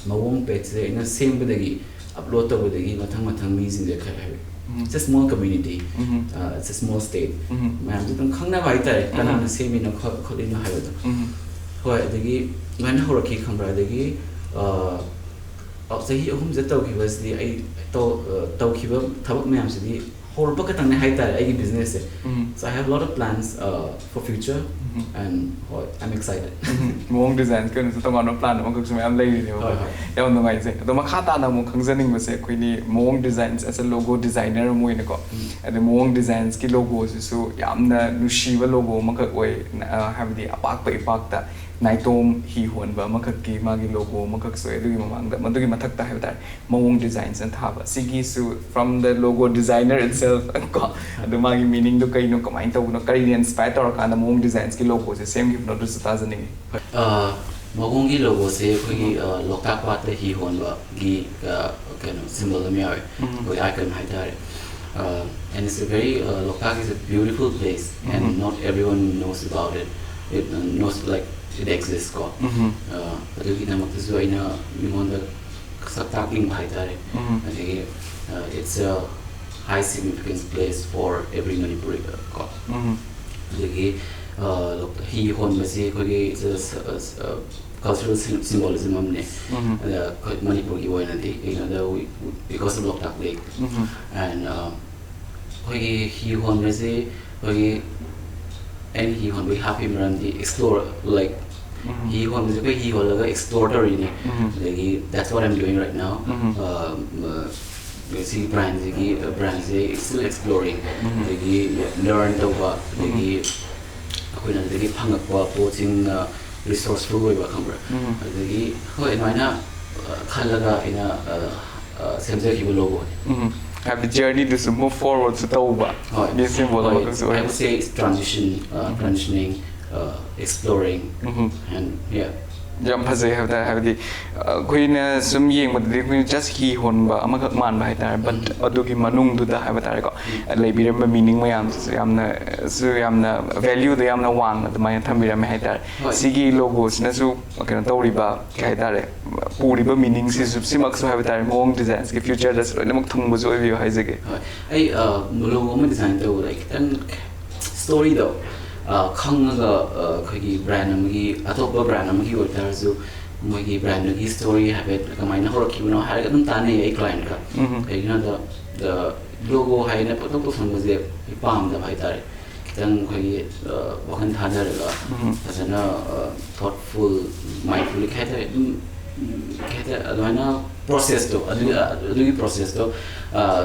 ꯃꯑꯣꯡ pageꯁꯦ ꯑꯩꯅ ꯁꯦꯝꯕꯗꯒꯤ, upload ꯇꯧꯕꯗꯒꯤ ꯃꯊꯪ ꯃꯊꯪ ꯃꯤꯁꯤꯡꯁꯦ ꯈꯔ ꯍꯥꯏꯕ, Mhm. it's a small community, Mhm. uh, it's a small state, Mhm. ꯃꯌꯥꯝꯁꯦ ꯑꯗꯨꯝ ꯈꯪꯅꯕ ꯍꯥꯏꯇꯥꯔꯦ, Mhm. ꯀꯅꯥꯅ ꯁꯦꯝꯃꯤꯅꯣ ꯈꯣ- ꯈꯣꯠꯂꯤꯅꯣ ꯍꯥꯏꯕꯗꯣ꯫ Mhm. ꯍꯣꯏ, ꯑꯗꯒꯤ ꯑꯗꯨꯃꯥꯏꯅ ꯍꯧꯔꯛꯈꯤ, ꯈꯪꯕ꯭ꯔꯥ? ꯑꯗꯒꯤ uh, ꯑ, ꯆꯍꯤ ꯑꯍꯨꯝꯁꯦ ꯇꯧꯈꯤꯕꯁꯤꯗꯤ ꯑꯩ ꯇꯧ- ꯑ, ꯇꯧꯈꯤꯕ ꯊꯕꯛ ꯃꯌꯥꯝꯁꯤꯗꯤ ꯍꯧꯔꯛꯄ ꯈꯛꯇꯪꯅꯦ ꯍꯥꯏꯇꯥꯔꯦ ꯑꯩꯒꯤ businessꯁꯦ꯫ Mhm. So I have a lot of plans uh, for future Mhm. and ꯍꯣꯏ, I'm excited. ꯃꯑꯣꯡ designsꯀꯤ ꯑꯣꯏꯅꯁꯨ ꯇꯣꯉꯥꯟꯕ plan ꯑꯃꯈꯛꯁꯨ ꯃꯌꯥꯝ ꯂꯩꯔꯤꯅꯦꯕꯀꯣ꯫ ꯍꯣꯏ, ꯍꯣꯏ꯫ ꯌꯥꯝ ꯅꯨꯡꯉꯥꯏꯖꯩ꯫ ꯑꯗꯣ ꯃꯈꯥ ꯇꯥꯅ ꯑꯃꯨꯛ ꯈꯪꯖꯅꯤꯡꯕꯁꯦ, ꯑꯩꯈꯣꯏꯅꯤ ꯃꯑꯣꯡ designs as a logo designer ꯑꯃ ꯑꯣꯏꯅꯀꯣ, ꯎꯝ꯫ ꯑꯗ ꯃꯑꯣꯡ designsꯀꯤ logoꯁꯤꯁꯨ ꯌꯥꯝꯅ ꯅꯨꯡꯁꯤꯕ logo ꯑꯃꯈꯛ ꯑꯣꯏ꯫ ꯑ, ꯍꯥꯏꯕꯗꯤ ꯑꯄꯥꯛꯄ ꯏꯄꯥꯛꯇ ꯅꯥꯏꯇꯣꯝ ꯍꯤ ꯍꯣꯟꯕ ꯑꯃꯈꯛꯀꯤ ꯃꯥꯒꯤ logo ꯑꯃꯈꯛꯁꯨ ꯑꯣꯏ꯫ ꯑꯗꯨꯒꯤ ꯃꯃꯥꯡꯗ, ꯃꯗꯨꯒꯤ ꯃꯊꯛꯇ ꯍꯥꯏꯕ ꯇꯥꯔꯦ, ꯃꯑꯣꯡ designsꯅ ꯊꯥꯕ꯫ ꯁꯤꯒꯤꯁꯨ from the logo designer itself ꯀꯣ, ꯑꯗꯨ ꯃꯥꯒꯤ meaningꯗꯣ ꯀꯩꯅꯣ, ꯀꯃꯥꯏꯅ ꯇꯧꯕꯅꯣ, ꯀꯔꯤꯅ inspire ꯇꯧꯔꯀꯥꯟꯗ ꯃꯑꯣꯡ designsꯀꯤ logoꯁꯦ ꯁꯦꯝꯈꯤꯕꯅꯣ, ꯑꯗꯨꯁꯨ ꯇꯥꯖꯅꯤꯡꯉꯤ꯫ ꯑ, ꯃꯑꯣꯡꯒꯤ logoꯁꯦ ꯑꯩꯈꯣꯏꯒꯤ ꯑ, ꯂꯣꯛꯇꯥꯛ ꯄꯥꯠꯇ ꯍꯤ ꯍꯣꯟꯕꯒꯤ ꯑ, ꯀꯩꯅꯣ, symbol ꯑꯃ ꯌꯥꯎꯋꯦ, ꯎꯝ꯫ ꯑꯩꯈꯣꯏ icon ꯍꯥꯏꯇꯥꯔꯦ꯫ Uh, and it's a very uh, Loktak is a beautiful place, and Mhm. not everyone knows about it. It uh, knows, like, it exists ꯀꯣ꯫ Mhm. Uh, ꯑꯗꯨꯒꯤꯗꯃꯛꯇꯁꯨ ꯑꯩꯅ ꯃꯤꯉꯣꯟꯗ ꯁꯛ ꯇꯥꯛꯅꯤꯡꯕ ꯍꯥꯏꯇꯥꯔꯦ꯫ Mhm. ꯑꯗꯒꯤ uh, it's a high significance place for every Manipuri uh, ꯀꯣ꯫ Mhm. ꯑꯗꯒꯤ uh, ꯂꯣꯛ- ꯍꯤ ꯍꯣꯟꯕꯁꯤ ꯑꯩꯈꯣꯏꯒꯤ it's a s- a s- a cultural symbolism ꯑꯃꯅꯦ꯫ ꯑꯗ ꯑꯩꯈꯣꯏ ꯃꯅꯤꯄꯨꯔꯒꯤ ꯑꯣꯏꯅꯗꯤ, you know, the, we, because of Loktak Lake, and ꯑꯩꯈꯣꯏꯒꯤ ꯍꯤ ꯍꯣꯟꯕꯁꯤ ꯑꯩꯈꯣꯏꯒꯤ, ꯑꯩꯅ ꯍꯤ ꯍꯣꯟꯕꯒꯤ ꯍꯥꯞꯄꯤ ꯃꯔꯝꯗꯤ explore, like, ꯍꯤ ꯍꯣꯟꯕꯁꯦ ꯑꯩꯈꯣꯏ ꯍꯤ ꯍꯣꯜꯂꯒ explore ꯇꯧꯔꯤꯅꯦ꯫ ꯑꯗꯒꯤ that's what I'm doing right now. ꯁꯤꯒꯤ brandꯁꯤꯒꯤ, brandꯁꯦ still exploring, ꯑꯗꯒꯤ learn ꯇꯧꯕ, ꯑꯗꯒꯤ ꯑꯩꯈꯣꯏꯅ ꯑꯗꯨꯗꯒꯤ ꯐꯪꯉꯛꯄ ꯄꯣꯠꯁꯤꯡꯅ resourceful ꯑꯣꯏꯕ, ꯈꯪꯕ꯭ꯔꯥ? ꯑꯗꯒꯤ ꯍꯣꯏ, ꯑꯗꯨꯃꯥꯏꯅ ꯈꯜꯂꯒ ꯑꯩꯅ ꯁꯦꯝꯖꯈꯤꯕ logoꯅꯤ꯫ ꯎꯝ, ꯍꯥꯏꯕꯗꯤ journeyꯗꯨꯁꯨ move forwardꯁꯨ ꯇꯧꯕ꯫ ꯍꯣꯏ. ꯃꯤ symbol ꯍꯣꯏ. ꯑꯃꯈꯛꯁꯨ I ꯑꯣꯏ꯫ Would say it's transition, uh, transitioning, uh, exploring, Mhm. And yeah. ꯌꯥꯝ ꯐꯖꯩ ꯍꯥꯏꯕ ꯇꯥꯔꯦ꯫ ꯍꯥꯏꯕꯗꯤ ꯑꯩꯈꯣꯏꯅ ꯁꯨꯝ ꯌꯦꯡꯕꯗꯗꯤ ꯑꯩꯈꯣꯏꯅ just ꯍꯤ ꯍꯣꯟꯕ ꯑꯃꯈꯛ ꯃꯥꯟꯕ ꯍꯥꯏꯇꯥꯔꯦ, but ꯑꯗꯨꯒꯤ ꯃꯅꯨꯡꯗꯨꯗ ꯍꯥꯏꯕ ꯇꯥꯔꯦꯀꯣ, ꯂꯩꯕꯤꯔꯝꯕ meaning ꯃꯌꯥꯝꯁꯤꯁꯨ ꯌꯥꯝꯅ, ꯁꯨ ꯌꯥꯝꯅ valueꯗꯣ ꯌꯥꯝꯅ ꯋꯥꯡꯅ ꯑꯗꯨꯃꯥꯏꯅ ꯊꯝꯕꯤꯔꯝꯃꯦ ꯍꯥꯏꯇꯥꯔꯦ꯫ ꯍꯣꯏ. ꯁꯤꯒꯤ logoꯁꯤꯅꯁꯨ ꯀꯩꯅꯣ ꯇꯧꯔꯤꯕ, ꯀꯩ ꯍꯥꯏꯇꯥꯔꯦ, ꯄꯨꯔꯤꯕ meaningꯁꯤꯁꯨ, ꯁꯤꯃꯛꯁꯨ ꯍꯥꯏꯕ ꯇꯥꯔꯦ, ꯃꯑꯣꯡ designsꯀꯤ futureꯗꯁꯨ ꯂꯣꯏꯅꯃꯛ ꯊꯨꯡꯕꯁꯨ ꯑꯣꯏꯕꯤꯌꯨ ꯍꯥꯏꯖꯒꯦ꯫ ꯍꯣꯏ, ꯑꯩ logo ꯑꯃ design ꯇꯧꯕꯗ ꯈꯤꯇꯪ storyꯗꯣ ꯈꯪꯉꯒ, ꯑꯩꯈꯣꯏꯒꯤ brand ꯑꯃꯒꯤ, ꯑꯇꯣꯞꯄ brand ꯑꯃꯒꯤ ꯑꯣꯏꯇꯥꯔꯁꯨ, ꯃꯣꯏꯒꯤ brandꯗꯨꯒꯤ story ꯍꯥꯏꯐꯦꯠ ꯀꯃꯥꯏꯅ ꯍꯧꯔꯛꯈꯤꯕꯅꯣ ꯍꯥꯏꯔꯒ ꯑꯗꯨꯝ ꯇꯥꯟꯅꯩ ꯑꯩ clientꯀ꯫ ꯎꯝ. ꯀꯩꯒꯤꯅꯣꯗ, logo ꯍꯥꯏꯅ ꯄꯪꯇꯧ ꯇꯧꯁꯟꯕꯁꯦ ꯑꯩ ꯄꯥꯝꯗꯕ ꯍꯥꯏꯇꯥꯔꯦ꯫ ꯈꯤꯇꯪ ꯑꯩꯈꯣꯏꯒꯤ ꯋꯥꯈꯜ ꯊꯥꯗꯔꯒ, ꯎꯝ. ꯐꯖꯅ, thoughtful, mindfully, ꯀꯩ ꯍꯥꯏꯇꯥꯔꯦ, ꯑꯗꯨꯝ, ꯀꯩ ꯍꯥꯏꯇꯥꯔꯦ, ꯑꯗꯨꯃꯥꯏꯅ processꯇꯣ, ꯑꯗꯨꯒꯤ, ꯑꯗꯨꯒꯤ processꯇꯣ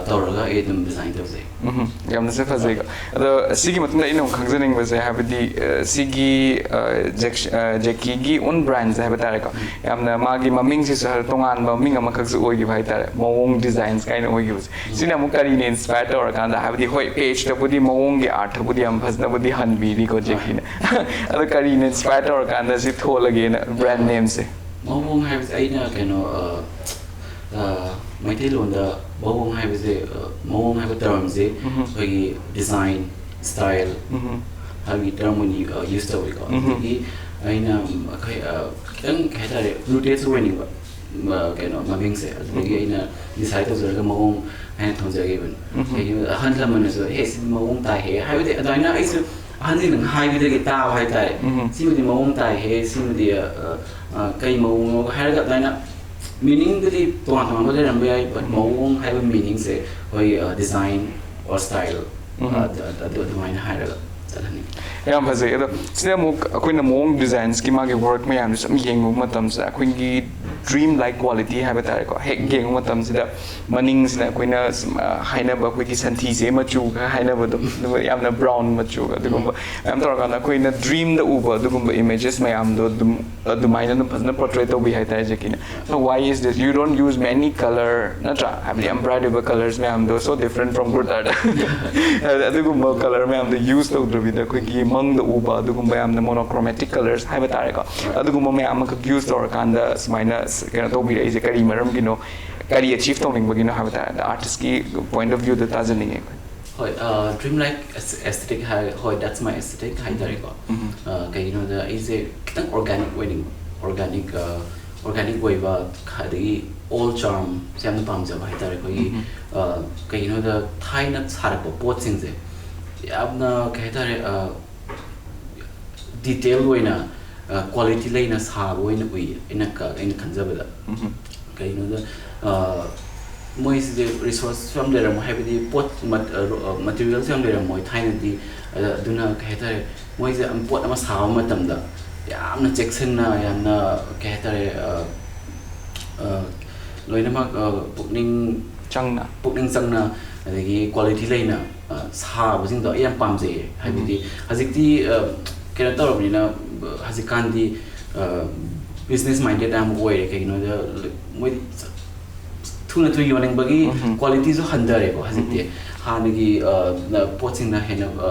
ꯇꯧꯔꯒ ꯑꯩ ꯑꯗꯨꯝ design ꯇꯧꯖꯩ꯫ ꯎꯝ, ꯌꯥꯝꯅꯁꯨ ꯐꯖꯩꯀꯣ꯫ ꯑꯗꯣ ꯁꯤꯒꯤ ꯃꯇꯨꯡꯗ ꯑꯩꯅ ꯑꯃꯨꯛ ꯈꯪꯖꯅꯤꯡꯕꯁꯦ, ꯍꯥꯏꯕꯗꯤ, ꯑ, ꯁꯤꯒꯤ, ꯑ, ꯖꯦꯛ-, ꯑ, ꯖꯦꯀꯤꯒꯤ own brandꯁꯦ ꯍꯥꯏꯕ ꯇꯥꯔꯦꯀꯣ, ꯌꯥꯝꯅ ꯃꯥꯒꯤ ꯃꯃꯤꯡꯁꯤꯁꯨ ꯍꯥꯏꯕ ꯇꯣꯉꯥꯟꯕ ꯃꯃꯤꯡ ꯑꯃꯈꯛꯁꯨ ꯑꯣꯏꯈꯤꯕ ꯍꯥꯏꯇꯥꯔꯦ, ꯃꯑꯣꯡ Designs ꯀꯥꯏꯅ ꯑꯣꯏꯈꯤꯕꯁꯦ꯫ ꯁꯤꯅ ꯑꯃꯨꯛ ꯀꯔꯤꯅ inspire ꯇꯧꯔꯀꯥꯟꯗ, ꯍꯥꯏꯕꯗꯤ ꯍꯣꯏ, pageꯇꯕꯨꯗꯤ ꯃꯑꯣꯡꯒꯤ artꯇꯕꯨꯗꯤ ꯌꯥꯝ ꯐꯖꯅꯕꯨꯗꯤ ꯍꯟꯕꯤꯔꯤꯀꯣ ꯖꯦꯀꯤꯅ, ꯑꯗꯣ ꯀꯔꯤꯅ inspire ꯇꯧꯔꯀꯥꯟꯗ ꯁꯤ ꯊꯣꯛꯂꯒꯦꯅ brand nameꯁꯦ? ꯃꯑꯣꯡ ꯍꯥꯏꯕꯁꯦ ꯑꯩꯅ ꯀꯩꯅꯣ, ꯑ, ꯑ, ꯃꯩꯇꯩꯂꯣꯟꯗ ꯃꯑꯣꯡ ꯍꯥꯏꯕꯁꯦ, ꯑ, ꯃꯑꯣꯡ ꯍꯥꯏꯕ termꯁꯦ ꯎꯝ. ꯑꯩꯈꯣꯏꯒꯤ design, style ꯎꯝ. ꯍꯥꯏꯕꯒꯤ term ꯑꯣꯏꯅ, ꯑ, use ꯇꯧꯋꯤꯀꯣ꯫ ꯎꯝ. ꯑꯗꯒꯤ ꯑꯩꯅ, ꯎꯝ, ꯑꯩꯈꯣꯏ, ꯑ, ꯈꯤꯇꯪ ꯀꯩ ꯍꯥꯏꯇꯥꯔꯦ, rooted ꯑꯣꯏꯅꯤꯡꯕ, ꯑ, ꯀꯩꯅꯣ, ꯃꯃꯤꯡꯁꯦ꯫ ꯑꯗꯨꯗꯒꯤ ꯎꯝ. ꯑꯩꯅ decide ꯇꯧꯖꯔꯒ ꯃꯑꯣꯡ ꯍꯥꯏꯅ ꯊꯣꯟꯖꯈꯤꯕꯅꯤ꯫ ꯎꯝ. ꯀꯩꯒꯤꯅꯣꯗ ꯑꯍꯜ ꯂꯃꯟꯅꯁꯨ, "ꯑꯦ, ꯁꯤꯗꯤ ꯃꯑꯣꯡ ꯇꯥꯏꯍꯦ" ꯍꯥꯏꯕꯗꯤ ꯑꯗꯨꯃꯥꯏꯅ ꯑꯩꯁꯨ ꯑꯍꯟꯁꯤꯡꯅ ꯍꯥꯏꯕꯗꯒꯤ ꯇꯥꯕ ꯍꯥꯏꯇꯥꯔꯦ꯫ ꯎꯝ. ꯁꯤꯃꯗꯤ ꯃꯑꯣꯡ ꯇꯥꯏꯍꯦ, ꯁꯤꯃꯗꯤ ꯑ, ꯑ, ꯀꯩ ꯃꯑꯣꯡꯅꯣ ꯍꯥꯏꯔꯒ ꯑꯗꯨꯃꯥꯏꯅ ꯃꯤꯅꯤꯡꯗꯨꯗꯤ ꯇꯣꯉꯥꯟ ꯇꯣꯉꯥꯟꯕ ꯂꯩꯔꯝꯕ ꯌꯥꯏ, but ꯃꯑꯣꯡ ꯍꯥꯏꯕ ꯃꯤꯅꯤꯡꯁꯦ ꯑꯩꯈꯣꯏ design or style, ꯎꯝ. ꯑ, ꯑꯗꯨ ꯑꯗꯨ ꯑꯗꯨꯃꯥꯏꯅ ꯍꯥꯏꯔꯒ ꯆꯠꯍꯟꯅꯤꯡꯉꯤ꯫ ꯌꯥꯝ ꯐꯖꯩ꯫ ꯑꯗꯣ ꯁꯤꯗ ꯑꯃꯨꯛ ꯑꯩꯈꯣꯏꯅ ꯃꯑꯣꯡ, ꯗꯤꯖꯥꯏꯟꯁꯀꯤ ꯃꯥꯒꯤ ꯋꯥꯔꯛ ꯃꯌꯥꯝꯁꯦ ꯁꯨꯝ ꯌꯦꯡꯕ ꯃꯇꯝꯁꯤꯗ ꯑꯩꯈꯣꯏꯒꯤ dream like quality ꯍꯥꯏꯕ ꯇꯥꯔꯦꯀꯣ, ꯍꯦꯛ ꯌꯦꯡꯕ ꯃꯇꯝꯁꯤꯗ ꯃꯅꯤꯡꯁꯤꯅ ꯑꯩꯈꯣꯏꯅ ꯁꯨꯝ, ꯑ, ꯍꯥꯏꯅꯕ ꯑꯩꯈꯣꯏꯒꯤ ꯁꯟꯊꯤꯁꯦ ꯃꯆꯨꯒ ꯍꯥꯏꯅꯕꯗꯣ, ꯑꯗꯨꯒ ꯌꯥꯝꯅ ꯕ꯭ꯔꯥꯎꯟ ꯃꯆꯨ, ꯑꯗꯨꯒꯨꯝꯕ ꯃꯌꯥꯝ ꯇꯧꯔꯀꯥꯟꯗ ꯑꯩꯈꯣꯏꯅ ꯗ꯭ꯔꯤꯝꯗ ꯎꯕ ꯑꯗꯨꯒꯨꯝꯕ ꯏꯃꯦꯖꯦꯁ ꯃꯌꯥꯝꯗꯣ ꯑꯗꯨꯝ ꯑꯗꯨꯃꯥꯏꯅ ꯑꯗꯨꯝ ꯐꯖꯅ ꯄꯣꯔꯇ꯭ꯔꯦꯠ ꯇꯧꯕꯤ ꯍꯥꯏꯇꯥꯔꯦ ꯖꯦꯀꯤꯅ꯫ So why is this? You don't use many color, ꯅꯠꯇ꯭ꯔꯥ? ꯍꯥꯏꯕꯗꯤ ꯌꯥꯝ ꯕ꯭ꯔꯥꯏꯠ ꯑꯣꯏꯕ ꯀꯂꯔꯁ ꯃꯌꯥꯝꯗꯣ, so different from good art. ꯑꯗꯨꯒꯨꯝꯕ ꯀꯂꯔ ꯃꯌꯥꯝꯗꯣ ꯌꯨꯁ ꯇꯧꯗ꯭ꯔꯕꯤꯗ ꯑꯩꯈꯣꯏꯒꯤ ꯃꯪꯗ ꯎꯕ ꯑꯗꯨꯒꯨꯝꯕ ꯌꯥꯝꯅ ꯃꯣꯅꯣꯀ꯭ꯔꯣꯃꯦꯇꯤꯛ ꯀꯂꯔꯁ ꯍꯥꯏꯕ ꯇꯥꯔꯦꯀꯣ, ꯑꯗꯨꯒꯨꯝꯕ ꯃꯌꯥꯝ ꯑꯃꯈꯛ ꯌꯨꯁ ꯇꯧꯔꯀꯥꯟꯗ ꯁꯨꯃꯥꯏꯅ ꯀꯩꯅꯣ ꯇꯧꯕꯤꯔꯛꯏꯁꯦ ꯀꯔꯤ ꯃꯔꯝꯒꯤꯅꯣ, ꯀꯔꯤ ꯑꯦꯆꯤꯞ ꯇꯧꯅꯤꯡꯕꯒꯤꯅꯣ ꯍꯥꯏꯕ ꯇꯥꯔꯦ, ꯑꯥꯔꯇꯤꯁꯀꯤ ꯄꯣꯏꯟꯠ ꯑꯣꯐ ꯚ꯭ꯌꯨꯗ ꯇꯥꯖꯅꯤꯡꯉꯦ ꯑꯩꯈꯣꯏ꯫ ꯍꯣꯏ, ꯗ꯭ꯔꯤꯝ ꯂꯥꯏꯛ ꯑꯦꯁꯊꯦꯇꯤꯛ ꯍꯥꯏ, ꯍꯣꯏ, that's my aesthetic ꯍꯥꯏꯇꯥꯔꯦꯀꯣ꯫ ꯎꯝ. ꯑ, ꯀꯩꯒꯤꯅꯣꯗ ꯑꯩꯁꯦ ꯈꯤꯇꯪ ꯑꯣꯔꯒꯥꯅꯤꯛ ꯑꯣꯏꯅꯤꯡꯕ, ꯑꯣꯔꯒꯥꯅꯤꯛ, ꯑꯣꯔꯒꯥꯅꯤꯛ ꯑꯣꯏꯕ, ꯑꯗꯒꯤ ꯑꯣꯜ ꯆꯥꯔꯝꯁꯦ ꯌꯥꯝꯅ ꯄꯥꯝꯖꯕ ꯍꯥꯏꯇꯥꯔꯦ꯫ ꯑꯩꯈꯣꯏꯒꯤ ꯎꯝ. ꯑ, ꯀꯩꯒꯤꯅꯣꯗ ꯊꯥꯏꯅ ꯁꯥꯔꯛꯄ ꯄꯣꯠꯁꯤꯡꯁꯦ ꯌꯥꯝꯅ, ꯀꯩ ꯍꯥꯏꯇꯥꯔꯦ, ꯗꯤꯇꯦꯜ ꯑꯣꯏꯅ, ꯀ꯭ꯋꯥꯂꯤꯇꯤ ꯂꯩꯅ ꯁꯥꯕ ꯑꯣꯏꯅ ꯎꯏ, ꯑꯩꯅ ꯀ-, ꯑꯩꯅ ꯈꯟꯖꯕꯗ꯫ ꯎꯝ. ꯀꯩꯒꯤꯅꯣꯗ, ꯑ, ꯃꯣꯏꯁꯤꯗꯤ ꯔꯤꯁꯣꯔꯁꯁꯨ ꯌꯥꯝ ꯂꯩꯔꯝꯃꯣꯏ, ꯍꯥꯏꯕꯗꯤ ꯄꯣꯠ ꯃꯠ-, ꯑ, ꯔꯣ-, ꯑ, ꯃꯇꯤꯔꯤꯌꯦꯜꯁꯨ ꯌꯥꯝ ꯂꯩꯔꯝꯃꯣꯏ ꯊꯥꯏꯅꯗꯤ꯫ ꯑ, ꯑꯗꯨꯅ ꯀꯩ ꯍꯥꯏꯇꯥꯔꯦ, ꯃꯣꯏꯁꯦ ꯌꯥꯝ ꯄꯣꯠ ꯑꯃ ꯁꯥꯕ ꯃꯇꯝꯗ ꯌꯥꯝꯅ ꯆꯦꯛꯁꯤꯟꯅ, ꯌꯥꯝꯅ, ꯀꯩ ꯍꯥꯏꯇꯥꯔꯦ, ꯑ, ꯑ, ꯂꯣꯏꯅꯃꯛ, ꯑ, ꯄꯨꯛꯅꯤꯡ ꯆꯪꯅ꯫ ꯄꯨꯛꯅꯤꯡ ꯆꯪꯅ, ꯑꯗꯒꯤ ꯀ꯭ꯋꯥꯂꯤꯇꯤ ꯂꯩꯅ, ꯑ, ꯁꯥꯕꯁꯤꯡꯗꯣ ꯑꯩ ꯌꯥꯝ ꯄꯥꯝꯖꯩꯌꯦ꯫ ꯍꯥꯏꯕꯗꯤ ꯍꯧꯖꯤꯛꯇꯤ, ꯑ, ꯀꯩꯅꯣ ꯇꯧꯔꯕꯅꯤꯅ, ꯑ, ꯍꯧꯖꯤꯛꯀꯥꯟꯗꯤ, ꯑ, ꯕꯤꯖꯤꯅꯦꯁ ꯃꯥꯏꯟꯗꯦꯠ ꯌꯥꯝ ꯑꯣꯏꯔꯦ꯫ ꯀꯩꯒꯤꯅꯣꯗ ꯃꯣꯏ ꯊꯨꯅ ꯊꯨꯅ ꯌꯣꯟꯅꯤꯡꯕꯒꯤ ꯎꯝ. ꯀ꯭ꯋꯥꯂꯤꯇꯤꯁꯨ ꯍꯟꯊꯔꯦꯀꯣ ꯍꯧꯖꯤꯛꯇꯤ꯫ ꯎꯝ. ꯍꯥꯟꯅꯒꯤ, ꯑ, ꯄꯣꯠꯁꯤꯡꯅ ꯍꯦꯟꯅ, ꯑ,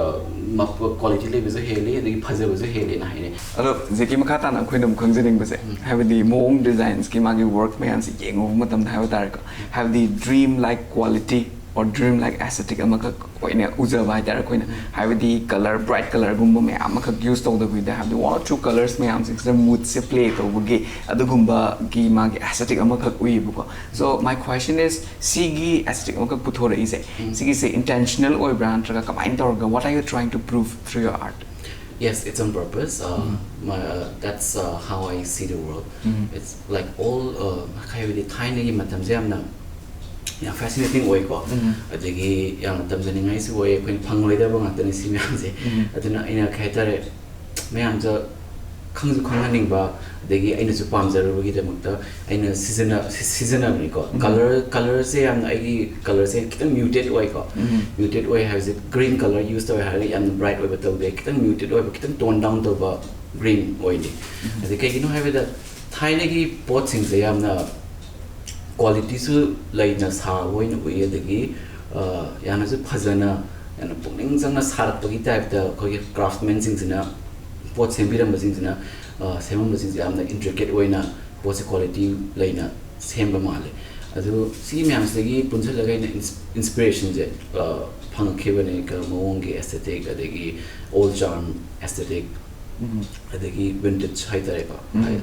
ꯃ-, ꯀ꯭ꯋꯥꯂꯤꯇꯤ ꯂꯩꯕꯁꯨ ꯍꯦꯜꯂꯤ, ꯑꯗꯒꯤ ꯐꯖꯕꯁꯨ ꯍꯦꯜꯂꯦꯅ ꯍꯥꯏꯅꯩ꯫ ꯑꯗꯣ ꯖꯦꯀꯤ, ꯃꯈꯥ ꯇꯥꯅ ꯑꯩꯈꯣꯏꯅ ꯑꯃꯨꯛ ꯈꯪꯖꯅꯤꯡꯕꯁꯦ, ꯎꯝ. ꯍꯥꯏꯕꯗꯤ ꯃꯑꯣꯡ, ꯗꯤꯖꯥꯏꯟꯁꯀꯤ ꯃꯥꯒꯤ ꯋꯥꯔꯛ ꯃꯌꯥꯝꯁꯤ ꯌꯦꯡꯉꯨꯕ ꯃꯇꯝꯗ ꯍꯥꯏꯕ ꯇꯥꯔꯦꯀꯣ, ꯍꯥꯏꯕꯗꯤ dream like quality or dream like aesthetic ꯑꯃꯈꯛ ꯑꯣꯏꯅ ꯎꯖꯕ ꯍꯥꯏꯇꯥꯔꯦ ꯑꯩꯈꯣꯏꯅ, ꯍꯥꯏꯕꯗꯤ color, bright colorꯒꯨꯝꯕ ꯃꯌꯥꯝ ꯑꯃꯈꯛ use ꯇꯧꯗꯕꯤꯗ, ꯍꯥꯏꯕꯗꯤ one or two colours ꯃꯌꯥꯝꯁꯤꯡꯁꯤꯗ moodꯁꯦ play ꯇꯧꯕꯒꯤ ꯑꯗꯨꯒꯨꯝꯕꯒꯤ ꯃꯥꯒꯤ aesthetic ꯑꯃꯈꯛ ꯎꯏꯌꯦꯕꯀꯣ. So my question is, ꯁꯤꯒꯤ aesthetic ꯑꯃꯈꯛ ꯄꯨꯊꯣꯔꯛꯏꯁꯦ, ꯁꯤꯒꯤꯁꯦ intentional ꯑꯣꯏꯕ꯭ꯔꯥ ꯅꯠꯇ꯭ꯔꯒ ꯀꯃꯥꯏꯅ ꯇꯧꯔꯒ, what are you trying to prove through your art? Yes, it's on purpose. Uh, my, uh, that's uh, how I see the world. It's like all uh, ꯍꯥꯏꯕꯗꯤ ꯊꯥꯏꯅꯒꯤ ꯃꯇꯝꯁꯦ ꯌꯥꯝꯅ ꯌꯥꯝ fascinating ꯑꯣꯏꯀꯣ. ꯑꯗꯒꯤ ꯌꯥꯝꯅ ꯇꯝꯖꯅꯤꯡꯉꯥꯏꯁꯨ ꯑꯣꯏ, ꯑꯩꯈꯣꯏꯅ ꯐꯪꯂꯣꯏꯗꯕ ꯉꯥꯛꯇꯅꯤ ꯁꯤ ꯃꯌꯥꯝꯁꯦ. ꯑꯗꯨꯅ ꯑꯩꯅ ꯀꯩ ꯍꯥꯏꯇꯥꯔꯦ, ꯃꯌꯥꯝꯁꯨ ꯈꯪꯁꯨ ꯈꯪꯍꯟꯅꯤꯡꯕ, ꯑꯗꯒꯤ ꯑꯩꯅꯁꯨ ꯄꯥꯝꯖꯔꯨꯕꯒꯤꯗꯃꯛꯇ ꯑꯩꯅ ꯁꯤꯖꯤꯟꯅ ꯁꯤ- ꯁꯤꯖꯤꯟꯅꯕꯅꯤꯀꯣ. Colour, colourꯁꯦ ꯌꯥꯝꯅ, ꯑꯩꯒꯤ colourꯁꯦ ꯈꯤꯇꯪ muted ꯑꯣꯏꯀꯣ. Muted ꯑꯣꯏ ꯍꯥꯏꯕꯁꯦ, green colour use ꯇꯧꯋꯦ ꯍꯥꯏꯔꯒ ꯌꯥꯝꯅ bright ꯑꯣꯏꯕ ꯇꯧꯗꯦ, ꯈꯤꯇꯪ muted ꯑꯣꯏꯕ, ꯈꯤꯇꯪ tone down ꯇꯧꯕ green ꯑꯣꯏꯅꯤ. ꯑꯗꯩ ꯀꯩꯒꯤꯅꯣ ꯍꯥꯏꯕꯗ, ꯊꯥꯏꯅꯒꯤ ꯄꯣꯠꯁꯤꯡꯁꯦ ꯌꯥꯝꯅ qualityꯁꯨ ꯂꯩꯅ ꯁꯥꯕ ꯑꯣꯏꯅ ꯎꯏ, ꯑꯗꯒꯤ ꯑ, ꯌꯥꯝꯅꯁꯨ ꯐꯖꯅ, ꯌꯥꯝꯅ ꯄꯨꯛꯅꯤꯡ ꯆꯪꯅ ꯁꯥꯔꯛꯄꯒꯤ typeꯇ ꯑꯩꯈꯣꯏꯒꯤ craftsmanꯁꯤꯡꯁꯤꯅ, ꯄꯣꯠ ꯁꯦꯝꯕꯤꯔꯝꯕꯁꯤꯡꯁꯤꯅ ꯑ, ꯁꯦꯝꯃꯝꯕꯁꯤꯡꯁꯦ ꯌꯥꯝꯅ intricate ꯑꯣꯏꯅ ꯄꯣꯠꯁꯦ quality ꯂꯩꯅ ꯁꯦꯝꯕ ꯃꯥꯜꯂꯦ. ꯑꯗꯨ ꯁꯤ ꯃꯌꯥꯝꯁꯤꯗꯒꯤ ꯄꯨꯟꯁꯤꯜꯂꯒ ꯑꯩꯅ inspirationꯁꯦ ꯐꯪꯉꯛꯈꯤꯕꯅꯦ, ꯀꯔꯝꯕ ꯃꯑꯣꯡꯒꯤ aesthetic, ꯑꯗꯒꯤ old charm aesthetic, ꯑꯗꯒꯤ vintage ꯍꯥꯏꯇꯥꯔꯦꯀꯣ.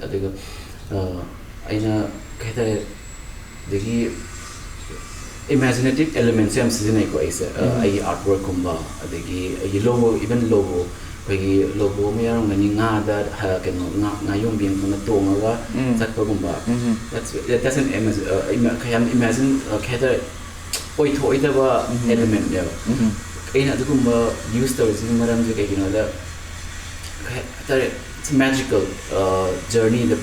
ꯑꯗꯨꯒ ꯑ, ꯑꯩꯅ ꯀꯩ ꯍꯥꯏꯇꯥꯔꯦ, ꯑꯗꯒꯤ imaginative elements ꯌꯥꯝ ꯁꯤꯖꯤꯟꯅꯩꯀꯣ ꯑꯩꯁꯦ. ꯑ, ꯑꯩꯒꯤ artworkꯀꯨꯝꯕ, ꯑꯗꯒꯤ ꯑꯩꯒꯤ logo, even logo, ꯑꯩꯈꯣꯏꯒꯤ logo ꯑꯃ ꯌꯥꯎꯔꯝꯒꯅꯤ, ꯉꯥꯗ ꯍ- ꯀꯩꯅꯣ, ꯉꯥ ꯉꯥ ꯌꯣꯟꯕꯤ ꯑꯃꯅ ꯇꯣꯡꯉꯒ ꯆꯠꯄꯒꯨꯝꯕ. That's, that's an image, uh, ima- ꯌꯥꯝ imagine, uh, ꯀꯩ ꯍꯥꯏꯇꯥꯔꯦ, ꯑꯣꯏꯊꯣꯛꯑꯣꯏꯗꯕ elementꯅꯦꯕ. ꯑꯩꯅ ꯑꯗꯨꯒꯨꯝꯕ use ꯇꯧꯔꯤꯁꯤꯒꯤ ꯃꯔꯝꯁꯦ ꯀꯩꯒꯤꯅꯣꯗ, ꯀꯩ ꯍꯥꯏꯇꯥꯔꯦ, magical journeyꯗ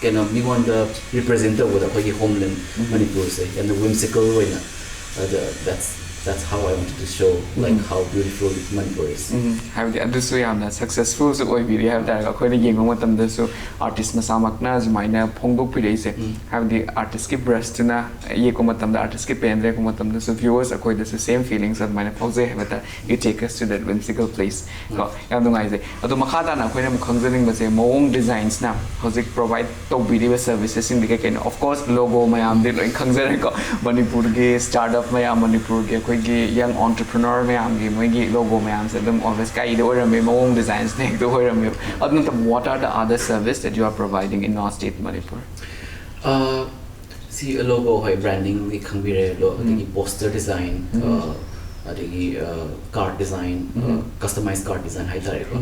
ꯀꯩꯅꯣ, ꯃꯤꯉꯣꯟꯗ represent ꯇꯧꯕꯗ ꯑꯩꯈꯣꯏꯒꯤ homeland ꯃꯅꯤꯄꯨꯔꯁꯦ ꯌꯥꯝꯅ whimsical ꯑꯣꯏꯅ, ꯑꯗ that's That's how I wanted to show like how beautiful Manipur is. ꯎꯝ, ꯍꯥꯏꯕꯗꯤ ꯑꯗꯨꯁꯨ ꯌꯥꯝꯅ ꯁꯛꯁꯦꯁꯐꯨꯜꯁꯨ ꯑꯣꯏꯕꯤꯔꯤ ꯍꯥꯏꯕ ꯇꯥꯔꯦ꯫ ꯑꯩꯈꯣꯏꯅ ꯌꯦꯡꯕ ꯃꯇꯝꯗꯁꯨ ꯑꯥꯔꯇꯤꯁ ꯃꯁꯥꯃꯛꯅ ꯁꯨꯃꯥꯏꯅ ꯐꯣꯡꯗꯣꯛꯄꯤꯔꯛꯏꯁꯦ, ꯍꯥꯏꯕꯗꯤ ꯑꯥꯔꯇꯤꯁꯀꯤ ꯕ꯭ꯔꯁꯇꯨꯅ ꯌꯦꯛꯄ ꯃꯇꯝꯗ, ꯑꯥꯔꯇꯤꯁꯀꯤ ꯄꯦꯟꯗ ꯌꯦꯛꯄ ꯃꯇꯝꯗꯁꯨ ꯚ꯭ꯌꯨꯋꯔꯁ ꯑꯩꯈꯣꯏꯗꯁꯨ ꯁꯦꯝ ꯐꯤꯂꯤꯡꯁ ꯑꯗꯨꯃꯥꯏꯅ ꯐꯥꯎꯖꯩ ꯍꯥꯏꯕ ꯇꯥꯔꯦ꯫ You take us to that whimsical place. ꯀꯣ, ꯌꯥꯝ ꯅꯨꯡꯉꯥꯏꯖꯩ꯫ ꯑꯗꯣ ꯃꯈꯥ ꯇꯥꯅ ꯑꯩꯈꯣꯏꯅ ꯑꯃꯨꯛ ꯈꯪꯖꯅꯤꯡꯕꯁꯦ, ꯃꯑꯣꯡ ꯗꯤꯖꯥꯏꯟꯁꯅ ꯍꯧꯖꯤꯛ ꯄ꯭ꯔꯣꯚꯥꯏꯠ ꯇꯧꯕꯤꯔꯤꯕ ꯁꯔꯚꯤꯁꯦꯁꯁꯤꯡꯗꯤ ꯀꯩ ꯀꯩꯅꯣ? Of course, ꯂꯣꯒꯣ ꯃꯌꯥꯝꯗꯤ ꯂꯣꯏ ꯈꯪꯖꯔꯦꯀꯣ, ꯃꯅꯤꯄꯨꯔꯒꯤ ꯁ꯭ꯇꯥꯔꯠ ꯑꯞ ꯃꯌꯥꯝ, ꯃꯅꯤꯄꯨꯔꯒꯤ ꯑꯩꯈꯣꯏꯒꯤ ꯌꯪ ꯑꯣꯟꯇꯔꯄ꯭ꯔꯤꯅꯔ ꯃꯌꯥꯝꯒꯤ ꯃꯣꯏꯒꯤ ꯂꯣꯒꯣ ꯃꯌꯥꯝꯁꯦ ꯑꯗꯨꯝ ꯑꯣꯜꯋꯦꯁ ꯀꯩꯗ ꯑꯣꯏꯔꯝꯃꯤ, ꯃꯑꯣꯡ ꯗꯤꯖꯥꯏꯟꯁꯅ ꯍꯦꯛꯇ ꯑꯣꯏꯔꯝꯃꯦꯕ꯫ ꯑꯗꯨ ꯅꯠꯇꯕ, what are the other service that you are providing in Nao State Manipur? Uh, ꯁꯤ ꯂꯣꯒꯣ, ꯍꯣꯏ, ꯕ꯭ꯔꯥꯟꯗꯤꯡꯗꯤ ꯈꯪꯕꯤꯔꯦ ꯑꯗꯣ, ꯑꯗꯒꯤ ꯄꯣꯁꯇꯔ ꯗꯤꯖꯥꯏꯟ, ꯑꯗꯒꯤ card design, customise card design ꯍꯥꯏꯇꯥꯔꯦꯀꯣ꯫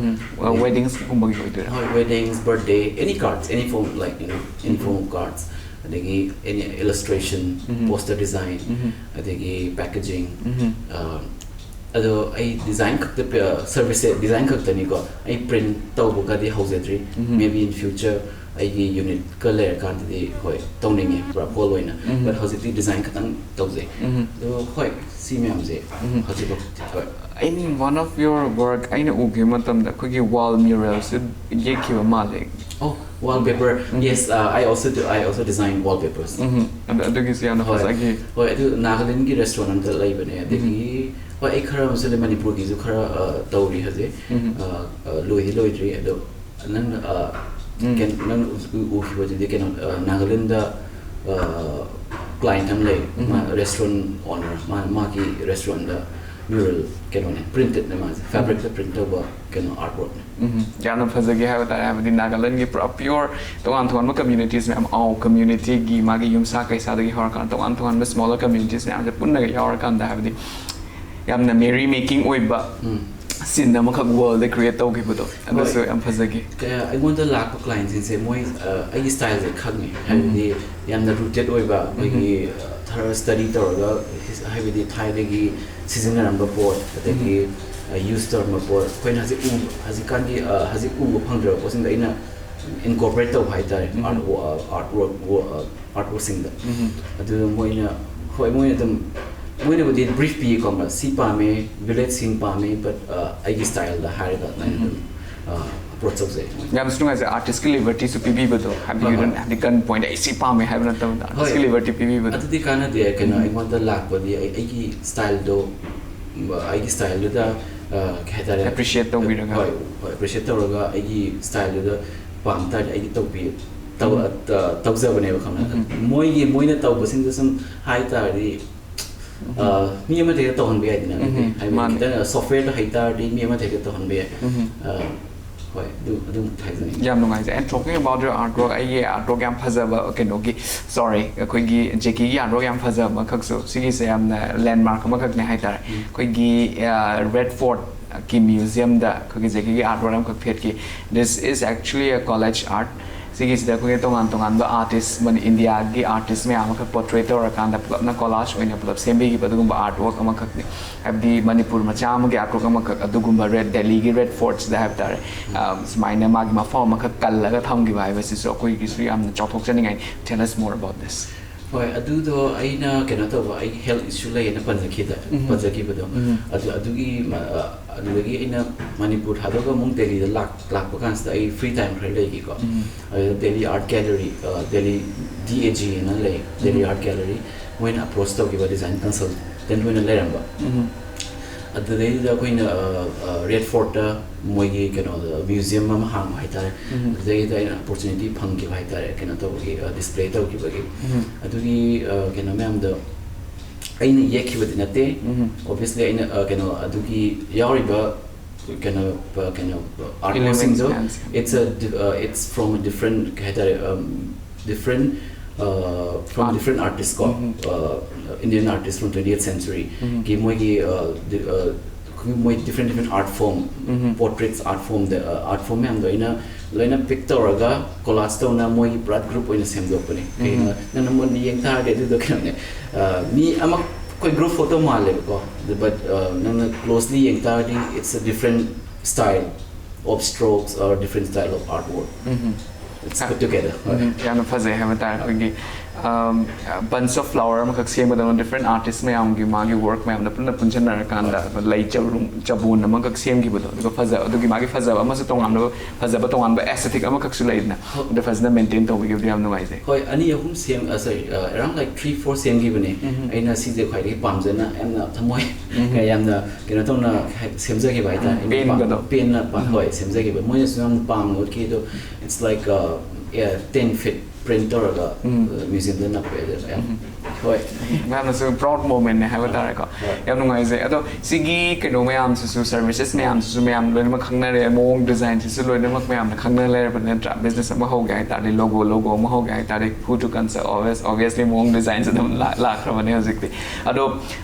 ꯋꯦꯗꯤꯡꯁꯀꯨꯝꯕꯒꯤ ꯑꯣꯏꯗꯣꯏꯔꯥ? ꯍꯣꯏ, weddings, birthday, any cards, any form, like, you know, any form of cards, ꯑꯗꯒꯤ any illustration, poster design, ꯑꯗꯒꯤ packaging, ꯑꯗꯣ ꯑꯩ ꯗꯤꯖꯥꯏꯟ ꯈꯛꯇ, ꯁꯔꯚꯤꯁꯁꯦ ꯗꯤꯖꯥꯏꯟ ꯈꯛꯇꯅꯤꯀꯣ꯫ ꯑꯩ ꯄ꯭ꯔꯤꯟ ꯇꯧꯕꯒꯗꯤ ꯍꯧꯖꯗ꯭ꯔꯤ꯫ Maybe in future ꯑꯩꯒꯤ ꯌꯨꯅꯤꯠꯀ ꯂꯩꯔꯀꯥꯟꯗꯗꯤ, ꯍꯣꯏ, ꯇꯧꯅꯤꯡꯉꯦ, ꯄꯨꯔꯥ ꯍꯣꯜ ꯑꯣꯏꯅ꯫ But ꯍꯧꯖꯤꯛꯇꯤ ꯗꯤꯖꯥꯏꯟ ꯈꯛꯇꯪ ꯇꯧꯖꯩ꯫ ꯑꯗꯣ ꯍꯣꯏ, ꯁꯤ ꯃꯌꯥꯝꯁꯦ ꯍꯧꯖꯤꯛꯐꯥꯎ, ꯍꯣꯏ꯫ In one of your work ꯑꯩꯅ ꯎꯈꯤꯕ ꯃꯇꯝꯗ ꯑꯩꯈꯣꯏꯒꯤ ꯋꯥꯜ ꯃ꯭ꯌꯨꯔꯦꯜꯁꯨ ꯌꯦꯛꯈꯤꯕ ꯃꯥꯜꯂꯦ꯫ Oh, wallpaper. Yes, uh, I also do, I also design wallpapers. ꯎꯝ, ꯑꯗꯨ, ꯑꯗꯨꯒꯤꯁꯨ ꯌꯥꯝꯅ ꯍꯣꯏ꯫ ꯐꯖꯈꯤ꯫ ꯍꯣꯏ, ꯑꯗꯨ ꯅꯥꯒꯥꯂꯦꯟꯒꯤ ꯔꯦꯁꯇꯨꯔꯦꯟ ꯑꯝꯗ ꯂꯩꯕꯅꯦ꯫ ꯑꯗꯒꯤ, ꯍꯣꯏ, ꯑꯩ ꯈꯔ ꯑꯃꯁꯨ ꯂꯩ, ꯃꯅꯤꯄꯨꯔꯒꯤꯁꯨ ꯈꯔ, ꯑ, ꯇꯧꯔꯤ ꯍꯧꯖꯤꯛ꯫ ꯑ, ꯑ, ꯂꯣꯏꯗꯤ ꯂꯣꯏꯗ꯭ꯔꯤ꯫ ꯑꯗꯣ ꯅꯪꯅ, ꯑ, ꯀꯩꯅꯣ, ꯅꯪꯅ ꯎ-, ꯎ-, ꯎꯈꯤꯕꯗꯨꯗꯤ ꯀꯩꯅꯣ, ꯑ, ꯅꯥꯒꯥꯂꯦꯟꯗ, ꯑ, ꯀ꯭ꯂꯥꯏꯟꯠ ꯑꯃ ꯂꯩ꯫ ꯃꯥ ꯔꯦꯁꯇꯨꯔꯦꯟ ꯑꯣꯅꯔ꯫ ꯃꯥ, ꯃꯥꯒꯤ ꯔꯦꯁꯇꯨꯔꯦꯟꯗ ꯃ꯭ꯌꯨꯔꯦꯜ ꯀꯩꯅꯣꯅꯦ, ꯄ꯭ꯔꯤꯟꯇꯦꯠꯅꯦ ꯃꯥꯁꯦ꯫ ꯐꯦꯕ꯭ꯔꯤꯛꯇ ꯄ꯭ꯔꯤꯟꯠ ꯇꯧꯕ ꯀꯩꯅꯣ, ꯑꯥꯔꯠꯋꯔꯛꯅꯦ꯫ ꯎꯝ, ꯌꯥꯝꯅ ꯐꯖꯈꯤ ꯍꯥꯏꯕ ꯇꯥꯔꯦ꯫ ꯍꯥꯏꯕꯗꯤ ꯅꯥꯒꯥꯂꯦꯟꯒꯤ ꯄꯨꯔꯥ ꯄꯤꯌꯣꯔ ꯇꯣꯉꯥꯟ ꯇꯣꯉꯥꯟꯕ ꯀꯝꯃ꯭ꯌꯨꯅꯤꯇꯤꯁ ꯃꯌꯥꯝ, ꯑꯥꯎ ꯀꯝꯃ꯭ꯌꯨꯅꯤꯇꯤꯒꯤ ꯃꯥꯒꯤ ꯌꯨꯝꯁꯥ ꯀꯩꯁꯥꯗꯒꯤ ꯍꯧꯔꯀꯥꯟꯗ ꯇꯣꯉꯥꯟ ꯇꯣꯉꯥꯟꯕ ꯁ꯭ꯃꯣꯂꯔ ꯀꯝꯃ꯭ꯌꯨꯅꯤꯇꯤꯁ ꯃꯌꯥꯝꯁꯦ ꯄꯨꯟꯅꯒ ꯌꯥꯎꯔꯀꯥꯟꯗ, ꯍꯥꯏꯕꯗꯤ ꯌꯥꯝꯅ ꯃꯦꯔꯤ ꯃꯦꯀꯤꯡ ꯑꯣꯏꯕ ꯁꯤꯟ ꯑꯃꯈꯛ ꯋꯥꯔꯜꯗ ꯀ꯭ꯔꯤꯌꯦꯠ ꯇꯧꯈꯤꯕꯗꯣ, ꯑꯗꯨꯁꯨ ꯍꯣꯏ꯫ ꯌꯥꯝ ꯐꯖꯈꯤ꯫ ꯀꯌꯥ ꯑꯩꯉꯣꯟꯗ ꯂꯥꯛꯄ ꯀ꯭ꯂꯥꯏꯟꯁꯤꯡꯁꯦ ꯃꯣꯏ, ꯑ, ꯑꯩꯒꯤ ꯁ꯭ꯇꯥꯏꯜꯁꯦ ꯈꯪꯉꯦ꯫ ꯍꯥꯏꯕꯗꯤ ꯌꯥꯝꯅ ꯔꯨꯇꯦꯠ ꯑꯣꯏꯕ, ꯑꯩꯈꯣꯏꯒꯤ, ꯑ, ꯊꯔ ꯁ꯭ꯇꯗꯤ ꯇꯧꯔꯒ, ꯍꯤꯁ-, ꯍꯥꯏꯕꯗꯤ ꯊꯥꯏꯅꯒꯤ ꯁꯤꯖꯤꯟꯅꯔꯝꯕ ꯄꯣꯠ, ꯑꯗꯒꯤ, ꯑ, ꯌꯨꯁ ꯇꯧꯔꯝꯕ ꯄꯣꯠ, ꯑꯩꯈꯣꯏꯅ ꯍꯧꯖꯤꯛ ꯎ-, ꯍꯧꯖꯤꯛꯀꯥꯟꯒꯤ, ꯑ, ꯍꯧꯖꯤꯛ ꯎꯕ ꯐꯪꯗ꯭ꯔꯕ ꯄꯣꯠꯁꯤꯡꯗ ꯑꯩꯅ ꯏꯟꯀꯣꯔꯄꯣꯔꯦꯠ ꯇꯧꯕ ꯍꯥꯏꯇꯥꯔꯦ, ꯑꯥꯔꯠ ꯋ-, ꯑ, ꯑꯥꯔꯠ ꯋꯔꯛ ꯋ-, ꯑ, ꯑꯥꯔꯠ ꯋꯔꯛꯁꯤꯡꯗ꯫ ꯑꯗꯨ ꯃꯣꯏꯅ, ꯍꯣꯏ, ꯃꯣꯏꯅ ꯑꯗꯨꯝ ꯃꯣꯏꯅꯕꯨꯗꯤ ꯕ꯭ꯔꯤꯐ ꯄꯤꯌꯦꯀꯣ, ꯁꯤ ꯄꯥꯝꯃꯦ, ꯚꯤꯂꯦꯖ ꯁꯤꯟ ꯄꯥꯝꯃꯦ, ꯕꯠ ꯑꯩꯒꯤ ꯁ꯭ꯇꯥꯏꯜꯗ ꯍꯥꯏꯔꯒ ꯑꯗꯨꯃꯥꯏꯅ ꯑꯗꯨꯝ ꯑꯦꯄ꯭ꯔꯣꯆ ꯇꯧꯖꯩ꯫ ꯌꯥꯝꯅꯁꯨ ꯅꯨꯡꯉꯥꯏꯖꯩ, ꯑꯥꯔꯇꯤꯁꯀꯤ ꯂꯤꯕꯔꯇꯤꯁꯨ ꯄꯤꯕꯤꯕꯗꯣ, ꯍꯥꯏꯕꯗꯤ ꯍꯣꯏ, you ꯍꯣꯏ꯫ don't, ꯍꯥꯏꯕꯗꯤ ꯀꯟ ꯄꯣꯏꯟꯠ ꯑꯩ ꯁꯤ ꯄꯥꯝꯃꯦ ꯍꯥꯏꯕ ꯅꯠꯇꯕꯗ ꯑꯥꯔꯇꯤꯁꯀꯤ ꯍꯣꯏ꯫ ꯂꯤꯕꯔꯇꯤ ꯄꯤꯕꯤꯕꯗꯣ꯫ ꯑꯗꯨꯗꯤ ꯀꯥꯟꯅꯗꯦ꯫ ꯀꯩꯅꯣ, ꯑꯩꯉꯣꯟꯗ ꯂꯥꯛꯄꯗꯤ ꯑꯩ ꯑꯩꯒꯤ ꯁ꯭ꯇꯥꯏꯜꯗꯣ, ꯑꯩꯒꯤ ꯁ꯭ꯇꯥꯏꯜꯗꯨꯗ, ꯑ, ꯀꯩ ꯍꯥꯏꯇꯥꯔꯦ, ꯑꯦꯄ꯭ꯔꯤꯁꯤꯌꯦꯠ ꯇꯧꯕꯤꯔꯒ꯫ ꯍꯣꯏ, ꯍꯣꯏ, ꯑꯦꯄ꯭ꯔꯤꯁꯤꯌꯦꯠ ꯇꯧꯔꯒ ꯑꯩꯒꯤ ꯁ꯭ꯇꯥꯏꯜꯗꯨꯗ ꯄꯥꯝ ꯇꯥꯔꯗꯤ ꯑꯩꯒꯤ ꯇꯧꯕꯤ ꯇꯧ- ꯎꯝ꯫ ꯑ, ꯇꯧꯖꯕꯅꯦꯕ, ꯈꯪꯕ꯭ꯔꯥ? ꯎꯝ꯫ ꯃꯣꯏꯒꯤ ꯃꯣꯏꯅ ꯇꯧꯕꯁꯤꯡꯗꯣ ꯁꯨꯝ ꯍꯥꯏ ꯇꯥꯔꯗꯤ, ꯑ, ꯃꯤ ꯑꯃꯗ ꯍꯦꯛꯇ ꯇꯧꯍꯟꯕ ꯌꯥꯏꯗꯅ꯫ ꯎꯝ, ꯍꯥꯏꯕꯗꯤ ꯃꯥꯅꯦ꯫ ꯈꯤꯇꯪ ꯁꯣꯐꯋꯦꯔꯗꯣ ꯍꯩ ꯇꯥꯔꯗꯤ ꯃꯤ ꯑꯃꯗ ꯍꯦꯛꯇ ꯇꯧꯍꯟꯕ ꯌꯥꯏ꯫ ꯎꯝ꯫ ꯑ, ꯍꯣꯏ, ꯑꯗꯨ ꯑꯗꯨꯝ ꯍꯥꯏꯖꯅꯤꯡꯉꯤ꯫ ꯌꯥꯝ ꯅꯨꯡꯉꯥꯏꯖꯩ꯫ And talking about your artwork, ꯑꯩꯒꯤ ꯑꯥꯔꯠꯋꯔꯛ ꯌꯥꯝ ꯐꯖꯕ, ꯀꯩꯅꯣꯒꯤ, ꯁꯣꯔꯤ, ꯑꯩꯈꯣꯏꯒꯤ ꯖꯦꯀꯤꯒꯤ ꯑꯥꯔꯠꯋꯔꯛ ꯌꯥꯝ ꯐꯖꯕ ꯑꯃꯈꯛꯁꯨ, ꯁꯤꯒꯤꯁꯦ ꯌꯥꯝꯅ ꯂꯦꯟꯃꯥꯔꯛ ꯑꯃꯈꯛꯅꯦ ꯍꯥꯏꯇꯥꯔꯦ꯫ ꯎꯝ꯫ ꯑꯩꯈꯣꯏꯒꯤ ꯔꯦꯗ ꯐꯣꯔꯠꯀꯤ ꯃ꯭ꯌꯨꯖꯤꯌꯝꯗ ꯑꯩꯈꯣꯏꯒꯤ ꯖꯦꯀꯤꯒꯤ ꯑꯥꯔꯠꯋꯔꯛ ꯑꯃꯈꯛ ꯊꯦꯠꯈꯤ꯫ This is actually a collage art. ꯁꯤꯒꯤꯁꯤꯗ ꯑꯩꯈꯣꯏꯒꯤ ꯇꯣꯉꯥꯟ ꯇꯣꯉꯥꯟꯕ ꯑꯥꯔꯇꯤꯁ, ꯏꯟꯗꯤꯌꯥꯒꯤ ꯑꯥꯔꯇꯤꯁ ꯃꯌꯥꯝ ꯑꯃꯈꯛ ꯄꯣꯔꯇ꯭ꯔꯦꯠ ꯇꯧꯔꯀꯥꯟꯗ ꯄꯨꯂꯞꯅ ꯀꯣꯂꯥꯖ ꯑꯣꯏꯅ ꯄꯨꯂꯞ ꯁꯦꯝꯕꯤꯈꯤꯕ ꯑꯗꯨꯒꯨꯝꯕ ꯑꯥꯔꯠꯋꯔꯛ ꯑꯃꯈꯛꯅꯤ꯫ ꯍꯥꯏꯕꯗꯤ ꯃꯅꯤꯄꯨꯔ ꯃꯆꯥ ꯑꯃꯒꯤ ꯑꯥꯔꯠꯋꯔꯛ ꯑꯃꯈꯛ ꯑꯗꯨꯒꯨꯝꯕ ꯔꯦꯗ, ꯗꯦꯜꯂꯤꯒꯤ ꯔꯦꯗ ꯐꯣꯔꯠꯁꯤꯗ ꯍꯥꯏꯕ ꯇꯥꯔꯦ, ꯑ, ꯁꯨꯃꯥꯏꯅ ꯃꯥꯒꯤ ꯃꯐꯝ ꯑꯃꯈꯛ ꯀꯜꯂꯒ ꯊꯝꯈꯤꯕ ꯍꯥꯏꯕꯁꯤꯁꯨ ꯑꯩꯈꯣꯏꯒꯤꯁꯨ ꯌꯥꯝꯅ ꯆꯥꯎꯊꯣꯛꯆꯅꯤꯡꯉꯥꯏꯅꯤ꯫ Tell us more about this. ꯍꯣꯏ, ꯑꯗꯨꯗꯣ ꯑꯩꯅ ꯀꯩꯅꯣ ꯇꯧꯕ, ꯑꯩꯒꯤ ꯍꯦꯜꯊ ꯏꯁꯨ ꯂꯩꯌꯦꯅ ꯄꯟꯖꯈꯤꯗ ꯎꯝ꯫ ꯄꯟꯖꯈꯤꯕꯗꯣ꯫ ꯎꯝ꯫ ꯑꯗꯨ ꯑꯗꯨꯒꯤ ꯃ-, ꯑ, ꯑꯗꯨꯗꯒꯤ ꯑꯩꯅ ꯃꯅꯤꯄꯨꯔ ꯊꯥꯗꯣꯛꯑꯒ ꯑꯃꯨꯛ ꯗꯦꯜꯂꯤꯗ ꯂꯥꯛ ꯂꯥꯛꯄ ꯀꯥꯟꯁꯤꯗ ꯑꯩ ꯐ꯭ꯔꯤ ꯇꯥꯏꯝ ꯈꯔ ꯂꯩꯈꯤꯀꯣ꯫ ꯎꯝ꯫ ꯑꯗꯨꯗ ꯗꯦꯜꯂꯤ ꯑꯥꯔꯠ ꯒꯦꯂꯔꯤ, ꯑ, ꯗꯦꯜꯂꯤ ꯗꯤ ꯑꯦ ꯖꯤ ꯑꯅ ꯂꯩ, ꯗꯦꯜꯂꯤ ꯑꯥꯔꯠ ꯒꯦꯂꯔꯤ, ꯃꯣꯏꯅ ꯑꯦꯄ꯭ꯔꯣꯆ ꯇꯧꯈꯤꯕ ꯗꯤꯖꯥꯏꯟ ꯀꯟꯁꯜꯇꯦꯟꯠ ꯑꯣꯏꯅ ꯂꯩꯔꯝꯕ꯫ ꯎꯝ꯫ ꯑꯗꯨꯗꯩꯗꯨꯗ ꯑꯩꯈꯣꯏꯅ, ꯑ, ꯑ, ꯔꯦꯗ ꯐꯣꯔꯠꯇ ꯃꯣꯏꯒꯤ ꯀꯩꯅꯣꯗ ꯃ꯭ꯌꯨꯖꯤꯌꯝ ꯑꯃ ꯍꯥꯡꯕ ꯍꯥꯏꯇꯥꯔꯦ꯫ ꯎꯝ꯫ ꯑꯗꯨꯗꯩꯗ ꯑꯩꯅ ꯑꯣꯄꯣꯔꯆꯨꯅꯤꯇꯤ ꯐꯪꯈꯤꯕ ꯍꯥꯏꯇꯥꯔꯦ, ꯀꯩꯅꯣ ꯇꯧꯕꯒꯤ, ꯑ, ꯗꯤꯁꯄ꯭ꯂꯦ ꯇꯧꯈꯤꯕꯒꯤ꯫ ꯎꯝ꯫ ꯑꯗꯨꯒꯤ, ꯑ, ꯀꯩꯅꯣ ꯃꯌꯥꯝꯗꯣ ꯑꯩꯅ ꯌꯦꯛꯈꯤꯕꯗꯤ ꯅꯠꯇꯦ꯫ ꯎꯝ꯫ Obviously ꯑꯩꯅ, ꯑ, ꯀꯩꯅꯣ ꯑꯗꯨꯒꯤ ꯌꯥꯎꯔꯤꯕ ꯀꯩꯅꯣ, ꯑ, ꯀꯩꯅꯣ, ꯑꯥꯔꯠ ꯐꯣꯝꯁꯤꯡꯗꯣ, ꯃꯌꯥꯝꯁꯦ꯫ It's a di-, uh, it's from a different, ꯀꯩ ꯍꯥꯏꯇꯥꯔꯦ, um, different, uh, from a Art. Different artist ꯀꯣ, ꯎꯝ꯫ ꯑ, Indian artist from twentieth century ꯎꯝ꯫ ꯒꯤ ꯃꯣꯏꯒꯤ, ꯑ, ꯗꯤ-, ꯑ, ꯑꯩꯈꯣꯏꯒꯤ ꯃꯣꯏ different different art form, ꯎꯝ꯫ portraits art formꯗ, ꯑ, art form ꯃꯌꯥꯝꯗꯣ ꯑꯩꯅ ꯂꯣꯏꯅ ꯄꯤꯛ ꯇꯧꯔꯒ ꯀꯣꯂꯥꯖ ꯇꯧꯅ ꯃꯣꯏꯒꯤ ꯄꯨꯔꯥ ꯒ꯭ꯔꯨꯞ ꯑꯣꯏꯅ ꯁꯦꯝꯗꯣꯛꯄꯅꯦ꯫ ꯀꯩꯅꯣ, ꯎꯝ꯫ ꯅꯪꯅ ꯃꯨꯟꯅ ꯌꯦꯡ ꯇꯥꯔꯗꯤ ꯑꯗꯨꯗꯣ ꯀꯩꯅꯣꯅꯦ, ꯑ, ꯃꯤ ꯑꯃ, ꯑꯩꯈꯣꯏ ꯒ꯭ꯔꯨꯞ ꯐꯣꯇꯣ ꯃꯥꯜꯂꯦꯕꯀꯣ, but, ꯑ, ꯅꯪꯅ closely ꯌꯦꯡ ꯇꯥꯔꯗꯤ it's a different style of strokes or different style of artwork. Um. It's put together. ꯍꯣꯏ꯫ ꯎꯝ, ꯌꯥꯝꯅ ꯐꯖꯩ ꯍꯥꯏꯕ ꯇꯥꯔꯦ꯫ ꯑꯩꯈꯣꯏꯒꯤ, Bunch of flower ꯑꯃꯈꯛ ꯁꯦꯝꯕꯗꯧꯅ different artist ꯃꯌꯥꯝꯒꯤ ꯃꯥꯒꯤ work ꯃꯌꯥꯝꯗꯣ ꯄꯨꯟꯅ ꯄꯨꯟꯁꯤꯟꯅꯔꯀꯥꯟꯗ ꯂꯩ ꯆꯔꯨ ꯆꯕꯣꯟ ꯑꯃꯈꯛ ꯁꯦꯝꯈꯤꯕꯗꯣ, ꯑꯗꯨꯒ ꯐꯖ ꯑꯗꯨꯒꯤ ꯃꯥꯒꯤ ꯐꯖꯕ ꯑꯃꯁꯨ ꯇꯣꯉꯥꯟꯕ, ꯐꯖꯕ ꯇꯣꯉꯥꯟꯕ aesthetic ꯑꯃꯈꯛꯁꯨ ꯂꯩꯗꯅ, ꯑꯗꯨ ꯐꯖꯅ maintain ꯇꯧꯕꯤꯈꯤꯕꯗꯣ ꯌꯥꯝ ꯅꯨꯡꯉꯥꯏꯖꯩ꯫ ꯍꯣꯏ, ꯑꯅꯤ ꯑꯍꯨꯝ ꯁꯦꯝ sorry, around like three four ꯁꯦꯝꯈꯤꯕꯅꯦ꯫ ꯑꯩꯅ ꯁꯤꯁꯦ ꯈ꯭ꯋꯥꯏꯗꯒꯤ ꯄꯥꯝꯖꯅ ꯌꯥꯝꯅ ꯊꯃꯣꯏ ꯌꯥꯝꯅ ꯀꯩꯅꯣ ꯇꯧꯅ ꯁꯦꯝꯖꯈꯤꯕ ꯍꯥꯏꯇꯥꯔꯦ꯫ ꯑꯩꯅ ꯄꯥꯝ- ꯄꯦꯟꯕꯗꯣ꯫ ꯄꯦꯟꯅ ꯄꯥꯝ- ꯍꯣꯏ, ꯁꯦꯝꯖꯈꯤꯕ꯫ ꯃꯣꯏꯅꯁꯨ ꯌꯥꯝꯅ ꯄꯥꯝꯅ ꯎꯠꯈꯤ꯫ ꯑꯗꯣ it's like ten feet print ꯇꯧꯔꯒ museum ꯗ ꯅꯞꯄꯦ꯫ ꯑꯗꯨ ꯌꯥꯝ ꯍꯣꯏ꯫ ꯌꯥꯝꯅꯁꯨ proud moment ꯅꯦ ꯍꯥꯏꯕ ꯇꯥꯔꯦꯀꯣ꯫ ꯌꯥꯝ ꯅꯨꯡꯉꯥꯏꯖꯩ꯫ ꯑꯗꯣ ꯁꯤꯒꯤ ꯀꯩꯅꯣ ꯃꯌꯥꯝꯁꯤꯁꯨ, services ꯃꯌꯥꯝꯁꯤꯁꯨ ꯃꯌꯥꯝ ꯂꯣꯏꯅꯃꯛ ꯈꯪꯅꯔꯦ, ꯃꯑꯣꯡ design ꯁꯤꯁꯨ ꯂꯣꯏꯅꯃꯛ ꯃꯌꯥꯝꯅ ꯈꯪꯅ ꯂꯩꯔꯕꯅꯤ ꯅꯠꯇ꯭ꯔꯥ? Business ꯑꯃ ꯍꯧꯒꯦ ꯍꯥꯏ ꯇꯥꯔꯗꯤ logo, logo ꯑꯃ ꯍꯧꯒꯦ ꯍꯥꯏ ꯇꯥꯔꯗꯤ who to consult, obvious obviously ꯃꯑꯣꯡ design ꯁꯤ ꯑꯗꯨꯝ ꯂꯥꯛ- ꯂꯥꯛꯈ꯭ꯔꯕꯅꯦ ꯍꯧꯖꯤꯛꯇꯤ꯫ ꯑꯗꯣ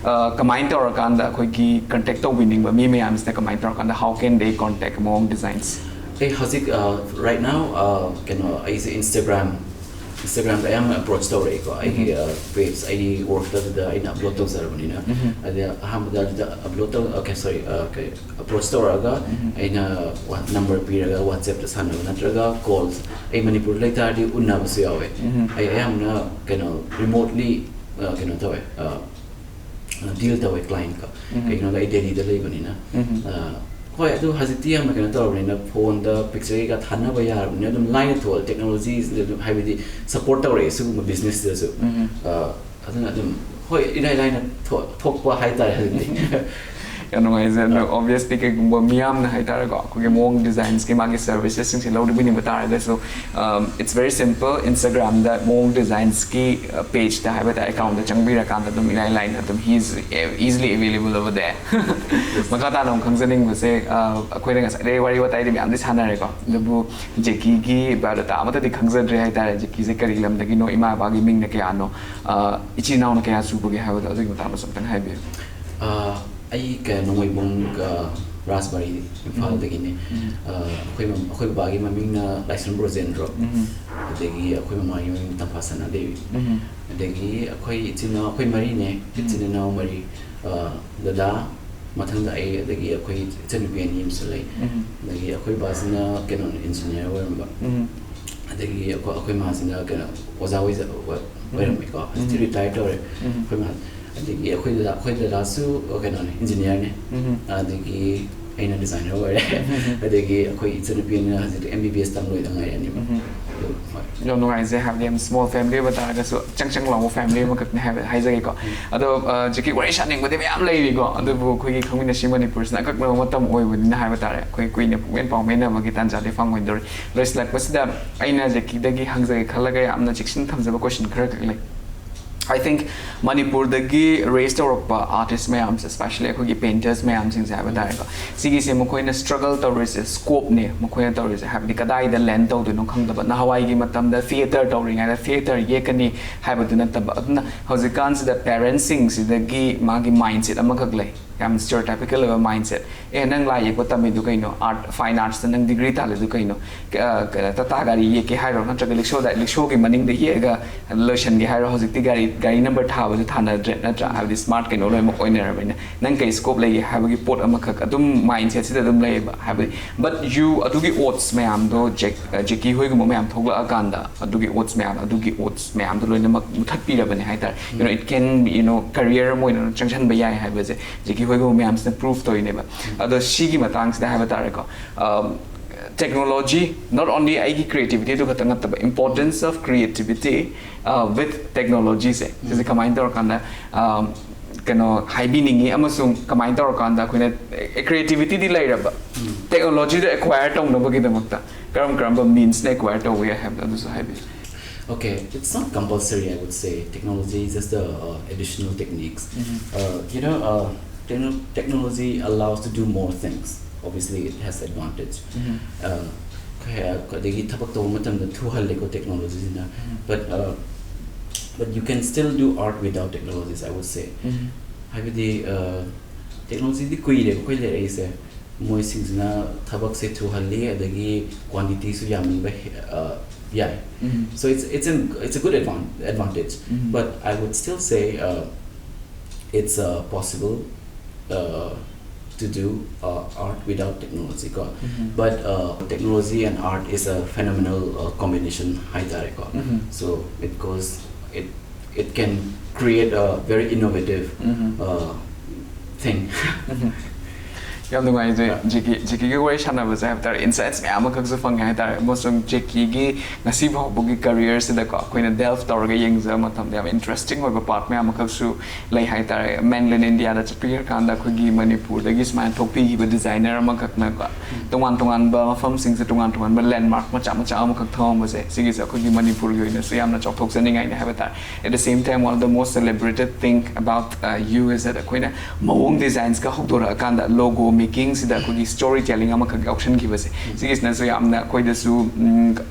ꯀꯃꯥꯏꯅ ꯇꯧꯔꯀꯥꯟꯗ ꯑꯩꯈꯣꯏꯒꯤ contact ꯇꯧꯕꯤꯅꯤꯡꯕ ꯃꯤ ꯃꯌꯥꯝꯁꯤꯅ ꯀꯃꯥꯏꯅ ꯇꯧꯔꯀꯥꯟꯗ how can they contact ꯃꯑꯣꯡ designs? ꯑꯩ ꯍꯧꯖꯤꯛ right now ꯀꯩꯅꯣ ꯑꯩꯁꯦ Instagram Instagram ꯗ ꯑꯌꯥꯝꯕ approach ꯇꯧꯔꯛꯑꯦꯀꯣ꯫ ꯑꯩꯒꯤ page, ꯑꯩꯒꯤ work ꯇ ꯑꯗꯨꯗ ꯑꯩꯅ upload ꯇꯧꯖꯔꯕꯅꯤꯅ꯫ ꯑꯗ ꯑꯍꯥꯟꯕꯗ ꯑꯗꯨꯗ upload ꯇꯧ okay sorry, approach ꯇꯧꯔꯛꯑꯒ ꯑꯩꯅ number ꯄꯤꯔꯒ WhatsApp ꯇ ꯁꯥꯟꯅꯕ ꯅꯠꯇ꯭ꯔꯒ calls, ꯑꯩ ꯃꯅꯤꯄꯨꯔꯗ ꯂꯩ ꯇꯥꯔꯗꯤ ꯎꯟꯅꯕꯁꯨ ꯌꯥꯎꯋꯦ꯫ ꯑꯩ ꯑꯌꯥꯝꯕꯅ ꯀꯩꯅꯣ remotely ꯀꯩꯅꯣ ꯇꯧꯋꯦ, deal ꯇꯧꯋꯦ client ꯀ꯫ ꯀꯩꯒꯤꯅꯣꯗ ꯑꯩ ꯗꯦꯜꯂꯤꯗ ꯂꯩꯕꯅꯤꯅ꯫ ꯍꯣꯏ, ꯑꯗꯨ ꯍꯧꯖꯤꯛꯇꯤ ꯌꯥꯝꯅ ꯀꯩꯅꯣ ꯇꯧꯔꯕꯅꯤꯅ, phone ꯗ picture ꯀꯩꯀꯥ ꯊꯥꯅꯕ ꯌꯥꯔꯕꯅꯤꯅ ꯑꯗꯨꯝ ꯂꯥꯏꯅ ꯊꯣꯛꯑꯦ꯫ Technology ꯁꯤꯗ ꯑꯗꯨꯝ, ꯍꯥꯏꯕꯗꯤ support ꯇꯧꯔꯛꯑꯦ ꯁꯤꯒꯨꯝꯕ business ꯇꯁꯨ꯫ ꯑꯗꯨꯅ ꯑꯗꯨꯝ ꯍꯣꯏ, ꯏꯔꯥꯏ ꯂꯥꯏꯅ ꯊꯣꯛ- ꯊꯣꯛꯄ ꯍꯥꯏꯇꯥꯔꯦ ꯍꯧꯖꯤꯛꯇꯤ꯫ ꯌꯥꯝ ꯅꯨꯡꯉꯥꯏꯖꯩ꯫ ꯑꯗꯣ obviously ꯀꯩꯒꯨꯝꯕ ꯃꯤꯌꯥꯝꯅ ꯍꯥꯏꯇꯥꯔꯦꯀꯣ, ꯑꯩꯈꯣꯏꯒꯤ ꯃꯑꯣꯡ designs ꯀꯤ ꯃꯥꯒꯤ services ꯁꯤꯡꯁꯦ ꯂꯧꯕꯤꯅꯤꯡꯕ ꯇꯥꯔꯒꯁꯨ, it's very simple, Instagram ꯗ ꯃꯑꯣꯡ designs ꯀꯤ page ꯇ ꯍꯥꯏꯕ ꯇꯥꯔꯦ, account ꯇ ꯆꯪꯕꯤꯔꯀꯥꯟꯗ ꯑꯗꯨꯝ ꯏꯔꯥꯏ ꯂꯥꯏꯅ ꯑꯗꯨꯝ he is easily available over there꯫ ꯃꯈꯥ ꯇꯥꯅ ꯑꯃꯨꯛ ꯈꯪꯖꯅꯤꯡꯕꯁꯦ, ꯑꯩꯈꯣꯏꯅ ꯉꯁꯥꯏꯗꯩ ꯋꯥꯔꯤ ꯋꯥꯇꯥꯏꯗꯤ ꯃꯌꯥꯝꯗꯤ ꯁꯥꯟꯅꯔꯦꯀꯣ, ꯑꯗꯨꯕꯨ ꯖꯦꯀꯤꯒꯤ biodata ꯑꯃꯠꯇꯗꯤ ꯈꯪꯖꯗ꯭ꯔꯦ ꯍꯥꯏꯇꯥꯔꯦ꯫ ꯖꯦꯀꯤꯁꯦ ꯀꯔꯤ ꯂꯝꯗꯒꯤꯅꯣ, ꯏꯃꯥ ꯏꯄꯥꯒꯤ ꯃꯤꯡꯅ ꯀꯌꯥꯅꯣ, ꯏꯆꯤꯟ ꯏꯅꯥꯎꯅ ꯀꯌꯥ ꯁꯨꯕꯒꯦ ꯍꯥꯏꯕꯗꯣ ꯑꯗꯨꯒꯤ ꯃꯇꯥꯡꯗꯁꯨ ꯑꯝꯇꯪ ꯍꯥꯏꯕꯤꯌꯨ꯫ ꯑꯩ ꯀ- ꯅꯣꯡꯃꯩꯕꯨꯡ ꯀ- ꯔꯥꯖꯕꯥꯔꯤ, ꯏꯝꯐꯥꯜꯗꯒꯤꯅꯦ꯫ ꯑꯩꯈꯣꯏ ꯃꯝ- ꯑꯩꯈꯣꯏ ꯕꯕꯥꯒꯤ ꯃꯃꯤꯡꯅ ꯂꯥꯏꯁ꯭ꯔꯝ ꯕ꯭ꯔꯣꯖꯦꯟꯗ꯭ꯔꯣ꯫ ꯑꯗꯒꯤ ꯑꯩꯈꯣꯏ ꯃꯃꯥꯒꯤ ꯃꯃꯤꯡ ꯇꯝꯐꯥ ꯁꯅꯥꯗꯦꯕꯤ꯫ ꯑꯗꯒꯤ ꯑꯩꯈꯣꯏ ꯏꯆꯤꯟ ꯏꯅꯥꯎ, ꯑꯩꯈꯣꯏ ꯃꯔꯤꯅꯦ, ꯏꯆꯤꯟ ꯏꯅꯥꯎ ꯃꯔꯤ꯫ ꯗꯗꯥ, ꯃꯊꯪꯗ ꯑꯩ, ꯑꯗꯒꯤ ꯑꯩꯈꯣꯏ ꯏꯆꯟꯅꯨꯄꯤ ꯑꯅꯤ ꯑꯃꯁꯨ ꯂꯩ꯫ ꯑꯗꯒꯤ ꯑꯩꯈꯣꯏ ꯕꯕꯥꯁꯤꯅ ꯀꯩꯅꯣꯅꯦ, engineer ꯑꯣꯏꯔꯝꯕ꯫ ꯑꯗꯒꯤ ꯑꯩꯈꯣꯏ ꯑꯩꯈꯣꯏ ꯃꯥꯁꯤꯅ ꯀꯩꯅꯣ ꯑꯣꯖꯥ ꯑꯣꯏꯖ- ꯑꯣꯏ- ꯑꯣꯏꯔꯝꯃꯦꯀꯣ, ꯍꯧꯖꯤꯛꯇꯤ ꯎꯝ. ꯔꯤꯇꯥꯌꯔ ꯇꯧꯔꯦ ꯎꯝ. ꯑꯩꯈꯣꯏ ꯃꯥ꯫ ꯑꯗꯒꯤ ꯑꯩꯈꯣꯏ ꯗꯗꯥ ꯑꯩꯈꯣꯏ ꯗꯗꯥꯁꯨ ꯀꯩꯅꯣꯅꯦ, ꯏꯟꯖꯤꯅꯤꯌꯥꯔꯅꯦ꯫ ꯎꯝ. ꯑꯗꯒꯤ ꯑꯩꯅ ꯗꯤꯖꯥꯏꯅꯔ ꯑꯣꯏꯔꯦ꯫ ꯎꯝ. ꯑꯗꯒꯤ ꯑꯩꯈꯣꯏ ꯏꯆꯟꯅꯨꯄꯤ ꯑꯃꯅ ꯍꯧꯖꯤꯛ ꯑꯦꯝ ꯕꯤ ꯕꯤ ꯑꯦꯁ ꯇꯝ ꯂꯣꯏꯗ ꯉꯥꯏꯔꯅꯦꯕ꯫ ꯎꯝ. ꯑꯗꯨ ꯍꯣꯏ꯫ ꯌꯥꯝ ꯅꯨꯡꯉꯥꯏꯖꯩ, ꯍꯥꯏꯕꯗꯤ ꯌꯥꯝ ꯁ꯭ꯃꯣꯜ ꯐꯦꯃꯤꯂꯤ ꯑꯣꯏꯕ ꯇꯥꯔꯒꯁꯨ ꯆꯪ ꯆꯪ ꯂꯥꯎꯕ ꯐꯦꯃꯤꯂꯤ ꯑꯃꯈꯛꯅꯦ ꯍꯥꯏꯕ ꯍꯥꯏꯖꯒꯦꯀꯣ꯫ ꯑꯗꯣ ꯑ, ꯍꯧꯖꯤꯛꯀꯤ ꯋꯥꯔꯤ ꯁꯥꯅꯤꯡꯕꯗꯤ ꯃꯌꯥꯝ ꯂꯩꯔꯤꯀꯣ, ꯑꯗꯨꯕꯨ ꯑꯩꯈꯣꯏꯒꯤ ꯈꯪꯃꯤꯟꯅꯁꯤ ꯃꯅꯤꯄꯨꯔꯁꯤꯅ ꯑꯀꯛꯅꯕ ꯃꯇꯝ ꯑꯣꯏꯕꯅꯤꯅ ꯍꯥꯏꯕ ꯇꯥꯔꯦ, ꯑꯩꯈꯣꯏ ꯀꯨꯏꯅ ꯄꯨꯛꯃꯦꯟ ꯄꯥꯎꯃꯦꯟꯅꯕꯒꯤ ꯇꯥꯟꯖꯥꯗꯤ ꯐꯪꯉꯣꯏꯗꯧꯔꯤ꯫ ꯂꯣꯏꯁꯤꯜꯂꯛꯄꯁꯤꯗ ꯑꯩꯅ ꯖꯦꯀꯤꯗꯒꯤ ꯍꯪꯖꯒꯦ ꯈꯜꯂꯒ ꯌꯥꯝꯅ ꯆꯦꯛꯁꯤꯟꯅ ꯊꯝꯖꯕ ꯀꯣꯏꯁꯟ ꯈꯔ ꯈꯛ ꯂꯩ꯫ I think ꯃꯅꯤꯄꯨꯔꯗꯒꯤ ꯔꯦꯁ ꯇꯧꯔꯛꯄ ꯑꯥꯔꯇꯤꯁ ꯃꯌꯥꯝꯁꯦ, especially ꯑꯩꯈꯣꯏꯒꯤ ꯄꯦꯟꯇꯔꯁ ꯃꯌꯥꯝꯁꯤꯡꯁꯦ ꯍꯥꯏꯕ ꯇꯥꯔꯦꯀꯣ, ꯁꯤꯒꯤꯁꯦ ꯃꯈꯣꯏꯅ ꯁ꯭ꯇ꯭ꯔꯒꯜ ꯇꯧꯔꯤꯁꯦ, ꯁ꯭ꯀꯣꯞꯅꯦ ꯃꯈꯣꯏꯅ ꯇꯧꯔꯤꯁꯦ, ꯍꯥꯏꯕꯗꯤ ꯀꯗꯥꯏꯗ ꯂꯦꯟ ꯇꯧꯗꯣꯏꯅꯣ ꯈꯪꯗꯕ꯫ ꯅꯍꯥꯟꯋꯥꯏꯒꯤ ꯃꯇꯝꯗ ꯊꯤꯌꯦꯇꯔ ꯇꯧꯔꯤꯉꯩꯗ ꯊꯤꯌꯦꯇꯔ ꯌꯦꯛꯀꯅꯤ ꯍꯥꯏꯕꯗꯨ ꯅꯠꯇꯕ꯫ ꯑꯗꯨꯅ ꯍꯧꯖꯤꯛꯀꯥꯟꯁꯤꯗ ꯄꯦꯔꯦꯟꯁꯁꯤꯡꯁꯤꯗꯒꯤ ꯃꯥꯒꯤ ꯃꯥꯏꯟꯁꯦꯠ ꯑꯃꯈꯛ ꯂꯩ, ꯌꯥꯝ ꯁ꯭ꯇꯤꯔꯤꯑꯣꯇꯥꯏꯄꯤꯀꯦꯜ ꯑꯣꯏꯕ ꯃꯥꯏꯟꯁꯦꯠ꯫ "ꯑꯦ, ꯅꯪ ꯂꯥꯏ ꯌꯦꯛꯄ ꯇꯝꯃꯤꯗꯨ ꯀꯩꯅꯣ? ꯑꯥꯔꯠ, ꯐꯥꯏꯟ ꯑꯥꯔꯠꯁꯇ ꯅꯪ ꯗꯤꯒ꯭ꯔꯤ ꯇꯥꯜꯂꯤꯗꯨ ꯀꯩꯅꯣ? ꯀ-, ꯀ-, ꯇꯥꯇꯥ ꯒꯥꯔꯤ ꯌꯦꯛꯀꯦ ꯍꯥꯏꯔꯣ, ꯅꯠꯇ꯭ꯔꯒ ꯔꯤꯛꯁꯣꯗ, ꯔꯤꯛꯁꯣꯒꯤ ꯃꯅꯤꯡꯗ ꯌꯦꯛꯑꯒ ꯂꯣꯏꯁꯤꯟꯒꯦ ꯍꯥꯏꯔꯣ? ꯍꯧꯖꯤꯛꯇꯤ ꯒꯥꯔꯤ, ꯒꯥꯔꯤ ꯅꯝꯕꯔ ꯊꯥꯕꯁꯨ ꯊꯥꯅꯗ꯭ꯔꯦ, ꯅꯠꯇ꯭ꯔꯥ? ꯍꯥꯏꯕꯗꯤ ꯁ꯭ꯃꯥꯔꯠ ꯀꯩꯅꯣ ꯂꯣꯏꯅꯃꯛ ꯑꯣꯏꯅꯔꯕꯅꯤꯅ ꯅꯪ ꯀꯩ ꯁ꯭ꯀꯣꯞ ꯂꯩꯒꯦ ꯍꯥꯏꯕꯒꯤ ꯄꯣꯠ ꯑꯃꯈꯛ ꯑꯗꯨꯝ ꯃꯥꯏꯟꯁꯦꯠꯁꯤꯗ ꯑꯗꯨꯝ ꯂꯩꯌꯦꯕ꯫ ꯍꯥꯏꯕꯗꯤ, but you, ꯑꯗꯨꯒꯤ ꯑꯣꯠꯁ ꯃꯌꯥꯝꯗꯣ ꯖꯦꯛ-, ꯖꯦꯀꯤ ꯍꯣꯏꯒꯨꯝꯕ ꯃꯌꯥꯝ ꯊꯣꯛꯂꯛꯑꯀꯥꯟꯗ ꯑꯗꯨꯒꯤ ꯑꯣꯠꯁ ꯃꯌꯥꯝ, ꯑꯗꯨꯒꯤ ꯑꯣꯠꯁ ꯃꯌꯥꯝꯗꯣ ꯂꯣꯏꯅꯃꯛ ꯃꯨꯊꯠꯄꯤꯔꯕꯅꯦ ꯍꯥꯏꯇꯥꯔꯦ꯫ You know, it can be, you know, career ꯑꯃ ꯑꯣꯏꯅ ꯆꯪꯁꯟꯕ ꯌꯥꯏ ꯍꯥꯏꯕꯁꯦ ꯖꯦꯀꯤ ꯍꯣꯏꯒꯨꯝꯕ ꯃꯌꯥꯝꯁꯤꯅ ꯄ꯭ꯔꯨꯐ ꯇꯧꯔꯤꯅꯦꯕ꯫ ꯑꯗꯣ ꯁꯤꯒꯤ ꯃꯇꯥꯡꯁꯤꯗ ꯍꯥꯏꯕ ꯇꯥꯔꯦꯀꯣ, ꯇꯦꯛꯅꯣꯂꯣꯖꯤ, not only ꯑꯩꯒꯤ ꯀ꯭ꯔꯤꯌꯦꯇꯤꯚꯤꯇꯤꯗꯨ ꯈꯛꯇ ꯅꯠꯇꯕ, importance of creativity with technologyꯁꯦ, ꯁꯤꯁꯦ ꯀꯃꯥꯏꯅ ꯇꯧꯔꯀꯥꯟꯗ, ꯑ, ꯀꯩꯅꯣ ꯍꯥꯏꯕꯤꯅꯤꯡꯉꯤ, ꯑꯃꯁꯨꯡ ꯀꯃꯥꯏꯅ ꯇꯧꯔꯀꯥꯟꯗ ꯑꯩꯈꯣꯏꯅ, ꯀ꯭ꯔꯤꯌꯦꯇꯤꯚꯤꯇꯤꯗꯤ ꯂꯩꯔꯕ, ꯇꯦꯛꯅꯣꯂꯣꯖꯤꯗꯣ ꯑꯦꯀ꯭ꯋꯥꯌꯔ ꯇꯧꯅꯕꯒꯤꯗꯃꯛꯇ ꯀꯔꯝ ꯀꯔꯝꯕ ꯃꯤꯟꯁꯅ ꯑꯦꯀ꯭ꯋꯥꯌꯔ ꯇꯧꯕ ꯌꯥꯏ ꯍꯥꯏꯕꯗꯣ ꯑꯗꯨꯁꯨ ꯍꯥꯏꯕꯤꯌꯨ꯫ Okay, it's not compulsory, I would say. Technology is just a uh, additional techniques. Uh, you know, uh, techno- technology allows to do more things. Obviously, it has advantage. Uh, ꯑꯗꯒꯤ ꯊꯕꯛ ꯇꯧꯕ ꯃꯇꯝꯗ ꯊꯨꯍꯜꯂꯦꯀꯣ ꯇꯦꯛꯅꯣꯂꯣꯖꯤꯁꯤꯅ꯫ But uh, but you can still do art without technologies, I would say. ꯍꯥꯏꯕꯗꯤ ꯇꯦꯛꯅꯣꯂꯣꯖꯤꯗꯤ ꯀꯨꯏꯔꯦꯕ ꯑꯩꯈꯣꯏ ꯂꯩꯔꯛꯏꯁꯦ꯫ ꯃꯣꯏꯁꯤꯡꯁꯤꯅ ꯊꯕꯛꯁꯦ ꯊꯨꯍꯜꯂꯤ, ꯑꯗꯒꯤ ꯀ꯭ꯋꯥꯟꯇꯤꯇꯤꯁꯨ ꯌꯥꯝꯍꯟꯕ ꯍꯦ- ꯑ, ꯌꯥꯏ꯫ So it's it's an it's a good advan- advantage. But I would still say uh, it's uh, possible uh, to do uh, art without technology ꯀꯣ. But uh, technology and art is a phenomenal uh, combination ꯍꯥꯏꯇꯥꯔꯦꯀꯣ. So it goes, it it can create a very innovative uh, thing. ꯌꯥꯝ ꯅꯨꯡꯉꯥꯏꯖꯩ꯫ ꯖꯦꯀꯤ ꯖꯦꯀꯤꯒ ꯋꯥꯔꯤ ꯁꯥꯟꯅꯕꯁꯦ ꯍꯥꯏꯕ ꯇꯥꯔꯦ, ꯏꯟꯁꯥꯏꯠꯁ ꯃꯌꯥꯝ ꯑꯃꯈꯛꯁꯨ ꯐꯪꯉꯦ ꯍꯥꯏꯇꯥꯔꯦ꯫ ꯑꯃꯁꯨꯡ ꯖꯦꯀꯤꯒꯤ ꯉꯁꯤ ꯐꯥꯎꯕꯒꯤ ꯀꯔꯤꯌꯔꯁꯤꯗꯀꯣ ꯑꯩꯈꯣꯏꯅ ꯗꯦꯜꯐ ꯇꯧꯔꯒ ꯌꯦꯡꯖꯕ ꯃꯇꯝꯗ ꯌꯥꯝ ꯏꯟꯇꯔꯦꯁꯇꯤꯡ ꯑꯣꯏꯕ ꯄꯥꯔꯠ ꯃꯌꯥꯝ ꯑꯃꯈꯛꯁꯨ ꯂꯩ ꯍꯥꯏꯇꯥꯔꯦ꯫ ꯃꯦꯟꯂꯦꯟ ꯏꯟꯗꯤꯌꯥꯗ ꯆꯠꯄꯤꯔꯀꯥꯟꯗ ꯑꯩꯈꯣꯏꯒꯤ ꯃꯅꯤꯄꯨꯔꯗꯒꯤ ꯁꯨꯃꯥꯏꯅ ꯊꯣꯛꯄꯤꯈꯤꯕ ꯗꯤꯖꯥꯏꯅꯔ ꯑꯃꯈꯛꯅꯀꯣ ꯇꯣꯉꯥꯟ ꯇꯣꯉꯥꯟꯕ ꯃꯐꯝꯁꯤꯡꯁꯦ ꯇꯣꯉꯥꯟ ꯇꯣꯉꯥꯟꯕ ꯂꯦꯟꯃꯥꯔꯛ ꯃꯆꯥ ꯃꯆꯥ ꯑꯃꯈꯛ ꯊꯝꯃꯝꯕꯁꯦ, ꯁꯤꯒꯤꯁꯦ ꯑꯩꯈꯣꯏꯒꯤ ꯃꯅꯤꯄꯨꯔꯒꯤ ꯑꯣꯏꯅꯁꯨ ꯌꯥꯝꯅ ꯆꯥꯎꯊꯣꯛꯆꯅꯤꯡꯉꯥꯏꯅꯤ ꯍꯥꯏꯕ ꯇꯥꯔꯦ꯫ At the same time, one of the most celebrated thing about uh, you is that ꯑꯩꯈꯣꯏꯅ ꯃꯑꯣꯡ ꯗꯤꯖꯥꯏꯟꯁꯀ ꯍꯧꯗꯣꯔꯛꯑꯀꯥꯟꯗ ꯂꯣꯒꯣ ꯃꯦꯀꯤꯡꯁꯤꯗ ꯑꯩꯈꯣꯏꯒꯤ ꯁ꯭ꯇꯣꯔꯤ ꯇꯦꯂꯤꯡ ꯑꯃꯈꯛ ꯌꯥꯎꯁꯟꯈꯤꯕꯁꯦ, ꯁꯤꯒꯤꯁꯤꯅꯁꯨ ꯌꯥꯝꯅ ꯑꯩꯈꯣꯏꯗꯁꯨ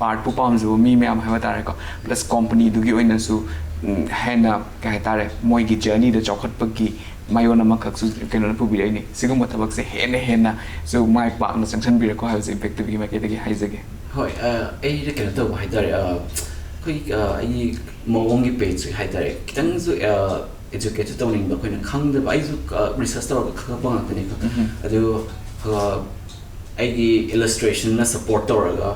ꯑꯥꯔꯠꯄꯨ ꯄꯥꯝꯖꯕ ꯃꯤ ꯃꯌꯥꯝ ꯍꯥꯏꯕ ꯇꯥꯔꯦꯀꯣ, ꯄ꯭ꯂꯁ ꯀꯣꯝꯄꯅꯤꯗꯨꯒꯤ ꯑꯣꯏꯅꯁꯨ ꯎꯝ, ꯍꯦꯟꯅ ꯀꯩ ꯍꯥꯏꯇꯥꯔꯦ, ꯃꯣꯏꯒꯤ ꯖꯔꯅꯤꯗ ꯆꯥꯎꯈꯠꯄꯒꯤ ꯃꯥꯏꯑꯣꯟ ꯑꯃꯈꯛꯁꯨ ꯀꯩꯅꯣꯅ ꯄꯨꯕꯤꯔꯛꯏꯅꯤ꯫ ꯁꯤꯒꯨꯝꯕ ꯊꯕꯛꯁꯦ ꯍꯦꯟꯅ ꯍꯦꯟꯅꯁꯨ ꯃꯥꯏ ꯄꯥꯛꯅ ꯆꯪꯁꯤꯟꯕꯤꯔꯛꯀꯣ ꯍꯥꯏꯕꯁꯦ ꯏꯝꯄꯦꯛ ꯇꯤꯚꯤꯒꯤ ꯃꯥꯏꯀꯩꯗꯒꯤ ꯍꯥꯏꯖꯒꯦ꯫ ꯍꯣꯏ, ꯑ, ꯑꯩꯅ ꯀꯩꯅꯣ ꯇꯧꯕ ꯍꯥꯏꯇꯥꯔꯦ, ꯑ, ꯑꯩꯈꯣꯏ, ꯑ, ꯑꯩꯒꯤ ꯃꯑꯣꯡꯒꯤ ꯄꯦꯖꯁꯦ ꯍꯥꯏꯇꯥꯔꯦ, ꯈꯤꯇꯪꯁꯨ ꯑꯦꯖꯨꯀꯦꯠꯁꯨ ꯇꯧꯅꯤꯡꯕ, ꯑꯩꯈꯣꯏꯅ ꯈꯪꯗꯕ, ꯑꯩꯁꯨ ꯔꯤꯁꯔꯁ ꯇꯧꯔꯒ ꯈꯪꯉꯛꯄ ꯉꯥꯛꯇꯅꯦ꯫ ꯑꯗꯨ ꯑ, ꯑꯩꯒꯤ ꯏꯂꯁꯇ꯭ꯔꯦꯁꯟꯅ ꯁꯞꯄꯣꯔꯠ ꯇꯧꯔꯒ,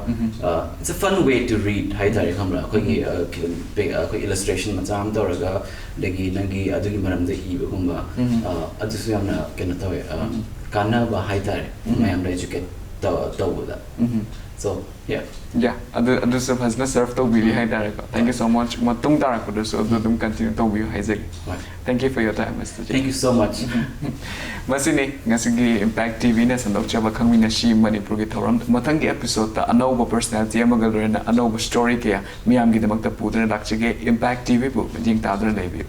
it's a fun way to read ꯍꯥꯏꯇꯥꯔꯦ, ꯈꯪꯕ꯭ꯔꯥ? ꯑꯩꯈꯣꯏꯒꯤ, ꯑ, ꯈꯤꯇꯪ ꯄꯦ-, ꯑꯩꯈꯣꯏ ꯏꯂꯁꯇ꯭ꯔꯦꯁꯟ ꯃꯆꯥ ꯑꯃ ꯇꯧꯔꯒ, ꯑꯗꯒꯤ ꯅꯪꯒꯤ ꯑꯗꯨꯒꯤ ꯃꯔꯝꯗ ꯏꯕꯒꯨꯝꯕ, ꯑ, ꯑꯗꯨꯁꯨ ꯌꯥꯝꯅ ꯀꯩꯅꯣ ꯇꯧꯋꯦ, ꯑ, ꯀꯥꯟꯅꯕ ꯍꯥꯏꯇꯥꯔꯦ, ꯃꯌꯥꯝꯗ ꯑꯦꯖꯨꯀꯦꯠ ꯇꯧꯕꯗ꯫ So yeah. ꯌꯥ, ꯑꯗꯨ ꯑꯗꯨꯁꯨ ꯐꯖꯅ ꯁꯔꯐ ꯇꯧꯕꯤꯔꯤ ꯍꯥꯏꯇꯥꯔꯦꯀꯣ꯫ Thank you so much꯫ ꯃꯇꯨꯡ ꯇꯥꯔꯛꯄꯗꯁꯨ ꯑꯗꯨ ꯑꯗꯨꯝ ꯀꯟꯇꯤꯅ꯭ꯌꯨ ꯇꯧꯕꯤꯌꯨ ꯍꯥꯏꯖꯒꯦ꯫ ꯍꯣꯏ꯫ Thank you for your time, Mister J. Thank you so much. ꯃꯁꯤꯅꯤ ꯉꯁꯤꯒꯤ ꯏꯝꯄꯦꯛ ꯇꯤꯚꯤꯅ ꯁꯟꯗꯣꯛꯆꯕ ꯈꯪꯃꯤꯟꯅꯁꯤ ꯃꯅꯤꯄꯨꯔꯒꯤ ꯊꯧꯔꯝ꯫ ꯃꯊꯪꯒꯤ ꯑꯦꯄꯤꯁꯣꯗꯇ ꯑꯅꯧꯕ ꯄꯔꯁꯅꯦꯂꯤꯇꯤ ꯑꯃꯒ ꯂꯣꯏꯅꯅ ꯑꯅꯧꯕ ꯁ꯭ꯇꯣꯔꯤ ꯀꯌꯥ ꯃꯤꯌꯥꯝꯒꯤꯗꯃꯛꯇ ꯄꯨꯗꯨꯅ ꯂꯥꯛꯆꯒꯦ꯫ ꯏꯝꯄꯦꯛ ꯇꯤꯚꯤꯕꯨ ꯃꯤꯠꯌꯦꯡ ꯇꯥꯗꯨꯅ ꯂꯩꯕꯤꯌꯨ꯫